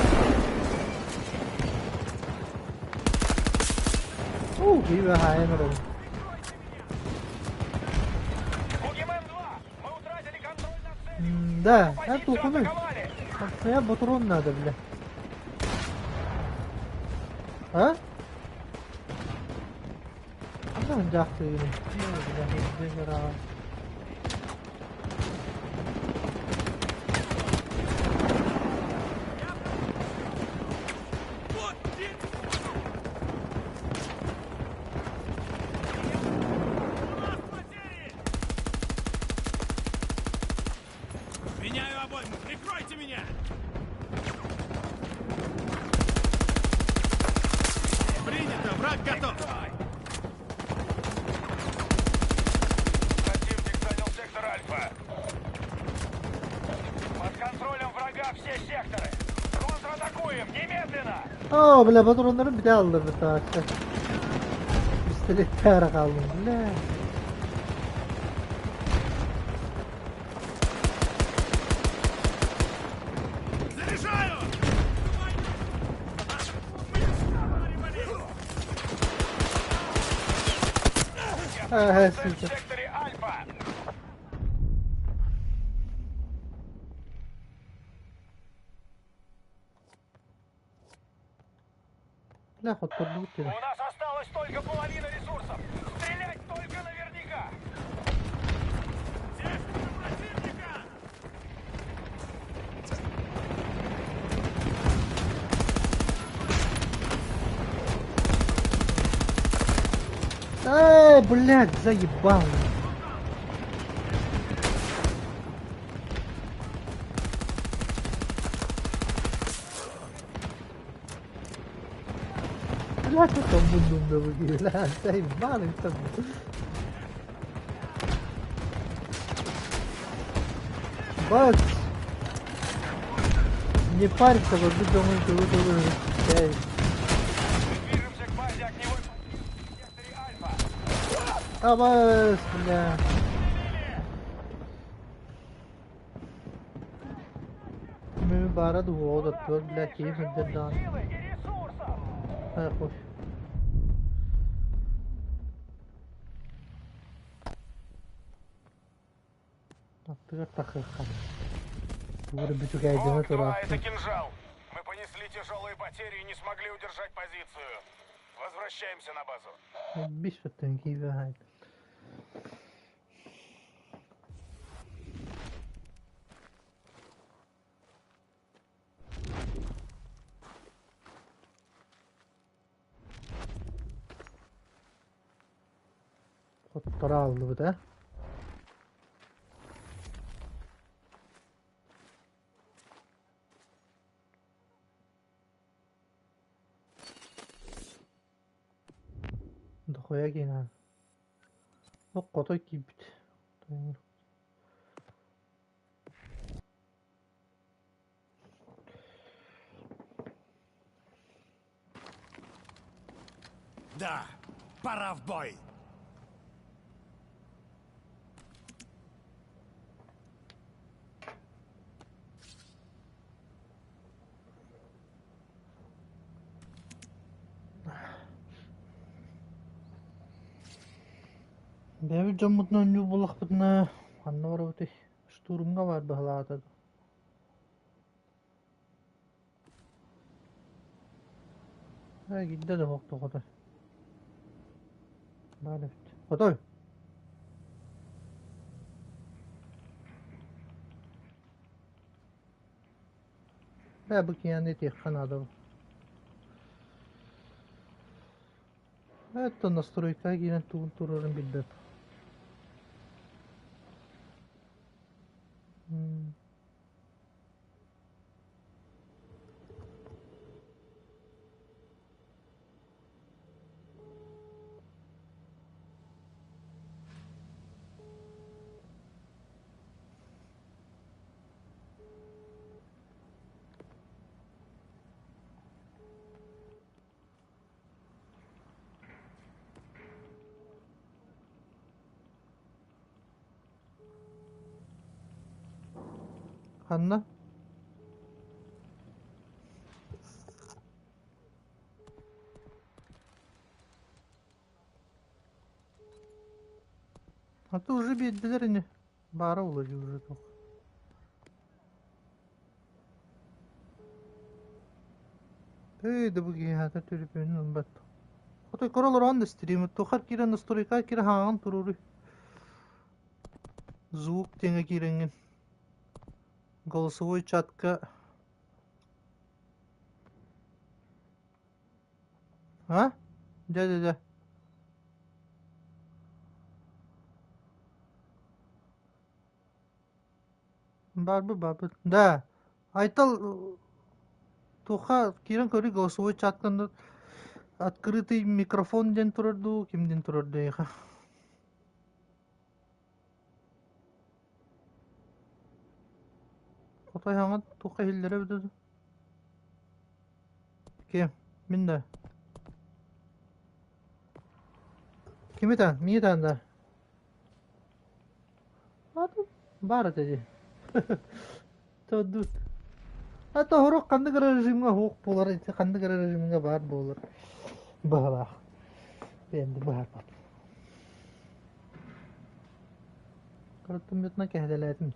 Speaker 1: У, киви хаайын олорон.
Speaker 2: Бугимен 2! Мы утратили контроль над целью!
Speaker 1: Да,
Speaker 2: Позицию
Speaker 1: тухуну.
Speaker 2: атаковали!
Speaker 1: Я патрон надо, бля. А? Ана жакты бля,
Speaker 4: Вот дерьмо! У нас потери! Меняю обойму! Прикройте меня! Принято! Враг готов!
Speaker 2: Противник занял сектор Альфа. Под контролем врага все секторы. Контратакуем! Немедленно!
Speaker 1: О, бля, патроннары bir daha aldı bir tane. Пистолет kaldım, бля.
Speaker 4: Заряжаю!
Speaker 1: Ага,
Speaker 2: Цель в
Speaker 1: сука.
Speaker 2: секторе Альфа.
Speaker 1: Бля, хоть
Speaker 2: У нас осталась только половина ресурсов. Стрелять только наверняка.
Speaker 4: Техника противника!
Speaker 1: Эй, блядь, заебал. Блядь, это мундун бля, заебал это. Бац. Не парься, вот ты думаешь, что вы
Speaker 2: Движемся к базе огневой поддержки в секторе Альфа.
Speaker 1: Абас, бля. Ми бара дуо да бля, киев дан.
Speaker 2: Силы и ресурсов.
Speaker 1: Нахуй. Аттыгар тахыхан. Тугары бүтүк айдына
Speaker 2: Волк-2,
Speaker 1: тура.
Speaker 2: это кинжал. Мы понесли тяжелые потери и не смогли удержать позицию. Возвращаемся на базу.
Speaker 1: Биш өттен киви хайд. Хоттора алды да? Дохуя кина. О, котой кийбит.
Speaker 5: Да, пора в бой.
Speaker 1: Бэйэбит дьоммутунан оонньуур буоллахпытына, ханна барабытый? Штурмҥа баар быһалаата дуу? Ээ, киирдэ да суох тоҕото. Баар эбит. Хотой! Ээ, бу киһини этиэххэ наада. Это настройка киирэн тугун туруоран билбэт. Ханна? А то уже биэрдилэр ини. Баара буолуо дии уже туох. Эй, да бу киһи аата төлөпүөнүн ылбат. Хотой көрө олорон да стримы тухар киирэн настройка киирэ хаҥаҕын туруоруй. Звук диэҥэ киирэҥҥин. Голосовой чатка А? Дьэ-дьэ-дьэ. Барбыт, барбыт. Да. Айтал туха киирэн көрүү голосовой чаттан открытый микрофон диэн турар дуу, ким диэн турар дуу эйиэхэ? Хотой хаҥа туохха иһиллэрэ эбитэ дуу? Ким? Мин да. Ким этэн? Мин этэн да. Баар этэ дии. Төрдүт. А то хорук ханнык эрэ режимҥэ суох буолар, ити ханнык эрэ режимҥэ баар буолар. Быһалаах. Бэйэм да быһаарбат. Кыраттым кэһэтэлээтим.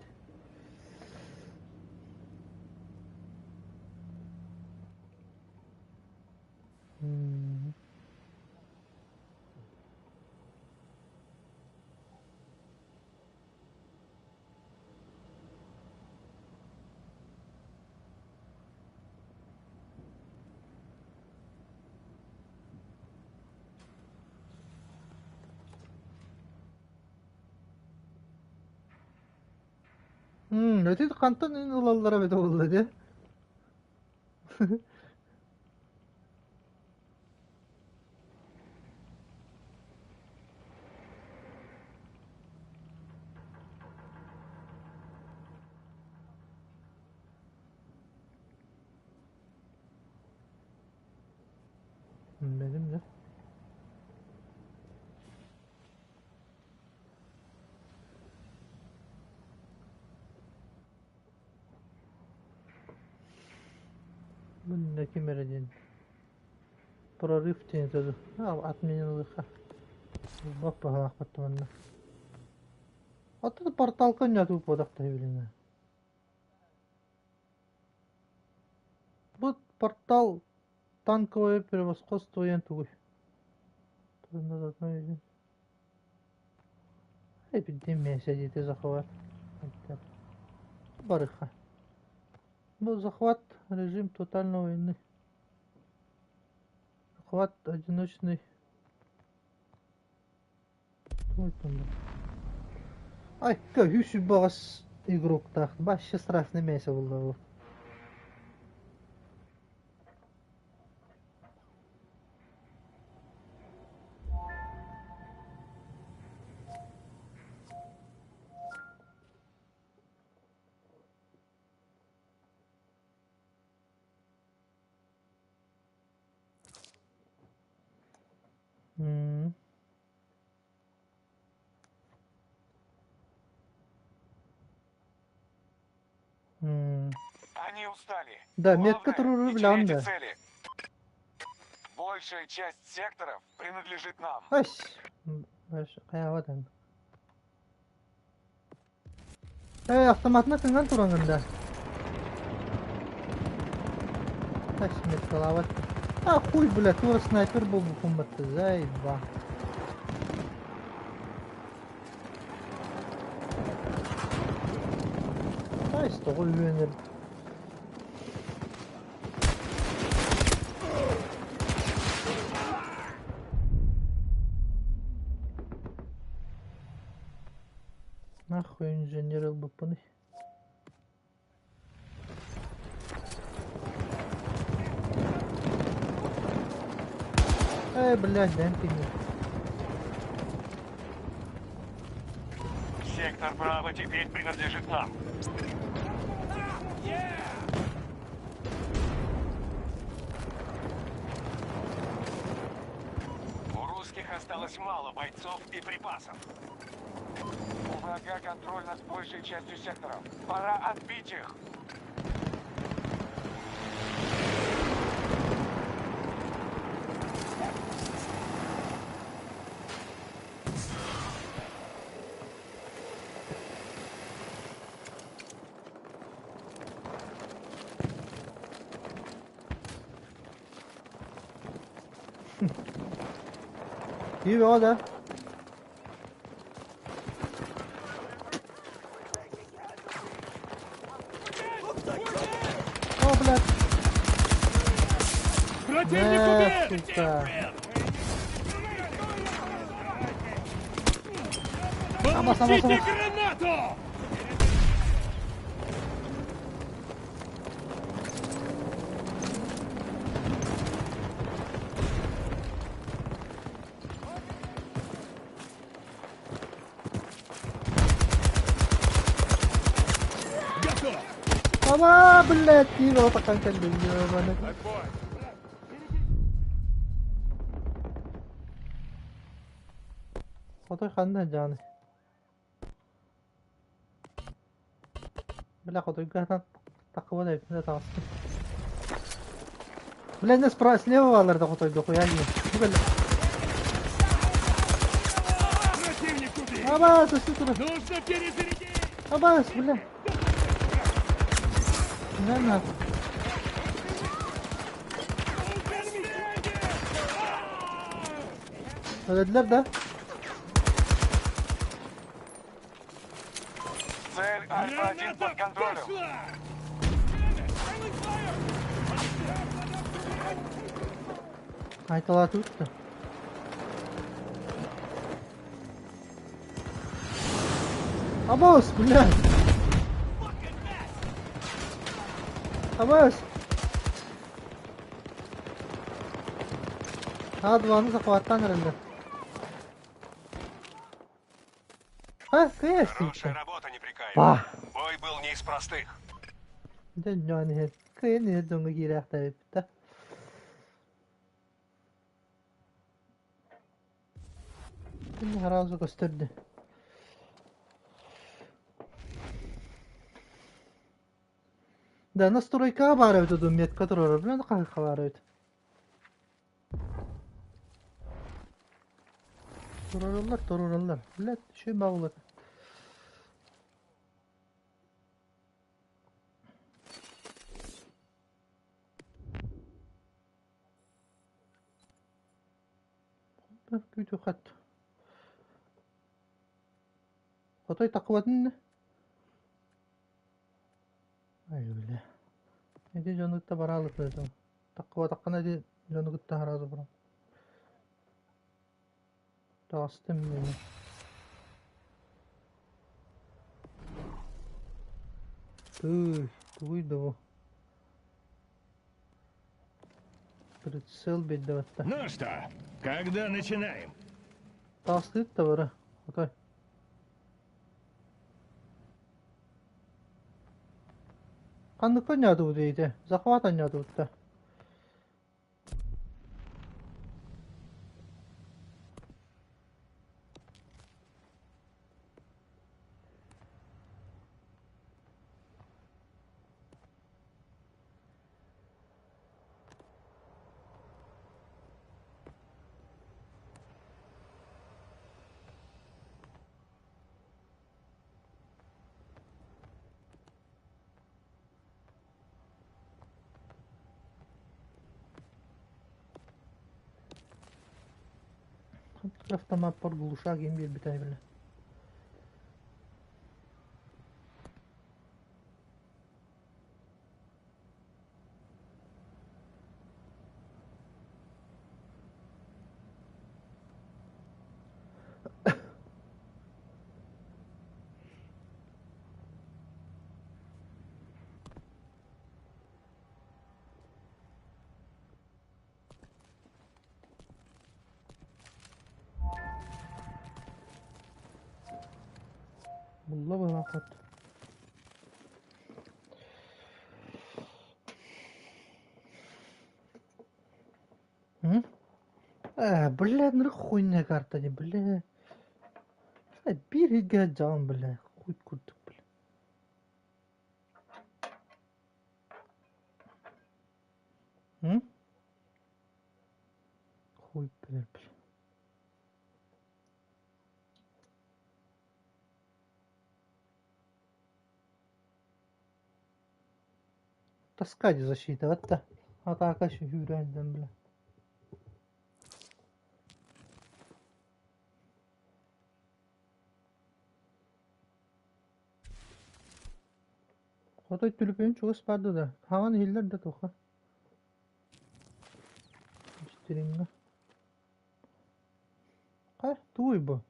Speaker 1: Ити хантан ылаллара эбитэ буолла дии. Benim de. Мында ким эрэ диэн прорыв диэн этэ дуу отменилыха баппаһалаахпыт манна Оттон порталка ньатуу буотахтай билиҥҥэ Бу портал танковое превосходство диэн тугуй? Эпидемия диэти захват. Барыха. Бу захват режим тотальной войны. Захват одиночный. Ай, үс баҕас игроктаах. Вообще страшный мясо булла бу. М. М.
Speaker 7: Они устали.
Speaker 1: Да, метка
Speaker 7: Главное,
Speaker 1: туруору
Speaker 7: не
Speaker 1: билэҕин
Speaker 7: теряйте
Speaker 1: да?
Speaker 7: цели. Большая часть секторов принадлежит нам.
Speaker 1: Ась! Хайаабат эн. Э, автоматына тыҥан тураҥын да. Так, смерталават. А, хуй, бля, тура снайпер буолбуппун батта, заеба. Ай, тоҕо үөнэр. Нахуй инженер ылбыппыный. Эй, блядь, дай ты мне.
Speaker 2: Сектор Браво теперь принадлежит нам. У русских осталось мало бойцов и припасов.
Speaker 7: У врага контроль над большей частью секторов. Пора отбить их.
Speaker 1: Киһи бөҕө да. О, блядь.
Speaker 5: Противник
Speaker 1: Э,
Speaker 5: убит!
Speaker 1: сука. Сама, сама,
Speaker 5: Получите
Speaker 1: сама.
Speaker 5: гранату! Готов!
Speaker 1: Ама, блядь, киһи бөҕө таххан кэллим, ёбаный. Хотой ханна дьааны. Бля, хотойга таххыбат эбит, да таҕыстым. Бля, не справа, слева баалар да хотойго хуя не. Бу кэллэ.
Speaker 5: Противник убит!
Speaker 1: Абаас, өссө турар.
Speaker 5: Нужно перезарядить!
Speaker 1: Абаас, бля. На нахуй. Өлөдүлэр да?
Speaker 7: Цель Альфа-1 под
Speaker 5: Граната
Speaker 7: контролем.
Speaker 5: пошла!
Speaker 1: Айталаатыбыт да. Абаас, бля. Абаас. А2-ны захваттаан эрэллэр. А, конечно.
Speaker 2: Хорошая работа, неприкаянный.
Speaker 1: Па.
Speaker 2: Бой был не из простых.
Speaker 1: Дьэ, дьон иһэр. Кыайан иһэр дьоҥҥо киирээхтээбиппит да. Кинини сразу көстөрдө. Да, настройкаҕа баар эбит дуу, метка туруорар, билэн хаһыахха баар эбит. Туруораллар, туруораллар. Блядь, үчүгэй баҕалар. Күүтүөххэ Хотой таххыбатын ини. Ай бля. Ити дьону кытта бараалык быһыытын. Таххыбатаххына ити дьону кытта сразу баран. Таҕыстым мини. Тыый, тугуй да бу? Прицел биэрдэ батта.
Speaker 5: Ну что, когда начинаем?
Speaker 1: Таҕыстыыт да бара. Хотой. Ханныкка оонньоотубут ити? Захват оонньоотубут да? Автомаппар глушак им биэрбитэ бile. Булла быһаахат. М? Бля, ныр хуйня карта не, бля. Биир ыйга дьаҕын, бля, хуй курдук, бля. М? Хуй, бля, бля. Таскать защита, вот та. Атака сүүрээдden, бля. Хотой түлүпүн чугас барды да. Хаҥан иһиллэр да туха. Стримҥа. Хай, тугуй бу?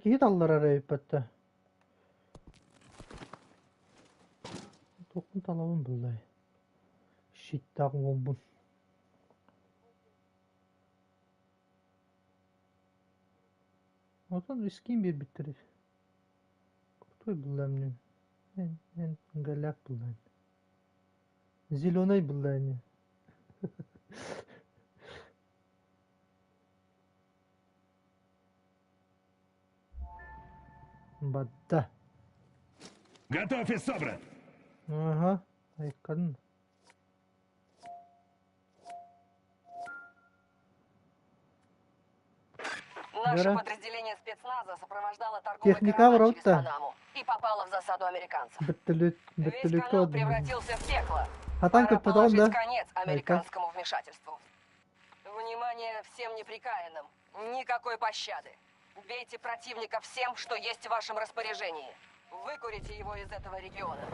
Speaker 1: Киһи талларар эбиппэттэ. Туохпун талабын буллай. Щиттаах уолбун. Отон искин биэрбиттэр. Крутой буллам Эн, эн голяк буллаан. Зеленый буллаан. Бадда.
Speaker 5: Готов и собран.
Speaker 1: Ага, айкан.
Speaker 6: Наше
Speaker 1: Вера?
Speaker 6: подразделение спецназа сопровождало торговый
Speaker 1: Техника
Speaker 6: караван
Speaker 1: врот-то.
Speaker 6: через Панаму и попало в засаду американцев.
Speaker 1: Бөттөлүт,
Speaker 6: Весь
Speaker 1: бөттөлүккэ
Speaker 6: канал
Speaker 1: одна.
Speaker 6: превратился в пекло.
Speaker 1: Хатан
Speaker 6: Пора
Speaker 1: көппөтөҕүн
Speaker 6: положить
Speaker 1: да?
Speaker 6: конец американскому вмешательству. Внимание всем неприкаянным. Никакой пощады. Бейте противника всем, что есть в вашем распоряжении. Выкурите его из этого региона.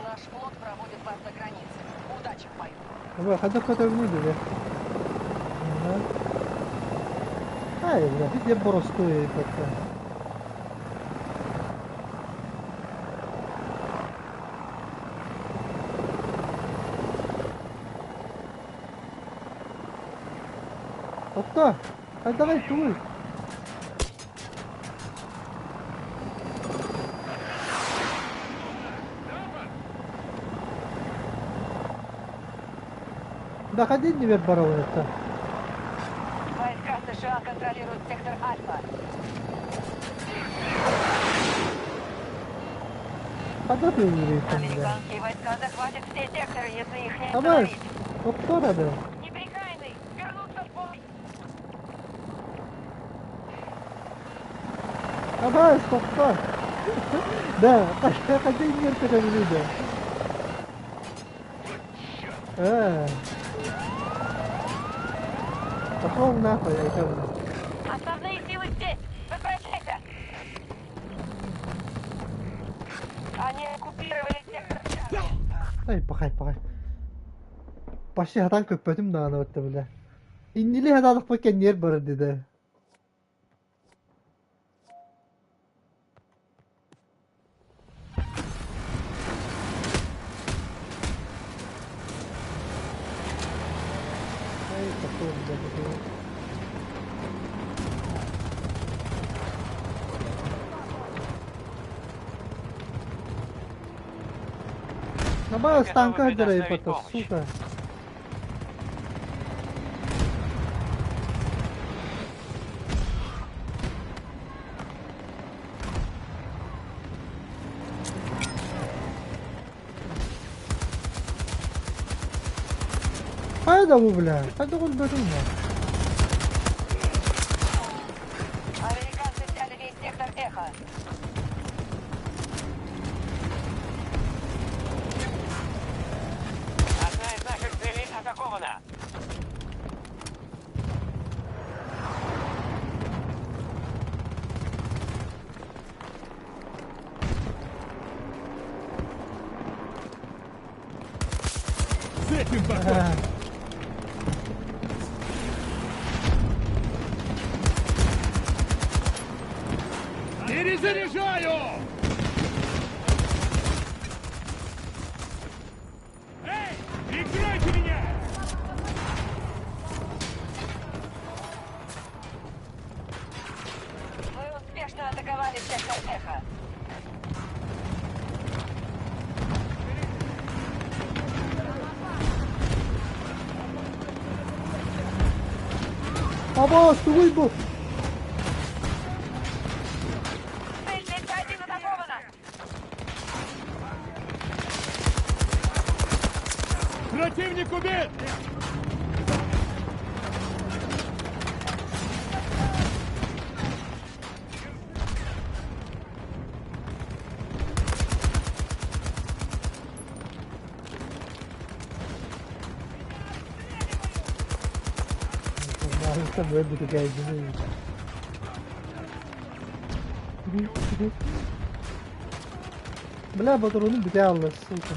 Speaker 6: Наш флот проводит вас до границы. Удачи в бою.
Speaker 1: Аба, хайдах көтөбүнүй бile. Ай, бля, где боростуй это. Отто, ай давай туй. Да ходи не вер барабан это.
Speaker 6: Войска США контролируют сектор Альфа.
Speaker 1: Куда ты умереть там, бля?
Speaker 6: Американские войска захватят все секторы, если их не
Speaker 1: Давай,
Speaker 6: остановить.
Speaker 1: Отто надо.
Speaker 6: Неприкаянный! Вернуться в бой!
Speaker 1: Давай, стоп, стоп. Да, ходи мир көтөбүнүй да. Пошел нахуй, айка.
Speaker 6: Основные силы здесь! Возвращайся! Они оккупировали сектор Чарли.
Speaker 1: Ай, пахай, пахай. Почти хатан көппөтүм даҕаны батта бile. Иннили хаталыкпа кэнниэр бар диде. Ай, пошел, бля, пошел. Набавил
Speaker 2: Мы
Speaker 1: станка
Speaker 2: готовы
Speaker 1: дыры,
Speaker 2: предоставить
Speaker 1: потом,
Speaker 2: помощь.
Speaker 1: сука. Хайда бу, бля? Хайда гол бөрүм
Speaker 6: Американцы взяли весь сектор Эхо.
Speaker 2: Одна из наших целей атакована.
Speaker 4: этим покончим! Перезаряжаю! Эй, прикройте меня!
Speaker 6: Вы успешно атаковали сектор Эхо.
Speaker 1: Абаас, тугуй бу?
Speaker 6: Цель Дельта-1 атакована!
Speaker 4: Противник убит!
Speaker 1: Бля, ботуруонум бүтэ хаалла, сука.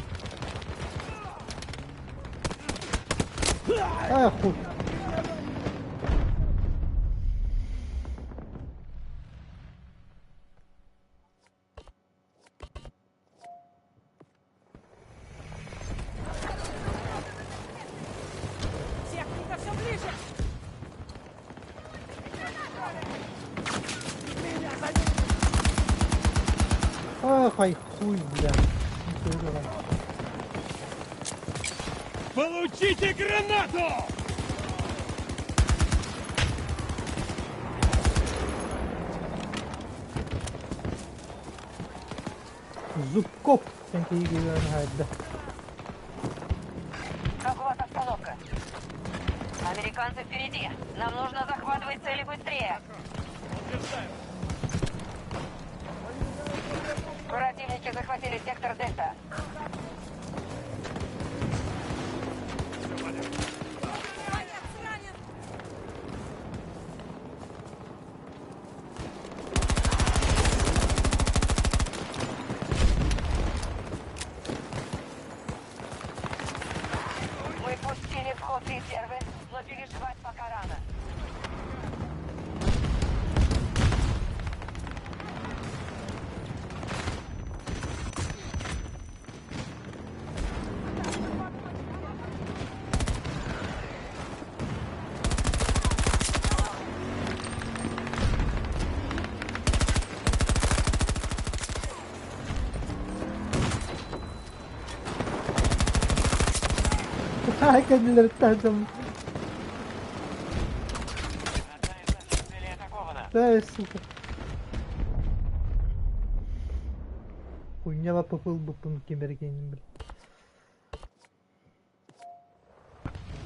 Speaker 1: А, хуй.
Speaker 8: Техника все ближе!
Speaker 1: Ах, ай хуй, бля.
Speaker 4: Получите гранату!
Speaker 1: Зубкоп. Хайда.
Speaker 6: Как у вас обстановка? Американцы впереди. Нам нужно захватывать цели быстрее. Противники захватили сектор Дельта.
Speaker 8: Боец ранен!
Speaker 6: Мы пустили в ход резервы, но переживать пока рано.
Speaker 1: Кэннилэриттэн
Speaker 2: Одна из наших целей атакована.
Speaker 1: Да, сука. Хуйня попыл бупун кемергенин бил.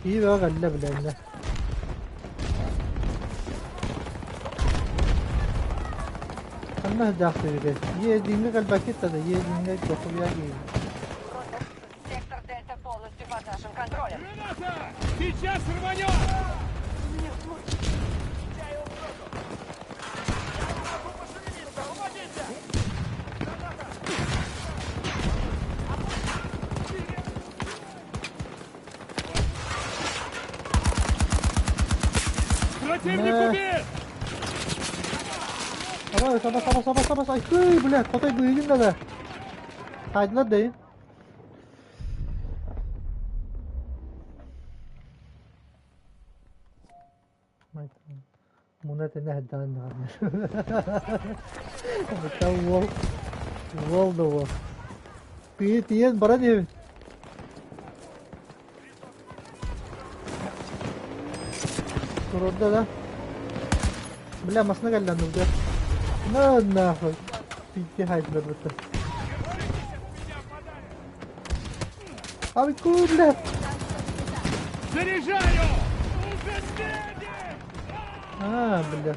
Speaker 1: И бага бля. Ханна дахты Е динге калбакет да е динге дохуя ги.
Speaker 6: Сектор Дельта полностью под нашим контролем.
Speaker 4: Граната! Сейчас рванет! Противник убит!
Speaker 1: Давай, саба, саба, саба, саба, ай, кый, блядь, хотай быйгин да. Хайдла да. Муна тэнэ хаддаан даҕаны. Та уол уол да уол. Тиийэн тиийэн баран иһэбин. Турорда да. Бля, масына кэллэн да. На нахуй. Пизде хайдылар бутта. Ай, ку, бля.
Speaker 4: Заряжаю! Уходите!
Speaker 1: А, бля,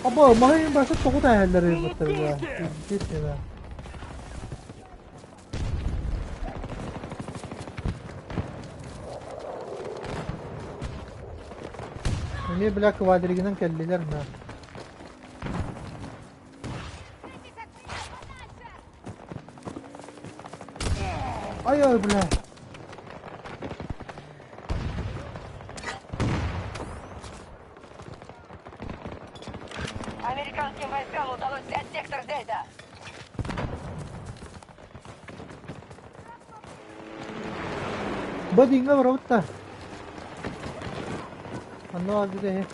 Speaker 1: Аба, маһын башы тоҕу таһаллар бутта бля. Пиздец, Эмиэ бля квадригынан кэллилэр на. Ай-ай, бля.
Speaker 6: Американским войскам удалось взять сектор Дельта.
Speaker 1: Бу диҥҥэ барабыт да. Онно аалбыта иһи.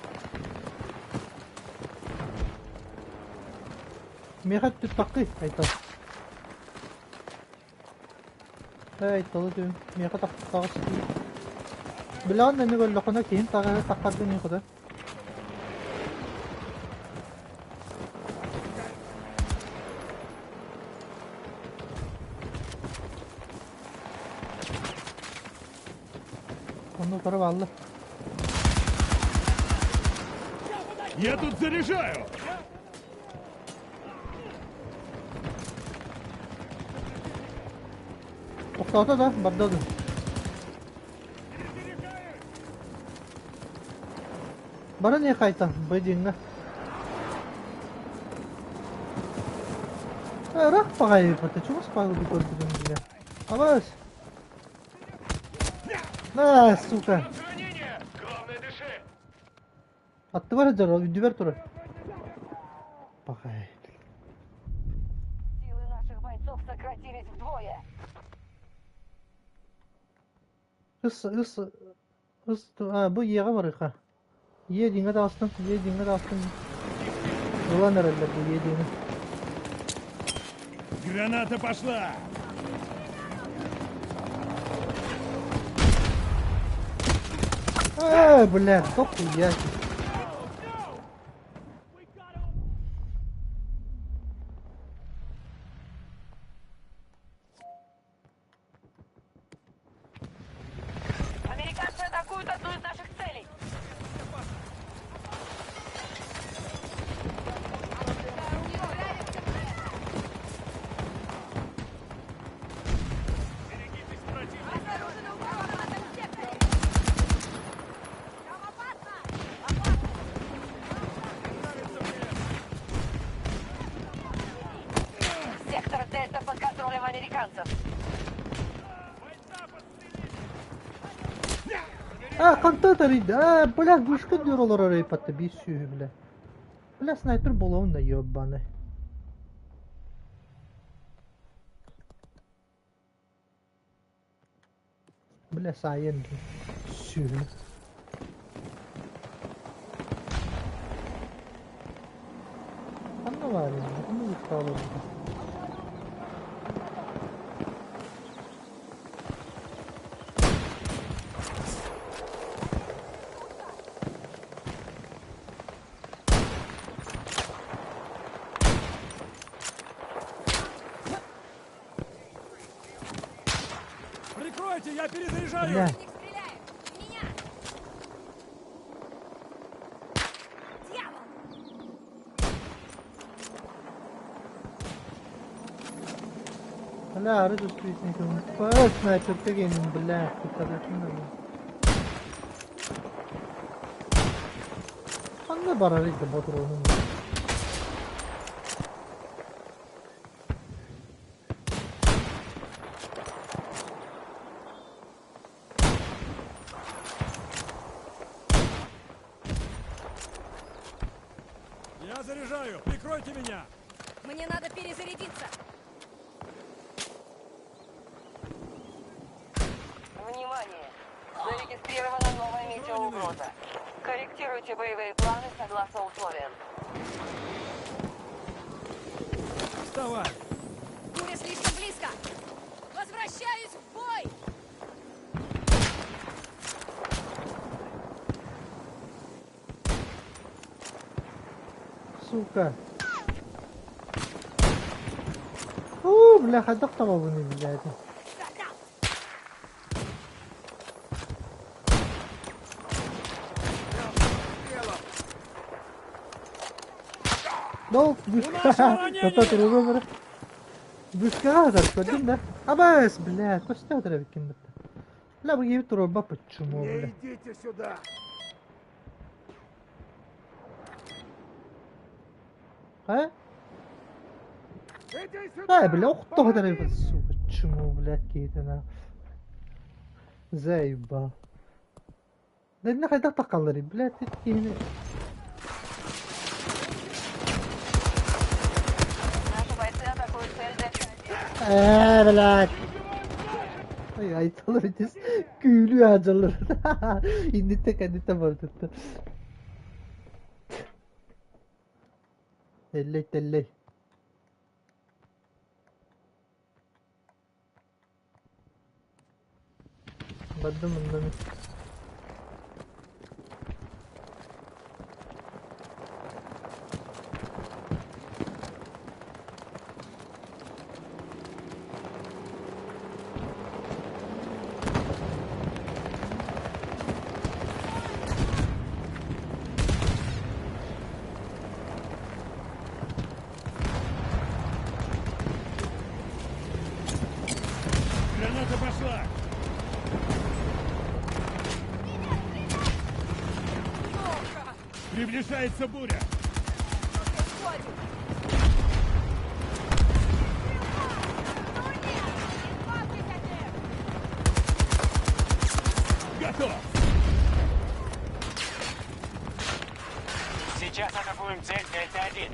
Speaker 1: Миэхэ түттаххый, Айтал. Ээ, Айталы түһүн. Миэхэ таҕыс дии. Билэҕин да өллөххүнэ киһин таҕыһы таххаргын иһин кута. Онно утары бааллар.
Speaker 4: Я тут заряжаю!
Speaker 1: Тохтоото да, барда да. Баран иһэ хайтан, бэдиҥҥэ. Ыраах баҕайы бата, чугас баҕайы көрбүтүм бile. Абас! На, сука! Аттыбар сылдьар, үрдүбэр турар. Баҕайы.
Speaker 6: Силы наших бойцов сократились вдвое.
Speaker 1: Ыс, ыс, ыс, а, бу ийэҕэ барыха. Ийэ диҥҥэ таҕыстым, ийэ диҥҥэ таҕыстым. Ылан эрэллэр бу ийэ диэни.
Speaker 4: Граната пошла!
Speaker 1: Э, бля, дохуя.
Speaker 6: Американцы атакуют одну из наших целей. Обнаружена угроза в этом секторе! Там опасно! Опасно! Сектор Дельта под контролем американцев.
Speaker 1: А, хантан тарыйда. А, бля, вышка диир олорор эйпатта биир сүөһү, бля. Бля, снайпер буолуон да ёбаный. Бля, саайан дии. Сүөһү. Ханна баарый? Ханна вышка олорбута?
Speaker 4: Прикройте, я перезаряжаю!
Speaker 1: Бля.
Speaker 8: Противник стреляет! В меня! Дьявол!
Speaker 1: Бля, арыт устуйсың. Снайпер дегенин, бля, Ханна барар ити ботуруунун?
Speaker 4: Я заряжаю! Прикройте меня!
Speaker 8: Мне надо перезарядиться!
Speaker 6: Внимание! Зарегистрирована новая метеоугроза. Корректируйте боевые планы согласно условиям.
Speaker 4: Вставай!
Speaker 8: Буря слишком близко! Возвращаюсь в бой!
Speaker 1: Сука. Уу, бля, хайдах табабыный, блядь. Дол, Тота туруга Быскаҕа сытар, көрдүм да. Абаас, блядь, көстө сытар эбиккин бытта. Бля, бу киһи туруорба почему,
Speaker 5: Не
Speaker 1: бля.
Speaker 5: идите сюда!
Speaker 1: А?
Speaker 5: Иди сюда!
Speaker 1: Ай, бля, охто сытар эбит, сука, Чмо, блядь, киһитин Заебал. Да иннэ хайдах таххалларый, блядь, ити киһини
Speaker 6: Наши бойцы атакуют цель Дельта-1.
Speaker 1: Ээ, блядь. Ай, айталар итис күүлүү аадьаллар. Инниттэн кэнниттэн барытыттан. Тэллэй, тэллэй. Бардым муннаны.
Speaker 4: Граната пошла! Приближается буря! Готов!
Speaker 7: Сейчас атакуем цель Дельта-1.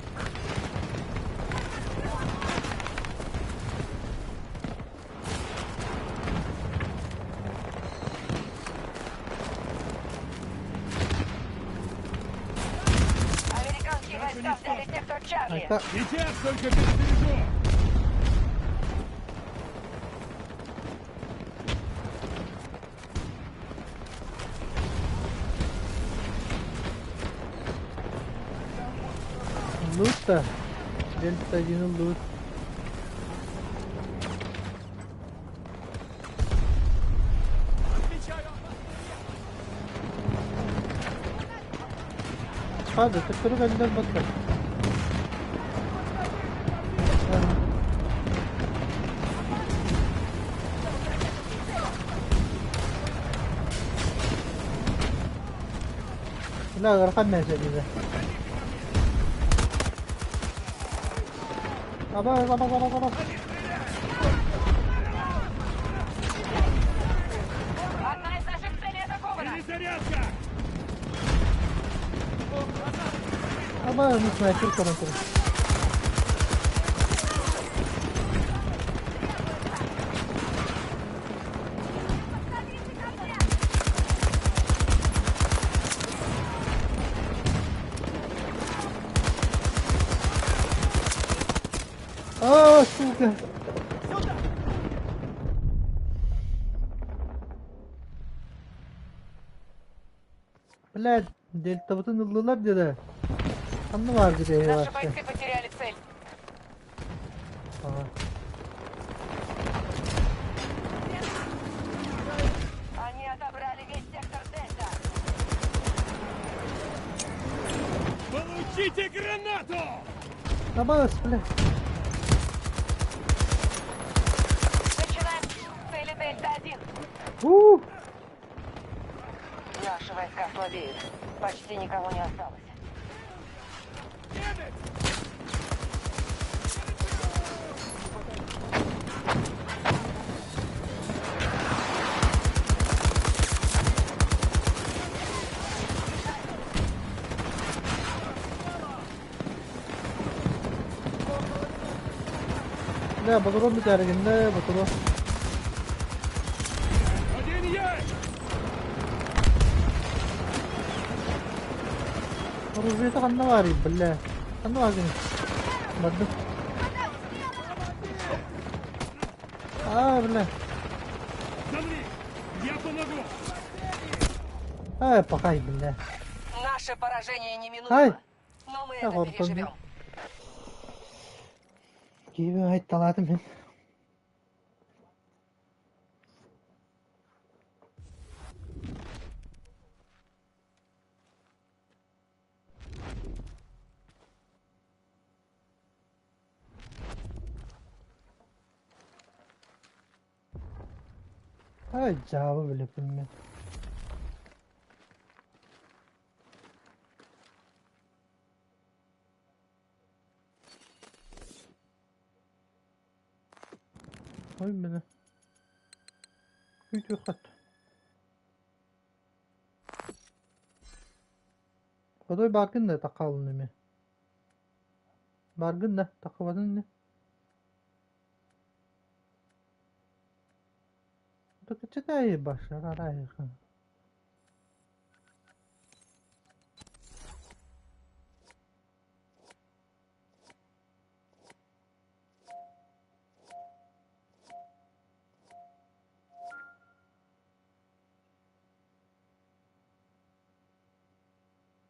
Speaker 6: Американские войска взяли сектор Чарли.
Speaker 1: Айта,
Speaker 4: Сейчас только перезаряжу!
Speaker 1: лут-то. Дельта один лут. Hadi tıkkırı gönder bakalım. Ла ыарахан мээсэ Аба, аба, аба, аба.
Speaker 6: Одна из наших целей атакована.
Speaker 4: Перезарядка!
Speaker 1: Аба, ну снайпер көрөн турар. А, сука. Блядь, дельтабытын ыллылар диэтэ. Ханна баар дии
Speaker 6: Наши
Speaker 1: вообще.
Speaker 6: бойцы потеряли цель.
Speaker 1: Ага.
Speaker 6: Они отобрали весь сектор Дельта.
Speaker 4: Получите гранату!
Speaker 1: Абаас, бля.
Speaker 6: Начинаем цели Дельта-1.
Speaker 1: У!
Speaker 6: Наши войска слабеют. Почти никого не осталось.
Speaker 1: Бля, ботурон бүтээригиннэ, ботурон.
Speaker 4: Один есть!
Speaker 1: Оружиета ханна баарый, бля. Ханна бааргын. Бардым. А, бля.
Speaker 4: Замри! Я помогу!
Speaker 1: Ай, пахай, бля.
Speaker 6: Наше поражение неминуемо.
Speaker 1: Ай!
Speaker 6: Но мы
Speaker 1: Я
Speaker 6: это
Speaker 1: гордон.
Speaker 6: переживем.
Speaker 1: Киви айтталаатым мин. Ай, дьаабы билэппин мин. Ой, бile. Күүтүөххэ. Хотой бааргын да таххаалын эмиэ. Бааргын да таххыбатын ини. Так читай баша арайха.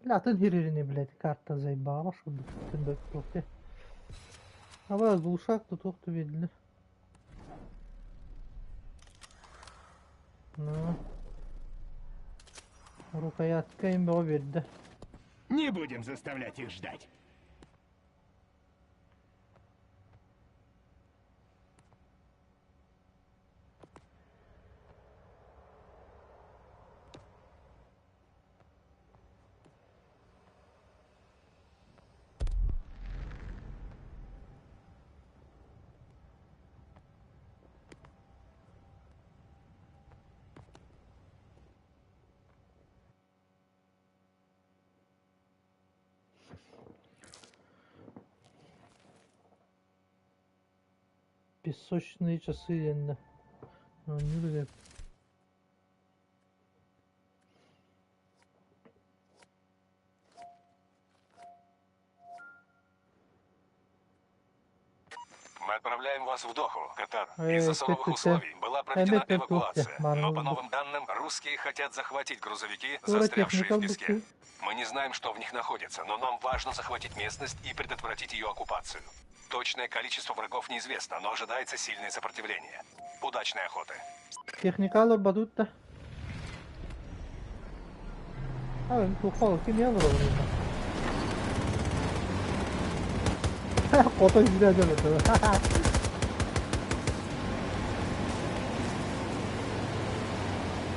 Speaker 1: Бля, атын хиририни, блядь, карта заебала, чтобы ты Давай, глушак тут ох ты видели. Ну. Рукоятка им берді.
Speaker 2: Не будем заставлять их ждать.
Speaker 1: Песочные часы енді. Ну, не білем.
Speaker 2: Мы отправляем вас в Доху, Катар.
Speaker 1: Э,
Speaker 2: Из-за суровых
Speaker 1: ты- ты-
Speaker 2: условий была проведена
Speaker 1: ты- ты-
Speaker 2: эвакуация.
Speaker 1: ты-
Speaker 2: Но по новым данным, русские хотят захватить грузовики,
Speaker 1: Дура
Speaker 2: застрявшие
Speaker 1: техника
Speaker 2: в песке.
Speaker 1: быки.
Speaker 2: Мы не знаем, что в них находится, но нам важно захватить местность и предотвратить ее оккупацию. Точное количество врагов неизвестно, но ожидается сильное сопротивление. Удачной охоты.
Speaker 1: Техникалар бадутта. А, тухал, ким я вроде. Қотой жүре жүреді.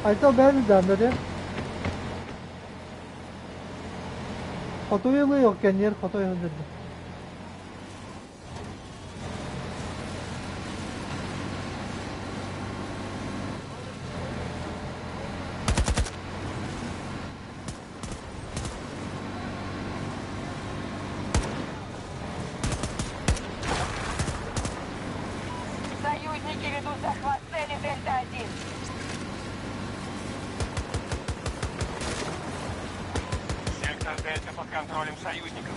Speaker 1: Айта бәрі дамдады. Хотой ылы yok кенер хотой өндірді.
Speaker 6: Союзники ведут захват цели Дельта-1.
Speaker 2: Сектор Дельта под контролем союзников.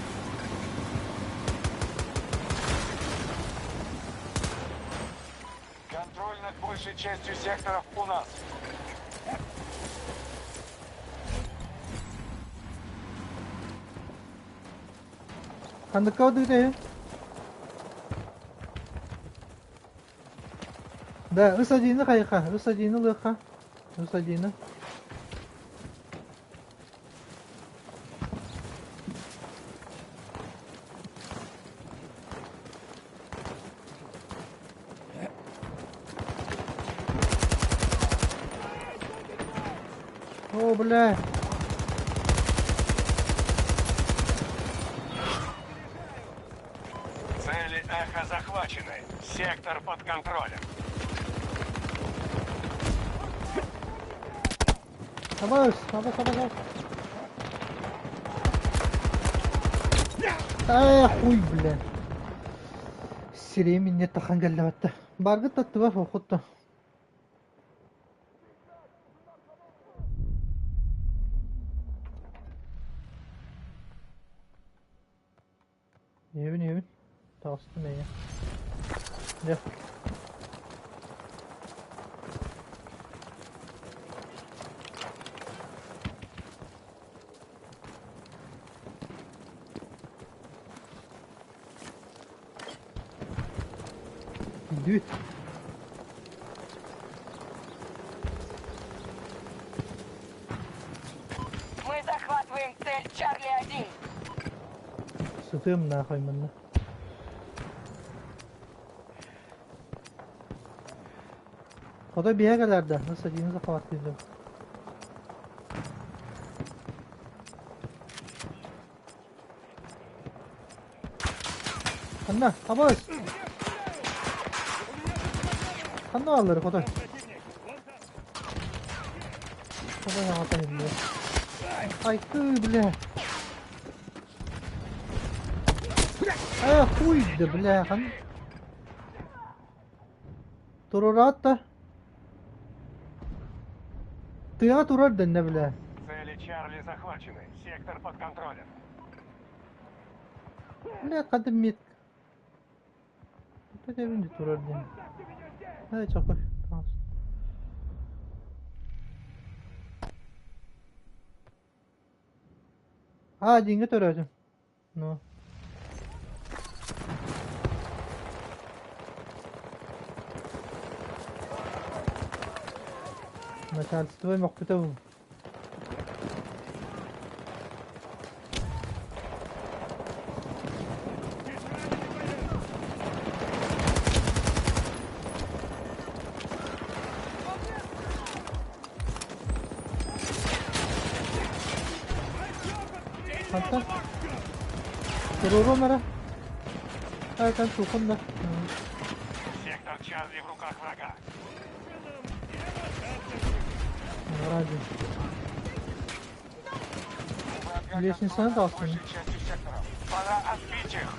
Speaker 7: Контроль над большей частью секторов у нас.
Speaker 1: Қандыққа өдігді? Да, үс одини қайқа, үс одини лықа. Үс одини. О, бля.
Speaker 2: Цели Эхо захвачены. Сектор под контролем.
Speaker 1: Абас, абас, абас, абас. Ай, хуй, бля. Сиреmin не тахан галлабатта. Баргы татты бар, охотта. Евин, евин. Тағысты мен. Я. Düt.
Speaker 6: Мы захватываем цель Чарли-1.
Speaker 1: Сытым нахуй манна. Хотой биһэ кэлэрдэ, садиини захват киирдим. Анна, абас! Ханна бааллар хотой?
Speaker 4: Там противник! Вон там!
Speaker 1: Хотой аҕата иһиллэр. Айкы, бля. Э, хуй да, бля, хан. Турураат да. Тыаҕа турар дэннэ, бля.
Speaker 2: Цели Чарли захвачены. Сектор под контролем.
Speaker 1: Бля, хантан мет. Тэтэбин турар диэн. Э, чокой. А, диҥҥэ төрөөтүм. Ну. Начальство мөхпүтэ бу. Хантан? Туруоруом эрэ. Айтан суухун да.
Speaker 2: Сектор Чарли в руках врага.
Speaker 1: Ради. Лестницаны да алсын.
Speaker 7: Большей частью секторов. Пора отбить их.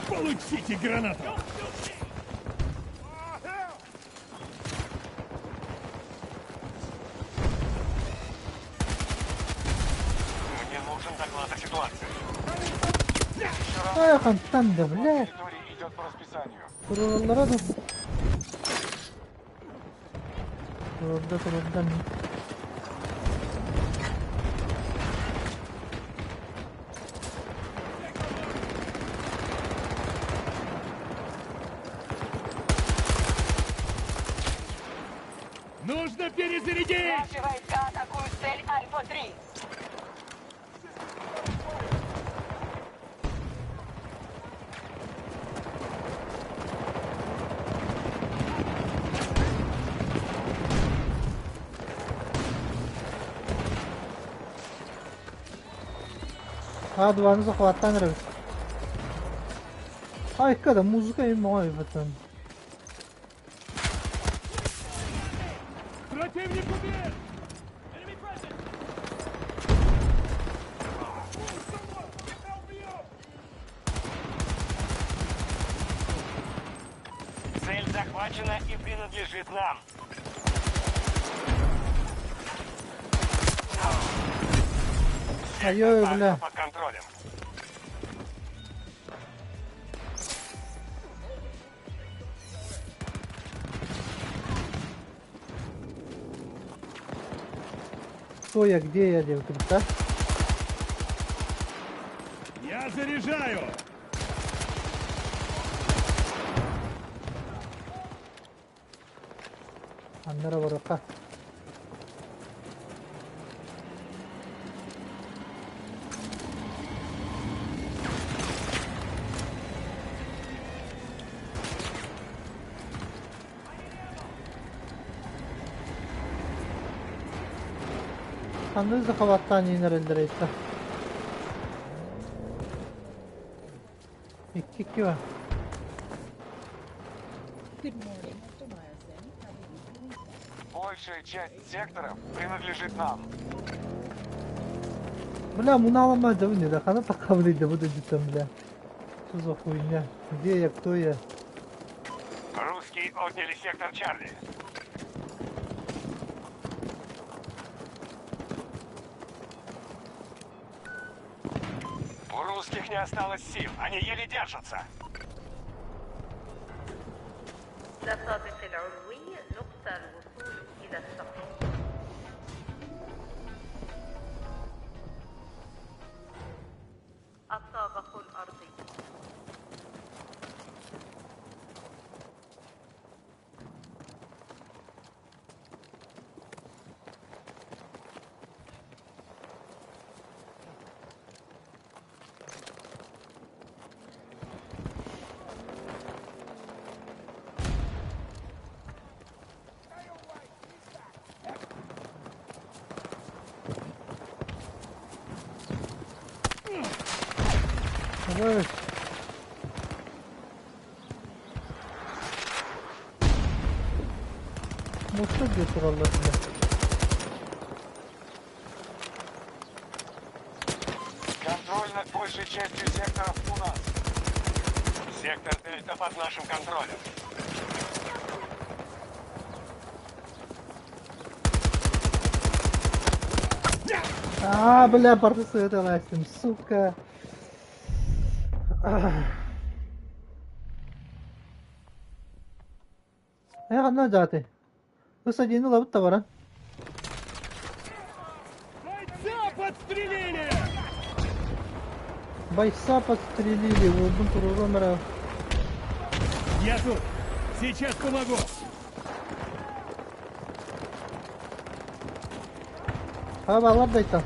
Speaker 4: Получите гранату!
Speaker 2: Мне нужен доклад о ситуации.
Speaker 1: Ай, хантан да, бля.
Speaker 7: Территория идет по расписанию.
Speaker 1: Туруораллара да. Турда, турда.
Speaker 4: Нужно перезарядить!
Speaker 6: Наши войска атакуют цель Альфа-3.
Speaker 1: А2-ны захваттаан эрэбит. Айка да музыка им оҕо
Speaker 4: Противник убит!
Speaker 2: Цель захвачена и принадлежит нам.
Speaker 1: Айой, бля.
Speaker 2: Альфа под контролем.
Speaker 1: Кто я, где я, девка, да?
Speaker 4: Я заряжаю!
Speaker 1: Аннара барыха. Ханны захваттаан иинэрэллэр эйта. Икки икки бар.
Speaker 9: Good morning, Dr. Myerson. How are you doing today?
Speaker 7: Большая часть секторов принадлежит нам.
Speaker 1: Бля, муналама да не да хана такавли да буду там, бля. Что за хуйня? Где я, кто я?
Speaker 2: Русские отняли сектор Чарли. У русских не осталось сил. Они еле держатся.
Speaker 10: للطابق العلوي نقطة الوصول إلى السقف. الطابق الأرضي.
Speaker 1: Давай. Мусор диye тураллар бile.
Speaker 7: Контроль над большей частью секторов у нас.
Speaker 2: Сектор Дельта под нашим контролем.
Speaker 1: А, бля, барысы это сука. Э, ханна дьааты? Ыс один ылабыт да баран.
Speaker 4: Бойца подстрелили!
Speaker 1: Бойца подстрелили, уолбун туруоран эрэ.
Speaker 4: Я тут! Сейчас помогу!
Speaker 1: Ха баалар да айтан.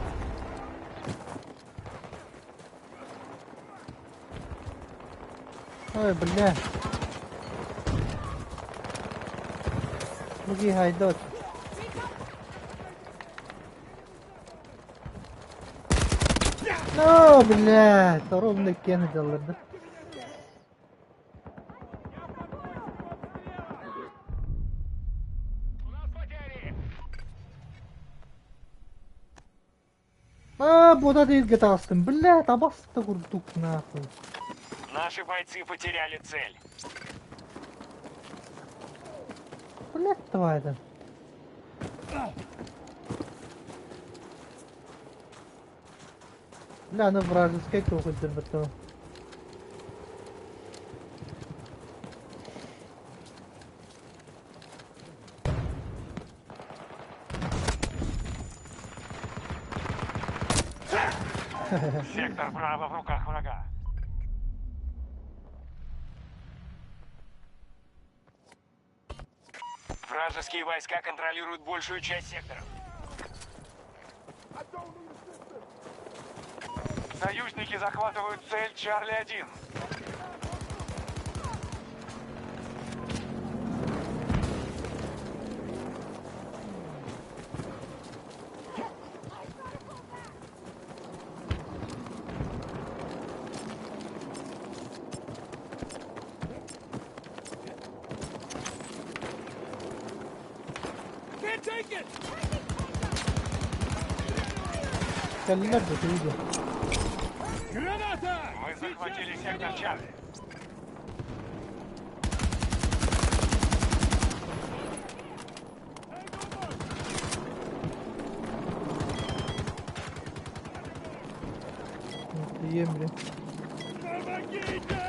Speaker 1: Ой, бля. Буги хайдот. No, блядь, ровно кен да. А, бода дииргэ таҕыстым. Блядь, абаста курдук нахуй.
Speaker 2: Наши бойцы потеряли цель.
Speaker 1: Блядь, тварь. Бля, ну вражеская кухня
Speaker 2: Сектор Браво в руках врага. Вражеские войска контролируют большую часть секторов.
Speaker 7: Союзники захватывают цель Чарли-1.
Speaker 4: Can't take it!
Speaker 1: Кэллилэр да тиийдэ.
Speaker 4: Граната!
Speaker 2: Мы захватили сектор Чарли.
Speaker 1: Тиийэн бля.
Speaker 4: Помогите!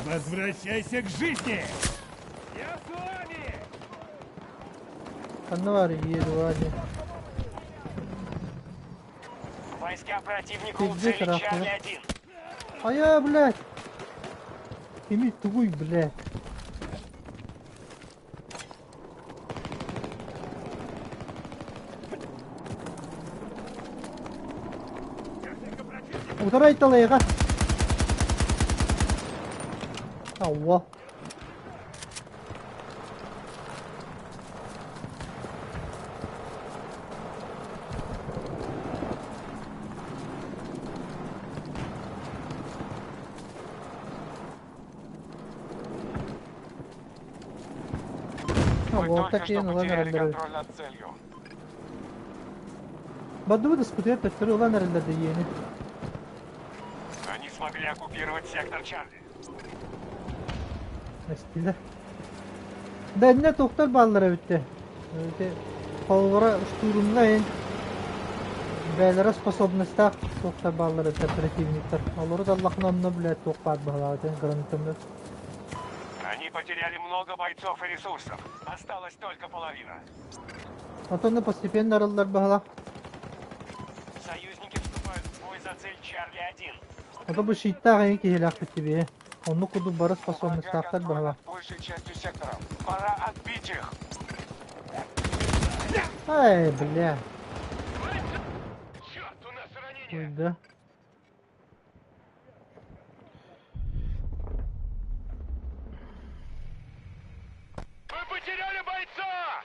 Speaker 4: Возвращайся к жизни! Я с вами!
Speaker 1: Ханна баар иедуади.
Speaker 2: Войска противника у
Speaker 1: Пиздец,
Speaker 2: цели
Speaker 1: нахуй.
Speaker 2: Чарли-1.
Speaker 1: А я, блядь! Ими тугуй, блядь. Утарай талайга. Ауа.
Speaker 7: Мы
Speaker 1: Ауа,
Speaker 7: только
Speaker 1: такие
Speaker 7: что
Speaker 1: ылан
Speaker 7: потеряли
Speaker 1: эрэллэр.
Speaker 7: контроль над целью.
Speaker 1: Бадыбы да төттөрү ылан эрэллэр диэни.
Speaker 2: Они смогли оккупировать сектор Чарли.
Speaker 1: Эстилер. Да инне тохтор бааллара бүттэ. Эти холлора штурмна эн бээлere способностях тохтор бааллара это противниктар. Олору да Аллахын онно блядь туох баар баһалаабыт гранатомет.
Speaker 2: Они потеряли много бойцов и ресурсов. Осталась только половина.
Speaker 1: Отонно постепенно арыллар баһала.
Speaker 2: Союзники вступают в бой за цель Чарли-1.
Speaker 1: Ото бу щиттаах эн киһилээх тебе. Онну курдук бары
Speaker 7: У врага
Speaker 1: способностяхтар
Speaker 7: контроль
Speaker 1: баһала.
Speaker 7: над большей частью секторов. Пора отбить их.
Speaker 1: Ай, бля.
Speaker 2: Черт, у нас ранение!
Speaker 1: Ой, да.
Speaker 2: Мы потеряли бойца!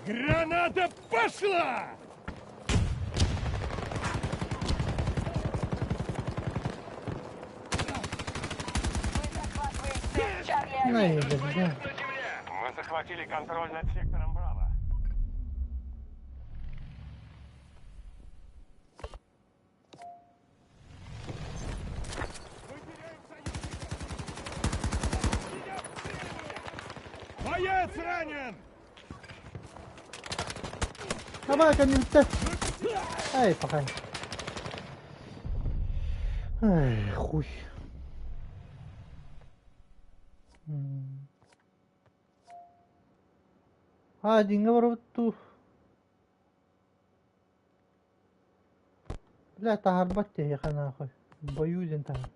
Speaker 4: Граната пошла!
Speaker 1: Най, бля.
Speaker 2: Мы захватили контроль над сектором Браво.
Speaker 4: Боец ранен!
Speaker 1: Давай, кэннибиттэн. Ай, пахай. Ай, хуй. А, дьиҥҥэ барабыт дуу? Бля, таһаарбат киһиэхэ нахуй. Бою диэн таһаар.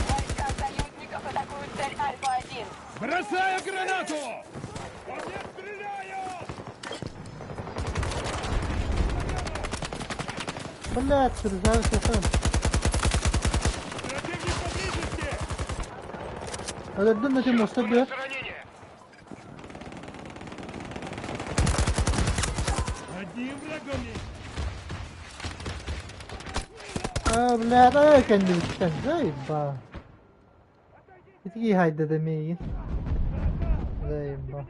Speaker 6: Войска союзников атакуют цель Альфа-1.
Speaker 4: Бросаю гранату! По мне стреляют!
Speaker 1: Блядь, срезаю сахан.
Speaker 4: Противник поблизости!
Speaker 1: Өлөрдүм да муоста быар.
Speaker 2: Ранение!
Speaker 4: Одним врагом не...
Speaker 1: Аа, блядь, ай кэннибиттэн. Заебал. Ити хайда да миигин. Заебал.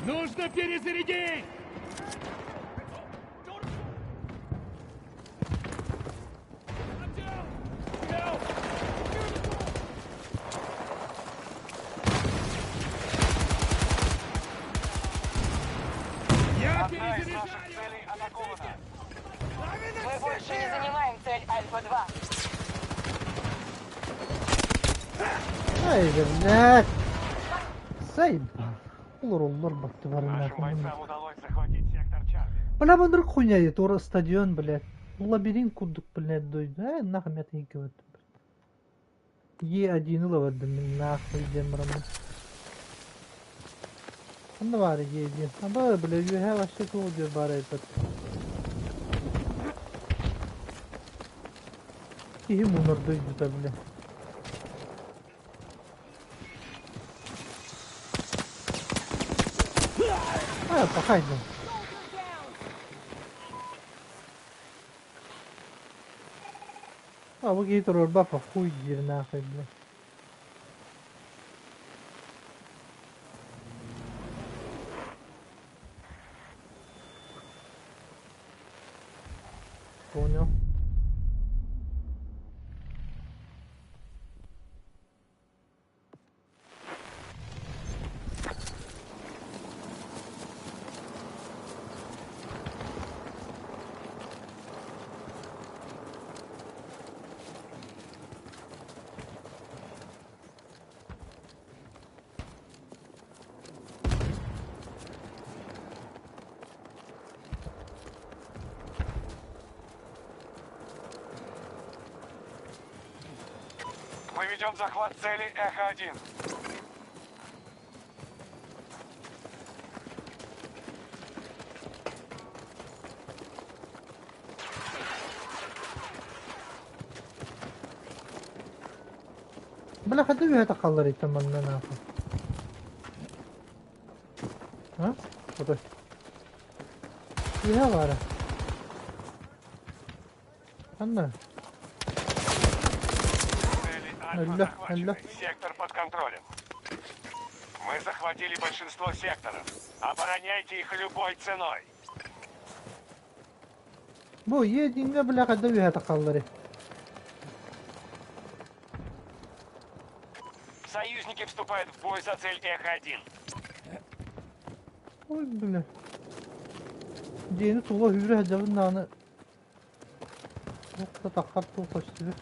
Speaker 4: Нужно перезарядить! Я
Speaker 7: Одна из наших
Speaker 4: перезаряжаю!
Speaker 7: целей атакована.
Speaker 6: Мы больше не занимаем цель Альфа-2.
Speaker 1: Ай, блядь. Заебал. Олор олор батты бары
Speaker 2: Нашим
Speaker 1: нахуй.
Speaker 2: бойцам удалось захватить сектор Чарли.
Speaker 1: Бля, маннык хуйня тура стадион, блядь. Лабиринт курдук, блядь, дойду. Э, нахуй меня тыгивает. Е1 ылабардым нахуй диэн бараммын. Онно баар Е1. Аба, бля, үөһэ вообще туох диэн баар эбит. Киһи мунар дойдута, бля. А, пахай, да. А, бу киһи туруорбаппа хуй диир нахуй, бля. Понял.
Speaker 7: Мы ведем захват цели Эхо-1.
Speaker 1: Бля, хата үөһэ тахаллар итэ манна нахуй. А? Отой. Үөһэ баара. Ханна?
Speaker 2: Цели Альфа
Speaker 1: Алло,
Speaker 2: захвачены.
Speaker 1: алло.
Speaker 2: Сектор под контролем. Мы захватили большинство секторов. Обороняйте их любой ценой.
Speaker 1: Бу Е1-ҥэ бля хата үөһэ тахаллар.
Speaker 2: Союзники вступают в бой за цель Эхо-1.
Speaker 1: Ой, бля. Дьиэни тула үүрэ сылдьабын даҕаны туох да таххар туох көстүбэт.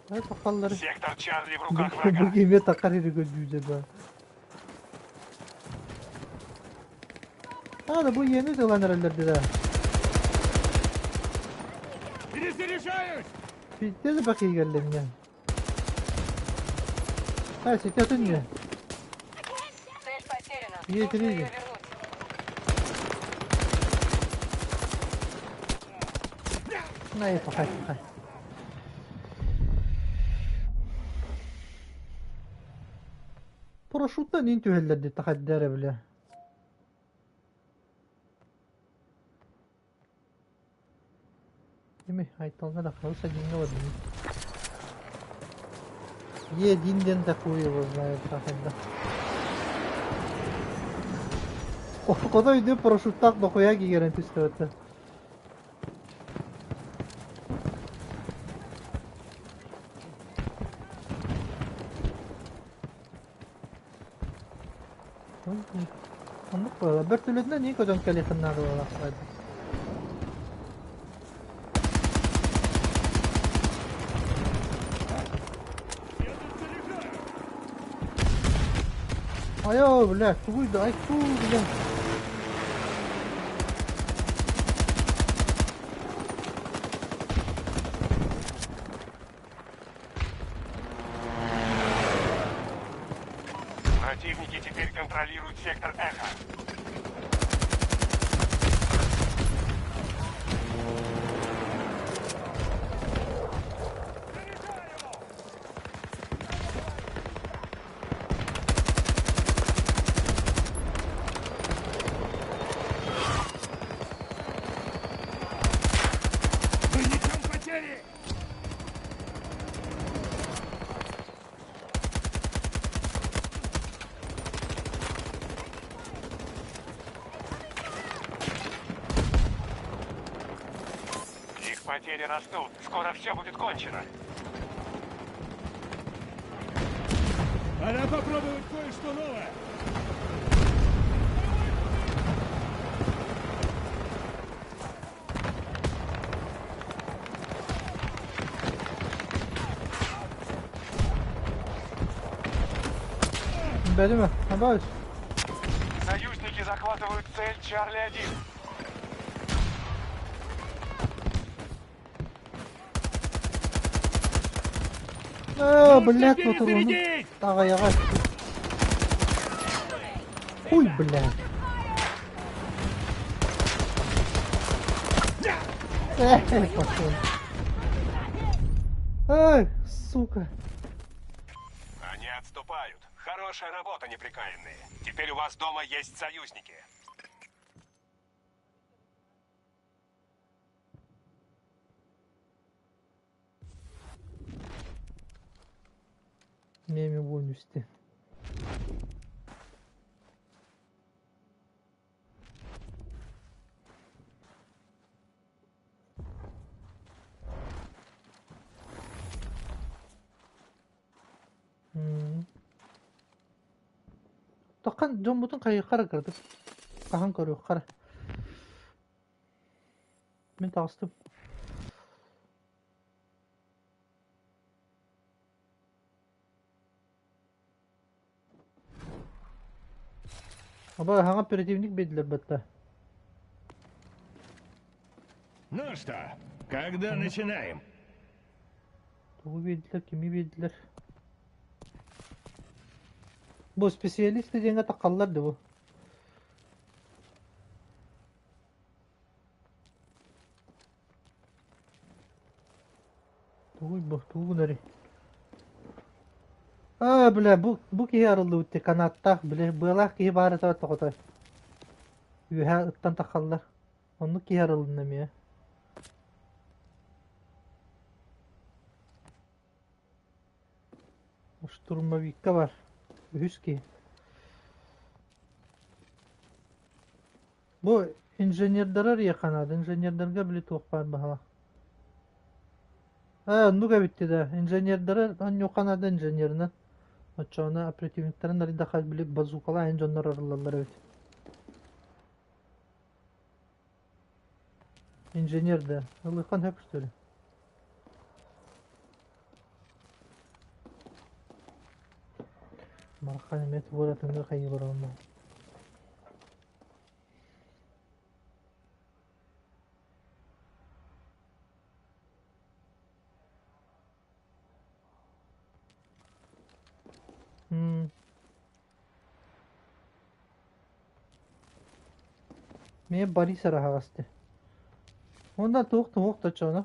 Speaker 1: Сахаллары.
Speaker 2: Сектор Чарли в руках врага.
Speaker 1: Бу киме такар иригө дүүдэ ба. А, да бу ени тылан эрэллэр да.
Speaker 4: Перезаряжаюсь!
Speaker 1: Питте да бакыйгаллемне. Ha, ситятын не?
Speaker 6: Цель потеряна.
Speaker 1: Е,
Speaker 6: Нужно
Speaker 1: три.
Speaker 6: ее вернуть.
Speaker 1: На, пахай, пахай. Парашюттан ин түһэллэр дии тахайдара бile. Ими айталга да хаус один один. Е1 ден такой его знает тахайда. Куда үйдө парашюттаах дохуя кигерен түстэ өттө. Оннук буолла. Бөртөлүтүнэн ии көтөн кэлиэххин наада буоллахпай.
Speaker 4: Я тут заряжаю!
Speaker 1: Айоо, бля, тугуй да, ай туу, бля.
Speaker 2: Противники теперь контролируют сектор Эхо.
Speaker 4: Мы несем потери!
Speaker 2: Их потери растут. Скоро все будет кончено.
Speaker 4: Пора попробовать кое-что новое!
Speaker 1: Бэлимэ, абаас.
Speaker 7: Союзники захватывают цель Чарли-1.
Speaker 1: Ээ,
Speaker 4: Нужно
Speaker 1: блядь, вот он.
Speaker 4: перезарядить!
Speaker 1: Аҕайаҕа. Хуй, блядь. Эй, пошел. Ай, сука.
Speaker 2: Они отступают. Хорошая работа, неприкаянные. Теперь у вас дома есть союзники.
Speaker 1: Меми вонюсти. Тоххан дьоммутун хайыххара кырдык. Хаһан көрүөххара. Мин таҕыстым. Аба хаҥа оперативник биэрдилэр батта.
Speaker 4: Ну что, когда начинаем?
Speaker 1: Тугу биэрдилэр, кими биэрдилэр? Бу специалист диэҥҥэ таххаллар да бу. Тугуй бу, тугу гынарый? Аа, бля, бу, бу киһи арыллыбыт дии, канаттаах, били, быалаах киһи баар этэ тоҕото. Үөһэ ыттан таххаллар. Оннук киһи арылынна эмиэ. Штурмовикка бар. Үһүс киһи. Бу инженердары арыйыахха наада. Инженердарга били туох баар баһала. Ээ, оннук эбит да. Инженердары онньуохха наада инженеринэн. Оччоҕуна оперативниктарын арыйдахха били базукалаан дьоннор арыллаллар эбит. Инженер да. Ылыхан хөп что ли? Мархан эмиэ тугу эрэ атыҥыы хайыы олорон Миэ Борис араһаҕасты. Онда туох туох точоно.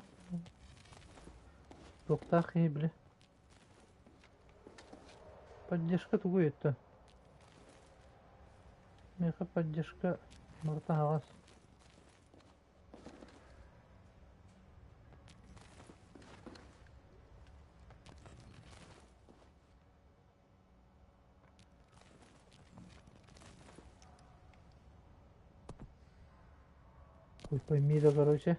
Speaker 1: Туохтаах киһи били. Поддержка тугу өттө? Миэхэ поддержка барыта аһаҕас. Хуй пойми да, короче.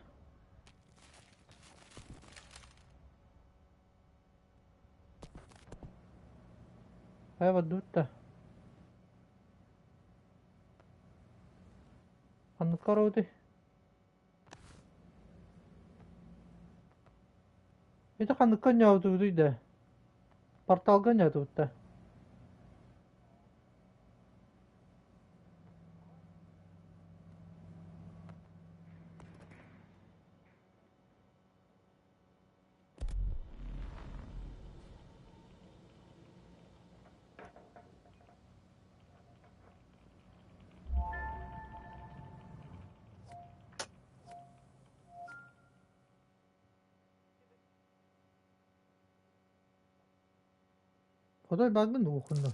Speaker 1: Хайа бардыбыт да? Ханнык хоробутуй? Ити ханныкка оонньообутугутуй да? Порталга оонньоотубут да? Хотой баарбын уухунна.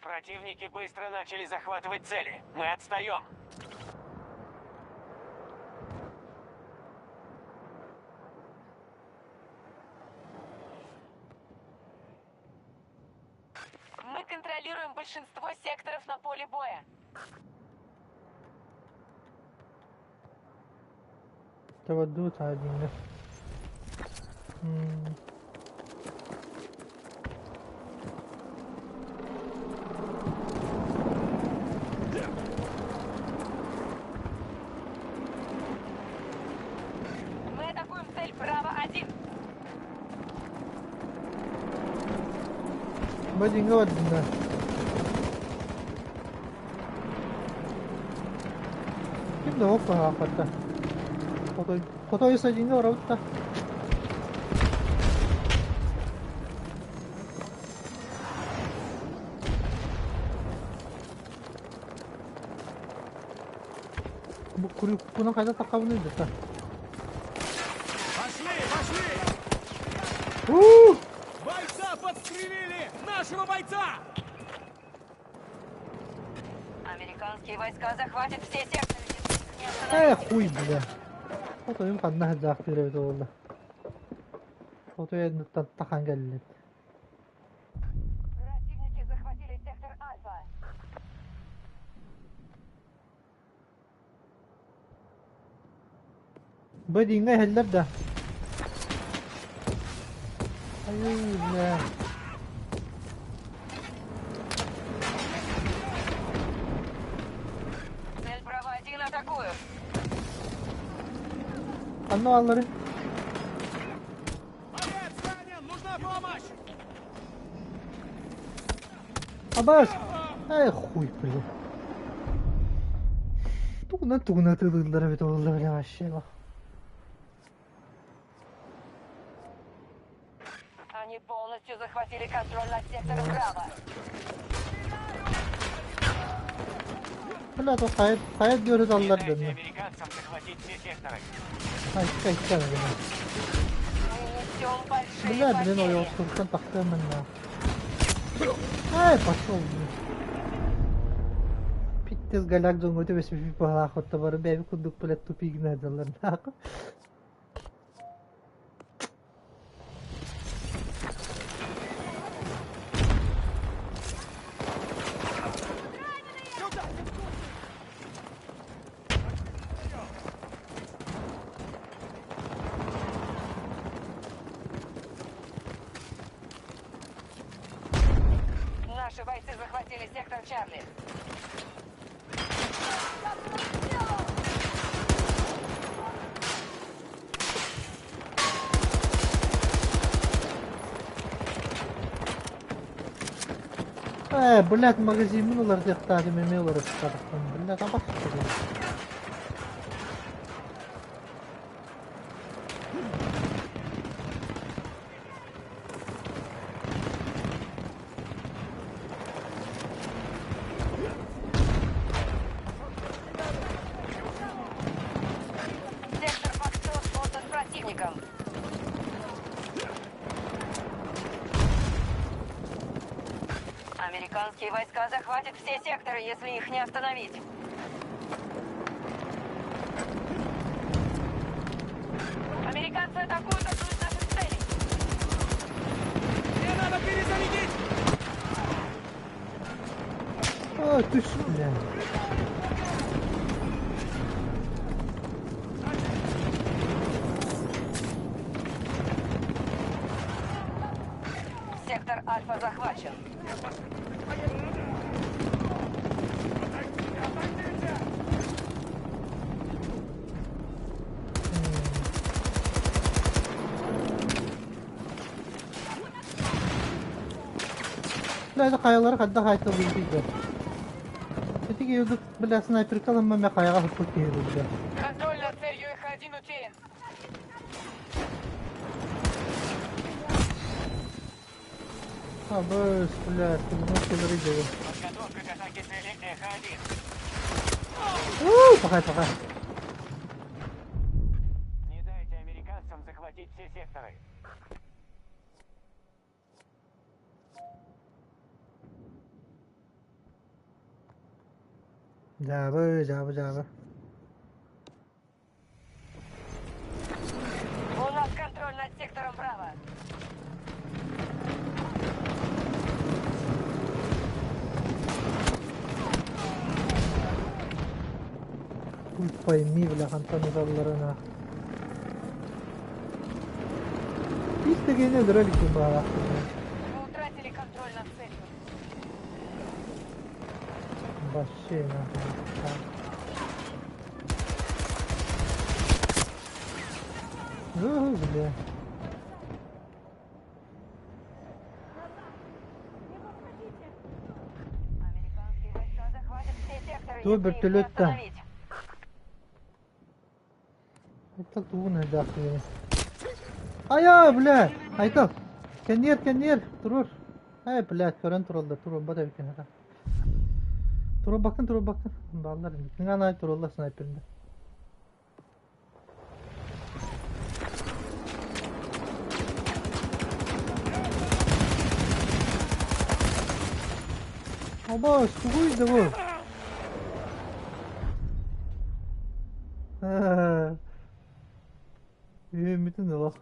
Speaker 11: Противники быстро начали захватывать цели. Мы отстаем.
Speaker 6: Мы контролируем большинство секторов на поле боя.
Speaker 1: تودوت عادي.
Speaker 6: Мы атакуем цель Браво-1.
Speaker 1: Бадинга бардында. Ким да опа хапатта. Хотой хотой садинга барабытта. Бу курюккунан хайда таххабыный да.
Speaker 5: Пошли, пошли!
Speaker 1: У!
Speaker 5: Бойца подстрелили! Нашего бойца!
Speaker 6: Американские войска захватят все секторы, если их не
Speaker 1: Э,
Speaker 6: остановить.
Speaker 1: хуй, бля. Хотойум ханна сылдьаахтыыр эбит буолла. Хотой анныттан тахан кэллин.
Speaker 6: Противники захватили сектор Альфа.
Speaker 1: Бадиҥҥа иһэллэр да? Айыы, бля.
Speaker 6: Цель Браво-1 атакуют.
Speaker 1: Ханна баалларый?
Speaker 5: Боец ранен! Нужна помощь!
Speaker 1: Абаас! Эй, хуй, бля. Тугунан тугунан тыылыыллар эбит буолла, бля, вообще.
Speaker 6: Они полностью захватили контроль над сектором Браво.
Speaker 1: Бля, то хайа хайа диэри
Speaker 11: Не
Speaker 1: аллар
Speaker 11: дайте
Speaker 1: дэннэ.
Speaker 11: американцам захватить все секторы.
Speaker 1: Айка икки гына.
Speaker 6: Мы несем большие
Speaker 1: Бля, блин,
Speaker 6: потери.
Speaker 1: ойоҕостуруттан тахсыам манна. Ай, пошел, блин. Питтес голяк дьоҥҥо түбэспиппит быһалаах отто бары бэйэбит курдук, блядь, тупик гына
Speaker 5: Сюда!
Speaker 6: Наши бойцы захватили сектор Чарли.
Speaker 1: Ээ, блядь, магазиммын уларытыахтаатым эмиэ уларыттахпын. Блядь, абас
Speaker 6: Сектор Фокстрот отдан противникам. Американские войска захватят все секторы, если их не остановить. Американцы атакуют одну из наших целей.
Speaker 5: Мне надо перезарядить!
Speaker 1: Ой, ты ж, бля.
Speaker 6: Сектор Альфа захвачен.
Speaker 1: Бля, хайалары хайдах айтылдый Ити киһи бля снайперка ылыммын мэ хайаҕа сыппыт киһи бля.
Speaker 11: Контроль над целью Эхо-1 утерян.
Speaker 1: Абыс, бля, ты дело.
Speaker 11: Подготовка к атаке цели Эхо-1.
Speaker 1: Уу, пахай, пахай.
Speaker 11: Не дайте американцам захватить все секторы.
Speaker 1: Дьаабы, дьаабы, дьаабы.
Speaker 6: У нас контроль над сектором Браво.
Speaker 1: Хуй пойми, бля, хантан ыталларына. Ис дэгиэни өлөрө иликпин баҕалаахпын.
Speaker 6: Мы утратили контроль над целью.
Speaker 1: Вообще нахуй. Ух, бля.
Speaker 6: Американские войска захватят все секторы,
Speaker 1: Туох
Speaker 6: если их не
Speaker 1: бөртөлүөт да.
Speaker 6: остановить.
Speaker 1: Айтал тугун ыйдаахтыгын. Айа, бля! Айтал! Кэнниэр, кэнниэр! Туруор! Ай, блядь, көрөн тураллар, туруорбат эбиккин хата. Туруорбаккын, туруорбаккын. Бааллар, кыҥаан аайы тураллар снайпердар. Абаас, тугуй да бу? Үөммүтүн олох.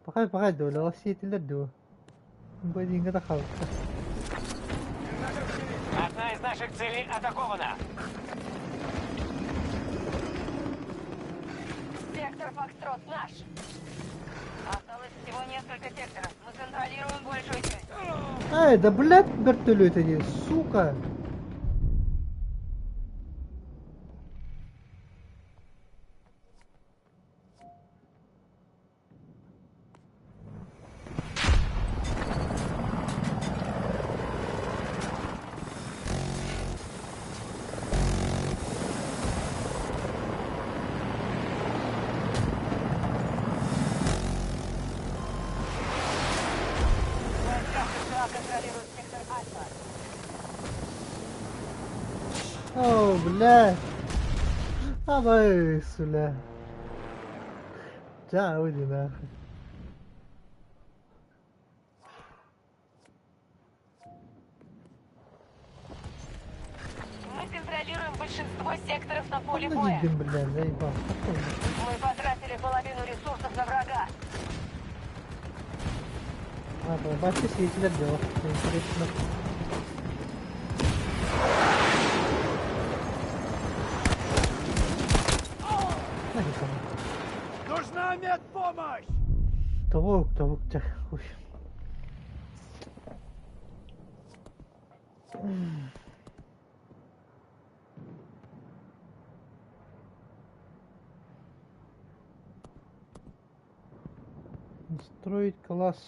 Speaker 1: Пахай пахай дуо, олох сиэтилэр дуо? Бу диҥҥэ да хаалта.
Speaker 11: Одна из наших целей атакована.
Speaker 6: Сектор Фокстрот наш. Осталось всего несколько секторов. Мы контролируем большую часть.
Speaker 1: Эй, да блядь, бөртөлүөт дии, сука!
Speaker 6: Войска США контролируют сектор Альфа.
Speaker 1: О, блядь! Абай, бля. Ча, уйди нахуй.
Speaker 11: Мы контролируем большинство секторов на поле
Speaker 1: Ханна
Speaker 11: боя.
Speaker 1: дийгин, блядь, заебал.
Speaker 6: Мы потратили половину ресурсов на врага.
Speaker 1: Ладно, бачи сиэтилэр дьэ, интересно. Нафиг оно.
Speaker 5: Нужна медпомощь!
Speaker 1: Тобук, тобук, чэ, хуй. Настроить класс.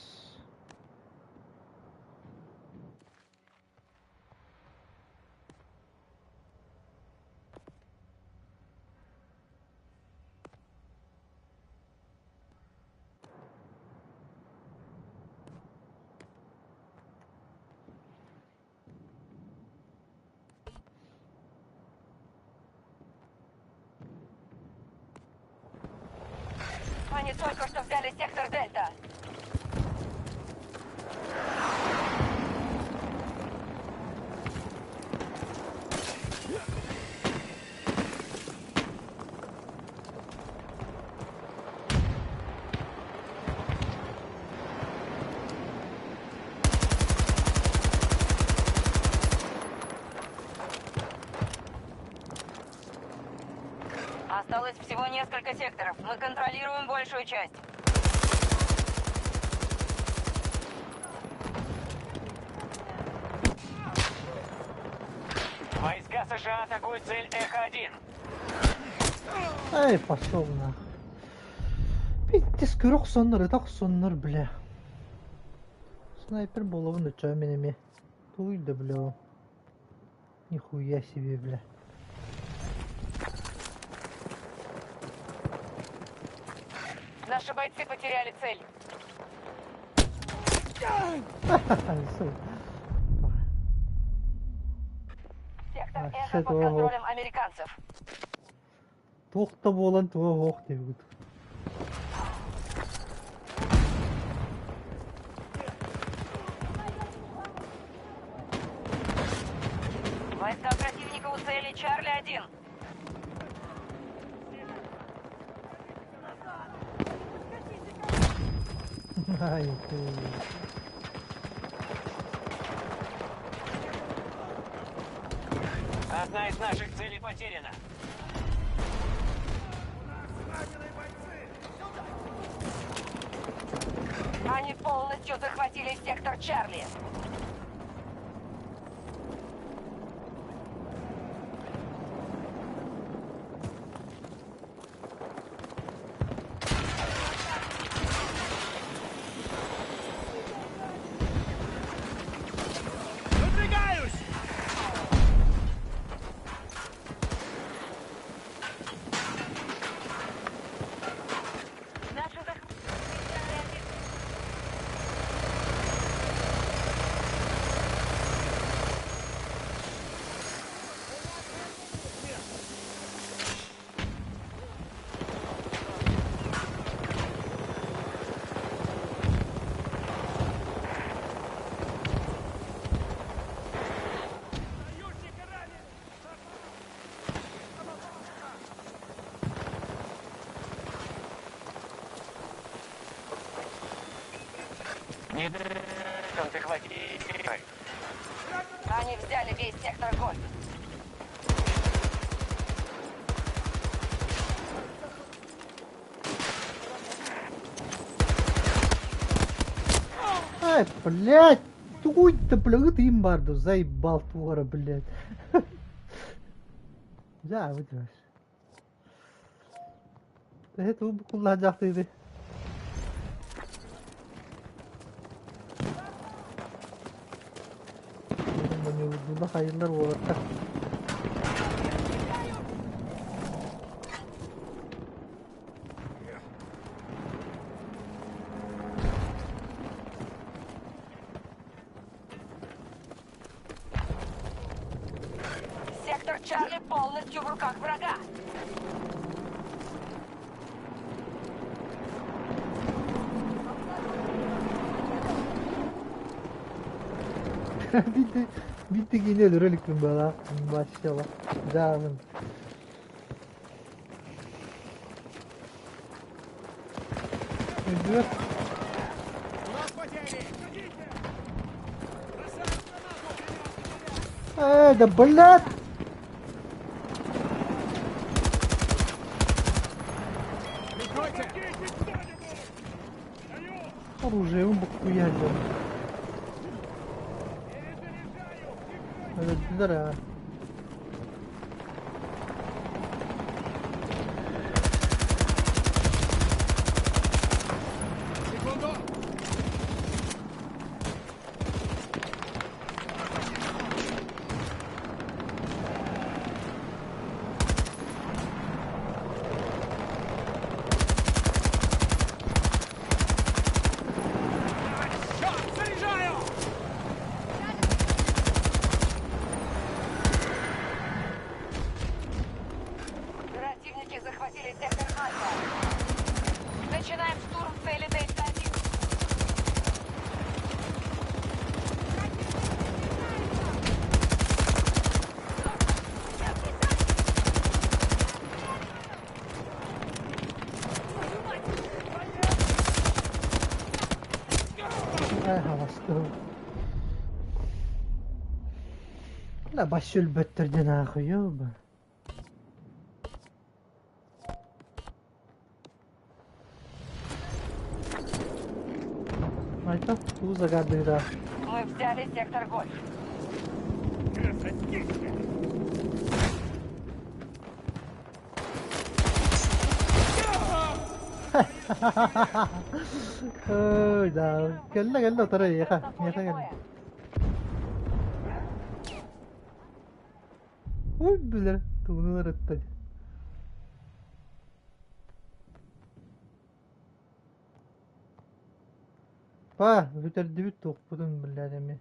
Speaker 6: Они только что взяли сектор Дельта. Осталось всего несколько секторов. Мы контролируем большую часть.
Speaker 11: Войска США атакуют цель Эхо-1.
Speaker 1: Эй, пошел нахуй. Пиздец, көрө охсоннор, ыта охсоннор, бля. Снайпер буолабын оччоҕо мин эмиэ. Тугуй да, бля, ол. Нихуя себе, бля.
Speaker 6: Наши бойцы потеряли цель.
Speaker 1: Сука.
Speaker 6: Сектор
Speaker 1: А,
Speaker 6: Эхо
Speaker 1: shit,
Speaker 6: под
Speaker 1: ого.
Speaker 6: контролем американцев.
Speaker 1: Туох да буолан туга суох диэбит.
Speaker 6: Войска противника у цели Чарли-1.
Speaker 1: Ай, ты.
Speaker 11: Одна из наших целей потеряна.
Speaker 6: Они полностью захватили сектор Чарли.
Speaker 4: Выдвигаюсь!
Speaker 6: Наши захватили Чарли-1.
Speaker 4: Союзника ранен!
Speaker 11: Не дай захватить.
Speaker 6: Они взяли весь сектор Гольф.
Speaker 1: Ай, блядь! Тугуй да, бля, ытыйым баар дуу, заебал твора, блядь. Да, выдержишь. Это букулладжахтыды. Хайылар буолар.
Speaker 6: Сектор Чарли полностью в руках врага.
Speaker 1: Bitti, bitti yine өлөрөлүкпүн бала. Машалла. Жаамын. Өйдүөр.
Speaker 4: У нас потери! Идите! Бросаю гранату!
Speaker 1: Э, да блядь!
Speaker 4: Прикройте! кто-нибудь! Даю!
Speaker 1: Оружие буккуйа
Speaker 4: Перезаряжаю!
Speaker 1: Өлөрдүлэр аа.
Speaker 4: Секунду! Черт, заряжаю!
Speaker 1: Бастыһым. Да бас өлбөттөр диэн аахыйыа Айта, уу загадыыра.
Speaker 6: Мы взяли сектор Гольф.
Speaker 4: Красотища!
Speaker 1: Ой, да. Кэллэ, кэллэ, утары эйиэхэ. Миэхэ кэллэ. Ой, билэр, тугунан ырытта. Па, бүтэрдибит туохпутун биллэр эми.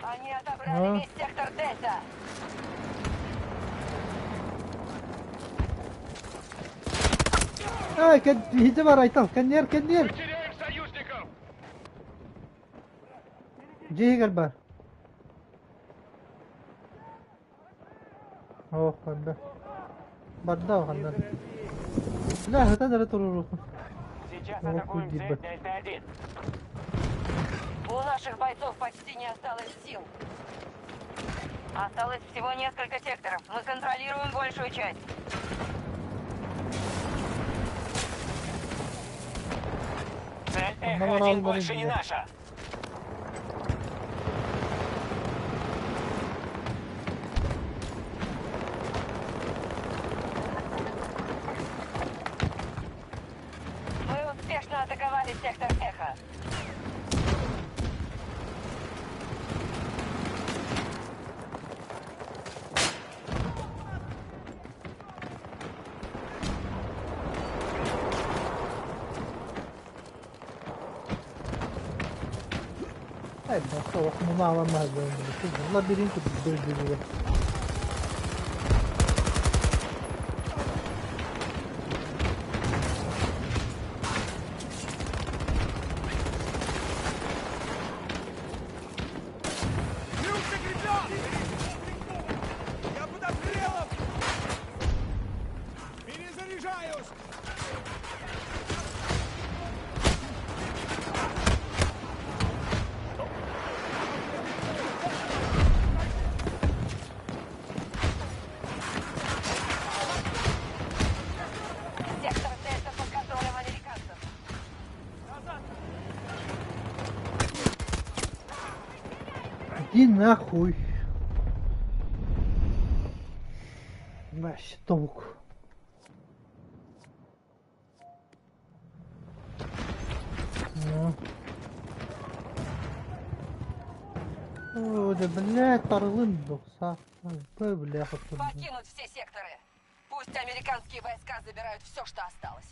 Speaker 6: Они отобрали
Speaker 1: А?
Speaker 6: весь сектор Дельта.
Speaker 1: Ай, кэн- бар Айтал, кэнниэр, кэнниэр.
Speaker 4: Мы теряем союзников!
Speaker 1: Дьиэгэр бар. Ох, барда. Барда ханна. Бля, хата дара туруруку.
Speaker 11: Сейчас
Speaker 1: Ох,
Speaker 11: атакуем
Speaker 1: уйди,
Speaker 11: цель
Speaker 1: б.
Speaker 11: Дельта-1.
Speaker 6: У наших бойцов почти не осталось сил. Осталось всего несколько секторов. Мы контролируем большую часть.
Speaker 11: Цель
Speaker 1: Одного
Speaker 11: Эхо-1
Speaker 1: раунда
Speaker 11: больше не
Speaker 1: не
Speaker 11: наша.
Speaker 6: Мы успешно атаковали сектор Эхо.
Speaker 1: Ай, да, солох муналамаз. Лабиринт бөлдүлүгө.
Speaker 3: Люк закреплен! Я под обстрелом! Перезаряжаюсь!
Speaker 6: Сектор Дельта под контролем американцев.
Speaker 1: Иди нахуй. Вообще толк. Ну. О, да блядь, тарлын докса. Бля,
Speaker 6: Покинуть все секторы. Пусть американские войска забирают все, что осталось.